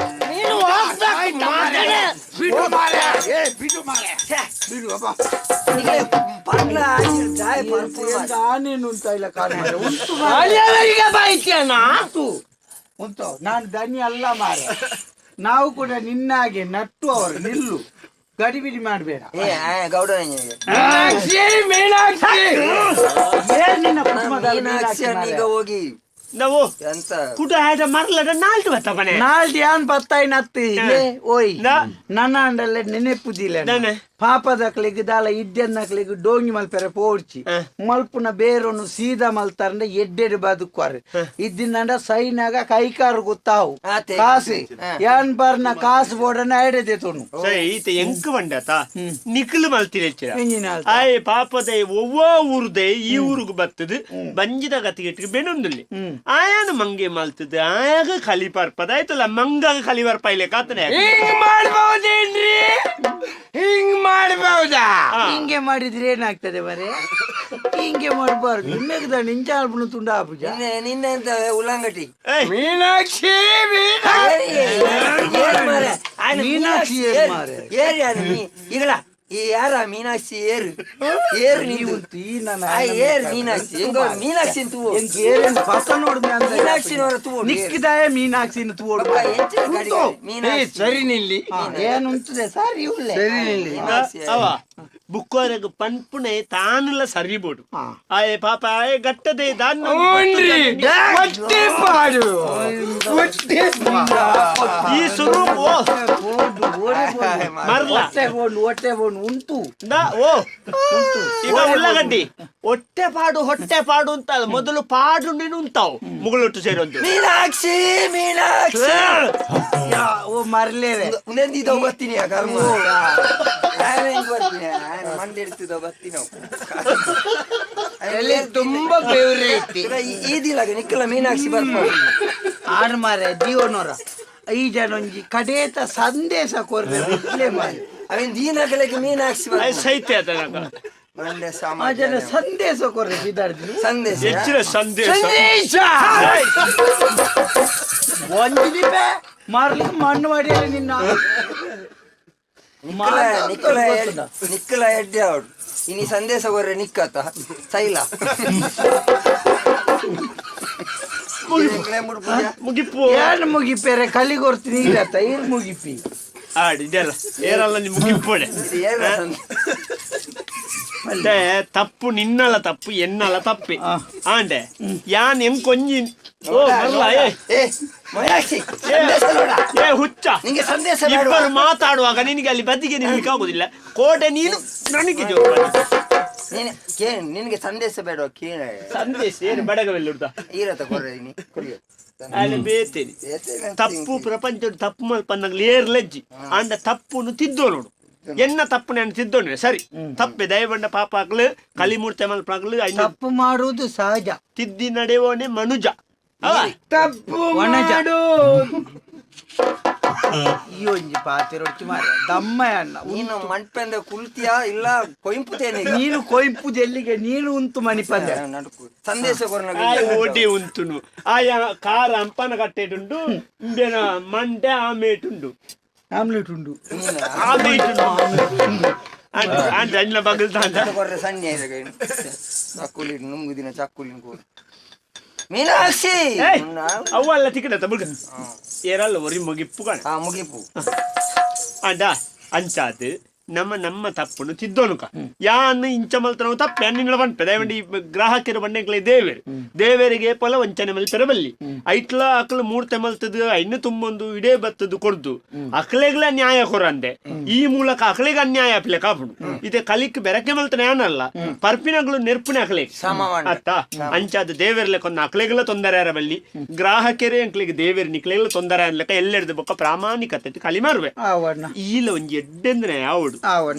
ನೀನು ಹೋಗ್ಬೇಕು ಮಗನೇ. ಬಿಡು ಮಾರ್ರೆ. ಏ, ಬಿಡು ಮಾರ್ರೆ. ಬಿಡು ಅಪ್ಪ. ಪರ್ಲ ಆಚೆ ದಾಯ ಪರ್ಪು ಎಂತ ಆನೇನು ಅಂತ ಇಲ್ಲ ಕಾಲ್ ಮಾರ್ರೆ. ಉಂಟು ಮಾರ್ರೆ. ದನಿಯವರಿಗೆ ಬೈತ್ಯನ. ಉಂಟು ಉಂಟು. ನಾನು ದನಿ ಅಲ್ಲ ಮಾರೆ, ನಾವು ಕೂಡ ನಿನ್ನಾಗೆ ನಟ್ಟು ಅವರು. ನಿಲ್ಲು, ಗಡಿಬಿಡಿ ಮಾಡಬೇಡ. ಏ ಗೌಡ. ಮೀನಾಕ್ಷಿ, ಮೀನಾಕ್ಷಿ. ಏನ್ ನಿನ್ನ ಕುಟುಂಬದಲ್ಲಿ ಮೀನಾಕ್ಷಿ ಮೀನಾಕ್ಷಿ ಮಾರ್ರೆ? ಈಗ ಹೋಗಿ ನಾವು ಎಂತ ಕುಟ ಆಟ ಮರ್ಲದ ನಾಲ್ಕು ಬತ್ತ ಮನೆ. ನಾಲ್ದು ಯಾನ್ ಪತ್ತಾಯಿ ನತ್ತು ಇಲ್ಲೇ ಓಯ್. ನಾ. ನನ್ನ ಅಂಡಲ್ಲೇ ನೆನೆಪುದಿಲ್ಲ. ದಾನೆ? ಪಾಪದಕ್ಲಿಗೆ ದಾಲ ಇದ್ದನಕ್ಲಿಗೆ ಡೋಂಗಿ ಮಲ್ಪೆರೆ ಪೋಡ್ಚಿ. ಮಲ್ಪುನ ಬೇರೊನ್ನು ಸೀದಾ ಮಲ್ತಾರಂಡ ಎಡ್ಡೆಡ್ ಬದುಕುವಾರು. ಇದ್ದಿನಂಡ ಸೈನಾಗ ಕೈಕಾರು ಗೊತ್ತಾವು. ಆತೆ. ಕಾಸು ಯಾನ್ ಬರ್ನ ಕಾಸು ಬೋಡನ ಐಡದೆ ತೊನು. ಸರಿ ಈತ ಎಂಕ್ ಬಂಡತ ನಿಖಲು ಮಲ್ತಿರ. ಎಂಜಿನ ಆಲ್ತ? ಆಯ್ ಪಾಪದ ಒವ್ವ ಊರುದೆ ಈ ಊರುಗು ಬತ್ತದು ಬಂಜಿದ ಗತಿಗೆಟ್ಟಿಗೆ ಬೆನೊಂದುಲ್ಲಿ ಆಯಾನ ಮಂಗೆ ಮಲ್ತದ ಆಯಾಗ ಕಲಿ ಪರ್ಪದ ಆಯ್ತಲ್ಲ ಮಂಗಾಗ ಕಲಿ ಬರ್ಪ ಇಲ್ಲ ಕಾತನೆ. ಹಿಂಗ್ ಮಾಡ್ಬಹುದೇನ್ರಿ? ಹಿಂಗ್ ಮಾಡ್ಬಹುದಾ? ಹಿಂಗೆ ಮಾಡಿದ್ರೆ ಏನಾಗ್ತದೆ ಬರೇ? ಹಿಂಗೆ ಮಾಡಬಾರ್ದು. ನಿಮ್ಮೆಗ್ದ ನಿಂಚಾಲ್ಪುನ ತುಂಡ ಆಪುಜ. ನಿನ್ನೆ ನಿನ್ನೆ ಎಂತ ಉಲ್ಲಂಗಟಿ. ಏಯ್ ಮೀನಾಕ್ಷಿ, ಮೀನಾಕ್ಷಿ. ಏರು ಮಾರ್ರೆ. ಆಯ್ನ. ಮೀನಾಕ್ಷಿ ಏರು ಮಾರ್ರೆ. ಏರು ಯಾರು ಈಗಲ ಈ ಯಾರ ಮೀನಾಕ್ಷಿ ಏರು ಏರು ನೀವು. ಈ ನನ್ನ ಆ ಏರು ಮೀನಾಕ್ಷಿ ಹೆಂಗೋ ಮೀನಾಕ್ಷಿ ತೂವು. ಎಂಕ್ ಏರೇನು ಪಸ ನೋಡ್ದೆ ಅಂತ. ಮೀನಾಕ್ಷಿನವರ ತೂವು. ನಿಕ್ಕಿದಾಯ ಮೀನಾಕ್ಷಿನ ತೂವೋಡು. ಬೊಕ್ಕ ಎಂಚಿನ ಗಡಿ ಏ, ಮೀನಾಕ್ಷಿ. ಸರಿ ನಿಲ್ಲಿ. ಏನುಂತದೆ ಸರಿ ಉಲ್ಲೆ. ಸರಿ ನಿಲ್ಲಿ. ಮೀನಾಕ್ಷಿ. ಅವ ಬುಕ್ಕೋರೆಗ್ ಪನ್ಪುಣೆ ತಾನುಲ ಸರಿಬೋಡು. ಆಯ್ ಪಾಪ ಆಯ್ ಗಟ್ಟದೆ ದಾನ್. ಹ್ಞೂನ್ರಿ, ಹೊಟ್ಟೆ ಪಾಡು, ಹೊಟ್ಟೆ ಪಾಡು. ಈ ಸುರು ಓ. ಮರ್ಲ. ಹೊಟ್ಟೆ ಬೋಂಡು ಹೊಟ್ಟೆ ಬೋಂಡು ಉಂಟು. ಓ ಈಗ ಉಳ್ಳಾಗಡ್ಡಿ ಹೊಟ್ಟೆ ಪಾಡು ಹೊಟ್ಟೆ ಪಾಡು ಅಂತ ಮೊದಲು ಪಾಡು ನೀನು ಉಂತಾವು ಮುಗುಳೊಟ್ಟು ಸೇರೊಂದು. ಮೀನಾಕ್ಷಿ ಮೀನಾಕ್ಷಿ. ಓ ಮರ್ಲೇರೆ ಉಂದೆಂದಿದ್ದೋ ಬರ್ತೀನಿ ಕರ್ಮ ಬರ್ತೀನಿ ಮಂಡೆ ಇಡ್ತಿದ್ದೋ ಬರ್ತೀನಿ. ಅಲ್ಲಿ ತುಂಬಾ ಫೇವರೇಟ್. ಈ ದಿಲಾಗ ನಿಕ್ಕಲ ಮೀನಾಕ್ಷಿ ಬರ್ಬೋದು. ಆರು ಮಾರೆ ಜೀವನೋರ ಈ ಜನ ಒಂಜಿ ಕಡೇತ ಸಂದೇಶ ಕೊರ್ರೆ ಮಾರೆ. ಅವೇನ್ ದೀನಗಳಿಗೆ ಮೀನಾಕ್ಷಿ ಸೈತ್ಯ ಮಂಡೆ ಆ ಜನ ಸಂದೇಶ ಕೊರ್ರೆ ಬಿದಾರ್ದಿ ಸಂದೇಶ ಹೆಚ್ಚಿನ ಸಂದೇಶ ಸಂದೇಶ ಒಂದು ದಿಪೆ ಮಾರ್ಲಿಕ್ಕೆ ಮಣ್ಣು ಮಾಡಿಯಲ್ಲ ನಿನ್ನ ನಿಕ್ಕಲ ನಿಕ್ಕಲ ಎಡ್ಡೆ ಅವಳು ಇನಿ ಸಂದೇಶ ಕೊರ್ರೆ ನಿಕ್ಕತ್ತ ಸೈಲ ಮುಗಿಪು ಏನ್ ಮುಗಿಪೇರೆ ಕಲಿಗೊರ್ತಿ ನೀರತ್ತ ಏನ್ ಮುಗಿಪಿ ಆಡಿ ಇದೆಲ್ಲ ಏರಲ್ಲ ನಿಮ್ಮ ಮುಗಿಪೋಡೆ. ಮತ್ತೆ ತಪ್ಪು ನಿನ್ನಲ ತಪ್ಪು ಎನ್ನಲ ತಪ್ಪಿ ಆಂಡೆ ಯಾನ್ ಎಂ ಕೊಂಜಿ ಓ ಮರ್ಲ ಏ ಏ ಹುಚ್ಚ ನಿಂಗೆ ಸಂದೇಶ ಇಬ್ಬರು ಮಾತಾಡುವಾಗ ನಿನಗೆ ಅಲ್ಲಿ ಬದಿಗೆ ನಿಲ್ಲಿಕ್ಕೆ ಆಗುದಿಲ್ಲ. ಕೋಟೆ ನೀನು ನನಗೆ ಜೋರು. ನೀನು ನಿನಗೆ ಸಂದೇಶ ಬೇಡ ಕೇಳ ಸಂದೇಶ ಏನು ಬಡಗವೆಲ್ಲ ಈರತ ಕೊರ್ರೆ ನೀ ಅಲ್ಲಿ ಬೇತೇನೆ ತಪ್ಪು ಪ್ರಪಂಚ ತಪ್ಪು ಮಲ್ಪನ್ನಗ್ಲಿ ಏರ್ಲಜ್ಜಿ ಅಂಡ ತಪ್ಪುನು ತಿದ್ದೋ ನೋಡು ಎನ್ನ ತಪ್ಪು ನಾನು ತಿದ್ದೋನೆ ಸರಿ ತಪ್ಪೆ ದಯಬಂಡ ಪಾಪ ಆಗ್ಲು ಕಲಿಮೂರ್ತಿ ಮಲ್ಪಾಗ್ಲು ತಪ್ಪು ಮಾಡುವುದು ಸಹಜ. ತಿದ್ದಿ ನಡೆಯೋನೆ ಮನುಜ ತಪ್ಪು ಮಾಡು. ಈ ಒಂಜಿ ಪಾತಿರೊಚ್ಚಿ ಮಾರೆ ದಮ್ಮಯ್ಯ ಅಣ್ಣ ನೀನು ಮಂಟಪಂದ ಕುಲ್ತಿಯಾ ಇಲ್ಲ ಕೊಯಿಂಪುತೇನೆ ನೀನು ಕೊಯ್ಪುದು ಎಲ್ಲಿಗೆ ನೀನು ಉಂತು ಮಣಿಪಂದೆ ನಡುಕು ಸಂದೇಶ ಕೊರ್ನ ಓಡಿ ಉಂತುನು ಆಯ ಕಾರ ಅಂಪನ ಕಟ್ಟೇಟುಂಡು ಇಂಬೇನ ಮಂಡೆ ಆಮೇಟುಂಡು ಆಮ್ಲೆಟ್ ಉಂಡು ಆಮೇಟುಂಡು ಅಂಡ್ ಅಂಡ್ಲ ಬಗಲ್ ತಾಂಡ ಕೊರ್ರೆ ಸಣ್ಣ ಚಕ್ಕುಲಿ ನುಂಗುದಿನ ಚಕ್ಕುಲಿನ ಕೋರು ಮೀನಾಕ್ಷಿ ಅವು ಅಲ್ಲ ತಿಕ್ಕಡ ಬುಡ್ಕ ಏರಲ್ಲ ಒರಿ ಮುಗಿಪ್ಪು ಕಾಣ ಆ ಮುಗಿಪು ಅಂಡ ಅಂಚಾದ್ ನಮ್ಮ ನಮ್ಮ ತಪ್ಪುನು ತಿದ್ದೋನುಕ ಯಾನ್ ಇಂಚ ಮಲ್ತನವು ತಪ್ಪೆ ಅನ್ನಿನ ಪನ್ಪೆ ದಯವಂಡಿ ಗ್ರಾಹಕರು ಬಂಡೆಗ್ಲೆ ದೇವೇರು ದೇವರಿಗೆ ಪೊಲ ವಂಚನೆ ಮಲ್ಪೆರ ಬಲ್ಲಿ ಐಟ್ಲ ಅಕ್ಲು ಮೂರ್ತೆ ಮಲ್ತದು ಐನು ತುಂಬೊಂದು ಇಡೇ ಬತ್ತದು ಕೊಡ್ದು ಅಕ್ಲೆಗ್ಲ ನ್ಯಾಯ ಕೊರಂದೆ ಈ ಮೂಲಕ ಅಕ್ಲೆಗೆ ಅನ್ಯಾಯ ಅಪ್ಲೆ ಕಾಪುಡು ಇದೆ ಕಲಿಕ್ ಬೆರಕೆ ಮಲ್ತನೆ ಅನಲ್ಲ ಪರ್ಪಿನಗಳು ನೆರ್ಪುನೆ ಅಕ್ಲೆ ಅತ್ತ ಅಂಚಾದ ದೇವೆರ್ಲೆ ಕೊಂದ ಅಕ್ಲೆಗ್ಲ ತೊಂದರೆ ಬಲ್ಲಿ ಗ್ರಾಹಕರೇ ಅಂಕ್ಲಿಗೆ ದೇವೇರ್ ನಿಕ್ಲೆಗ್ಲ ತೊಂದರೆ ಅನ್ಲಕ ಎಲ್ಲೆಡ್ದು ಬೊಕ್ಕ ಪ್ರಾಮಾಣಿಕತೆ ಕಲಿ ಮಾರುವೆ ಈಲ ಒಂಜಿ ಎಡ್ಡೆಂದ್ರೆ ಯಾವಡು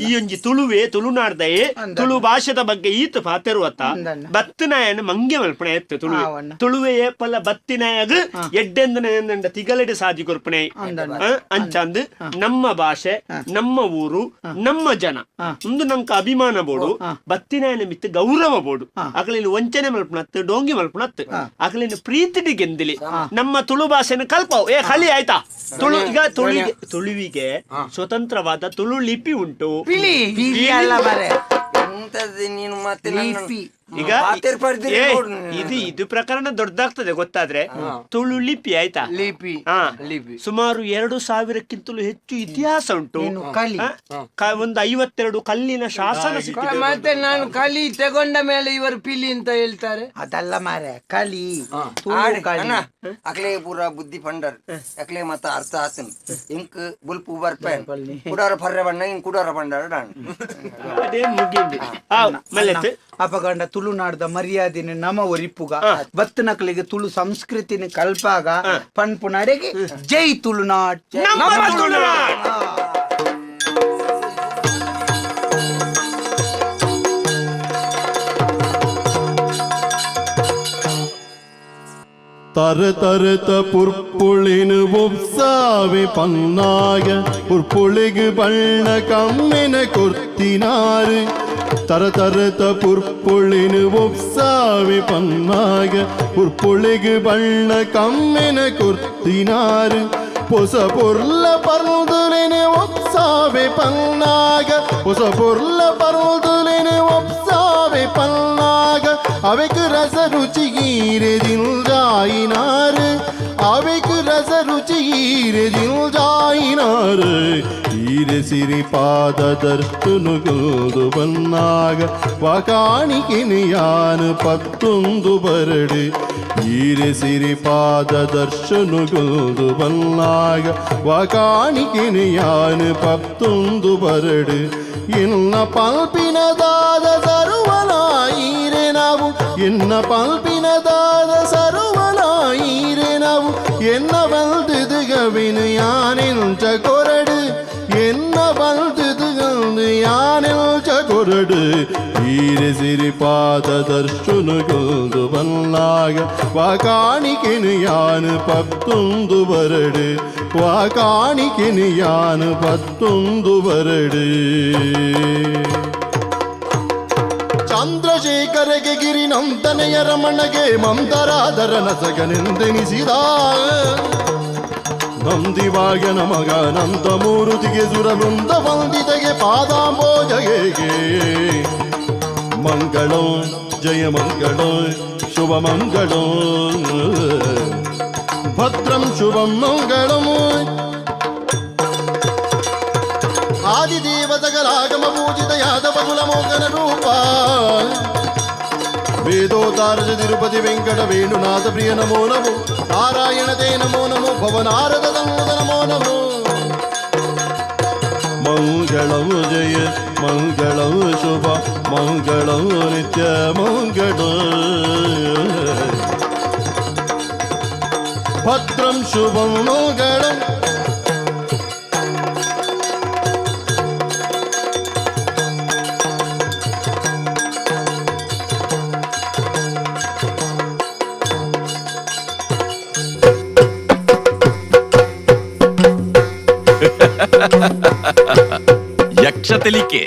ಈ ಒಂಜಿ ತುಳುವೆ ತುಳುನಾಡ್ದಯೇ ತುಳು ಭಾಷೆದ ಬಗ್ಗೆ ಈತ ಪಾತೆರುವತ್ತ ಬತ್ತಿನಾಯನ ಮಂಗೆ ಮಲ್ಪಣೆ ಎತ್ತು ತುಳುವೆ ತುಳುವೆ ಏಪಲ ಬತ್ತಿನಾಯಗ ಎಡ್ಡೆಂದನ ತಿಗಲೆಡೆ ಸಾದಿ ಕೊರ್ಪಣೆ ಅಂಚಂದು ನಮ್ಮ ಭಾಷೆ ನಮ್ಮ ಊರು ನಮ್ಮ ಜನ ಒಂದು ನಂಕ ಅಭಿಮಾನ ಬೋಡು ಬತ್ತಿನಾಯನ ಮಿತ್ತು ಗೌರವ ಬೋಡು ಅಕಲಿನ ವಂಚನೆ ಮಲ್ಪಣತ್ತು ಡೋಂಗಿ ಮಲ್ಪಣತ್ತು ಅಕಲಿನ ಪ್ರೀತಿಡಿ ಗೆಂದಿಲಿ ನಮ್ಮ ತುಳು ಭಾಷೆನ ಕಲ್ಪವು ಏ ಕಲಿ ಆಯ್ತಾ ತುಳು ಈಗ ತುಳುವಿಗೆ ತುಳುವಿಗೆ ಸ್ವತಂತ್ರವಾದ ತುಳು ಲಿಪಿ ಉಂಟು ಈಗ ಇದು ಇದು ಪ್ರಕರಣ ದೊಡ್ಡದಾಗ್ತದೆ ಗೊತ್ತಾದ್ರೆ. ತುಳು ಲಿಪಿ ಆಯ್ತಾ? ಲಿಪಿ ಸುಮಾರು 2000ಕ್ಕಿಂತಲೂ ಹೆಚ್ಚು ಇತಿಹಾಸ ಉಂಟು. ಒಂದು 52 ಕಲ್ಲಿನ ಶಾಸನ ಸಿಕ್ಕಿದೆ. ಮತ್ತೆ ನಾನು ಕಲಿ ತಗೊಂಡ ಮೇಲೆ ಇವರು ಪಿಲಿ ಅಂತ ಹೇಳ್ತಾರೆ. ಅದಲ್ಲ ಮಾರೆ ಕಲಿ ಅಕ್ಲೆ ಪೂರ ಬುದ್ಧಿ ಪಂಡರ್ ಅಕ್ಲೆ ಮತ್ತ ಅರ್ಥ ಆತನ್ ಇಂಕ್ ಬುಲ್ಪು ಬರ್ಪೇನ್ ಕುಡಾರ ಪರ್ರೆ ಬಣ್ಣ ಇಂಕ್ ಕುಡಾರ ಪಂಡಾರ ಅದೇ ಮುಗಿಂದಿ ಮಲ್ಲೆತ್ತು. ಅಪಗಂಡ ತುಳುನಾಡದ ಮರ್ಯಾದಿನ ನಮ ಒರಿಪುಗ ಬತ್ತನಕಲಿಗೆ ತುಳು ಸಂಸ್ಕೃತಿನ ಕಲ್ಪಾಗ ಪನ್ಪು ನಡೆಗೆ ಜೈ ತುಳುನಾಡ್. ತರ ತರತ ಪುರ್ಪುಳಿನ ಒಪ್ಸಾವೆ ಪನ್ನಾಗ ಪುರ್ಪುಳಿಗೆ ಬಣ್ಣ ಕಮ್ಮಿನ ಕೊರ್ತಿನಾರು. தர தரத்த புற்பொழினு ஒப்சாவி பன்னாக புற்பொழிகு ಬಣ್ಣ ಕಮ್ಮಿನ ಕೊರ್ತಿನಾರು. ಹೊಸ ಪೊರ್ಲ ಪರ್ದುಲಿನ ಒಪ್ಸಾವೆ ಪನ್ನಾಗ ಹೊಸ ಪೊರ್ಲ ಪರ್ದುಲಿನ ಒಪ್ಸಾವೆ ಪನ್ನಾಗ ಅವೆಕ್ ರಸ ರುಚಿ ಗೀರೆದಿಂದಾಯಿನಾರು. ಅವೆಕ್ ರಸ ರುಚಿ ಬಚ್ಚಿ ಈರೆ ಜಿಲ್ಜಾಯಿನಾರು ಈರೆ ಸಿರಿ ಪಾದ ದರ್ತುನುಗುದು ಬನ್ನಾಗ ವಕಾಣಿಕಿನಿಯಾನು ಪತ್ತೊಂದು ಬರಡು ಈರೆ ಸಿರಿ ಪಾದ ದರ್ಶನುಗುದು ಬನ್ನಾಗ ವಕಾಣಿಕಿನಿಯಾನು ಪತ್ತೊಂದು ಬರಡು ಇನ್ನ ಪಲ್ಪಿನದಾದ ಸರುವಲಾಯಿರೆ ನಾವು ಎನ್ನ ಪಲ್ಪಿನದಾದ ಸರುವಲಾಯಿರೆ ನಾವು ಎನ್ನ ಬಲ್ದುದು ಗವಿನು ಯಾನೆಂಚ ಕೊರಡು ಎನ್ನ ಬಲ್ದುದು ಯಾನೆಂಚ ಕೊರಡು ಈರೆ ಸಿರಿ ಪಾದ ದರ್ಶನುಗೊಂದು ಬಲ್ಲಾಗ ವಾಕಾಣಿಕೆನು ಯಾನು ಪತ್ತೊಂದು ಬರಡು ವಾಕಾಣಿಕೆನು ಯಾನು ಪತ್ತೊಂದು ಬರಡು. ಚಂದ್ರಶೇಖರಗೆ ಗಿರಿನಂದನೆಯ ರಮಣಗೆ ಮಂದರಾದರನ ಸಗನೆಂದೆನಿಸಿದ ನಂದಿವಾಗನ ಮಗ ನಂದಮೂರುತಿಗೆ ಸುರವೃಂದ ವಂದಿತೆಗೆ ಪಾದಾಂಬೋಜಗೆ ಮಂಗಳಂ ಜಯ ಮಂಗಳಂ ಶುಭ ಮಂಗಳಂ ಭದ್ರಂ ಶುಭಂ ಮಂಗಳಂ. ಆದಿದೇವತಗಲಾಗಮ ಪೂಜಿತ ಯಾದವ ಕುಲಮೋಗನ ರೂಪ ವೇದೋತಾರಜ ತಿರುಪತಿ ವೆಂಕಟ ವೇಣುನಾಥ ಪ್ರಿಯ ನಮೋ ನಮೋ ನಾರಾಯಣ ತೇ ನಮೋ ನಮೋ ಭವನಾರದ ತನ್ನುತ ನಮೋ ನಮೋ. ಮಂಗಳಂ ಜಯ ಮಂಗಳಂ ಶುಭ ಮಂಗಳಂ ನಿತ್ಯ ಮಂಗಳ ಭದ್ರಂ ಶುಭಂ ಮಂಗಳಂ. ಯಕ್ಷ ತೆಲಿಕೆ.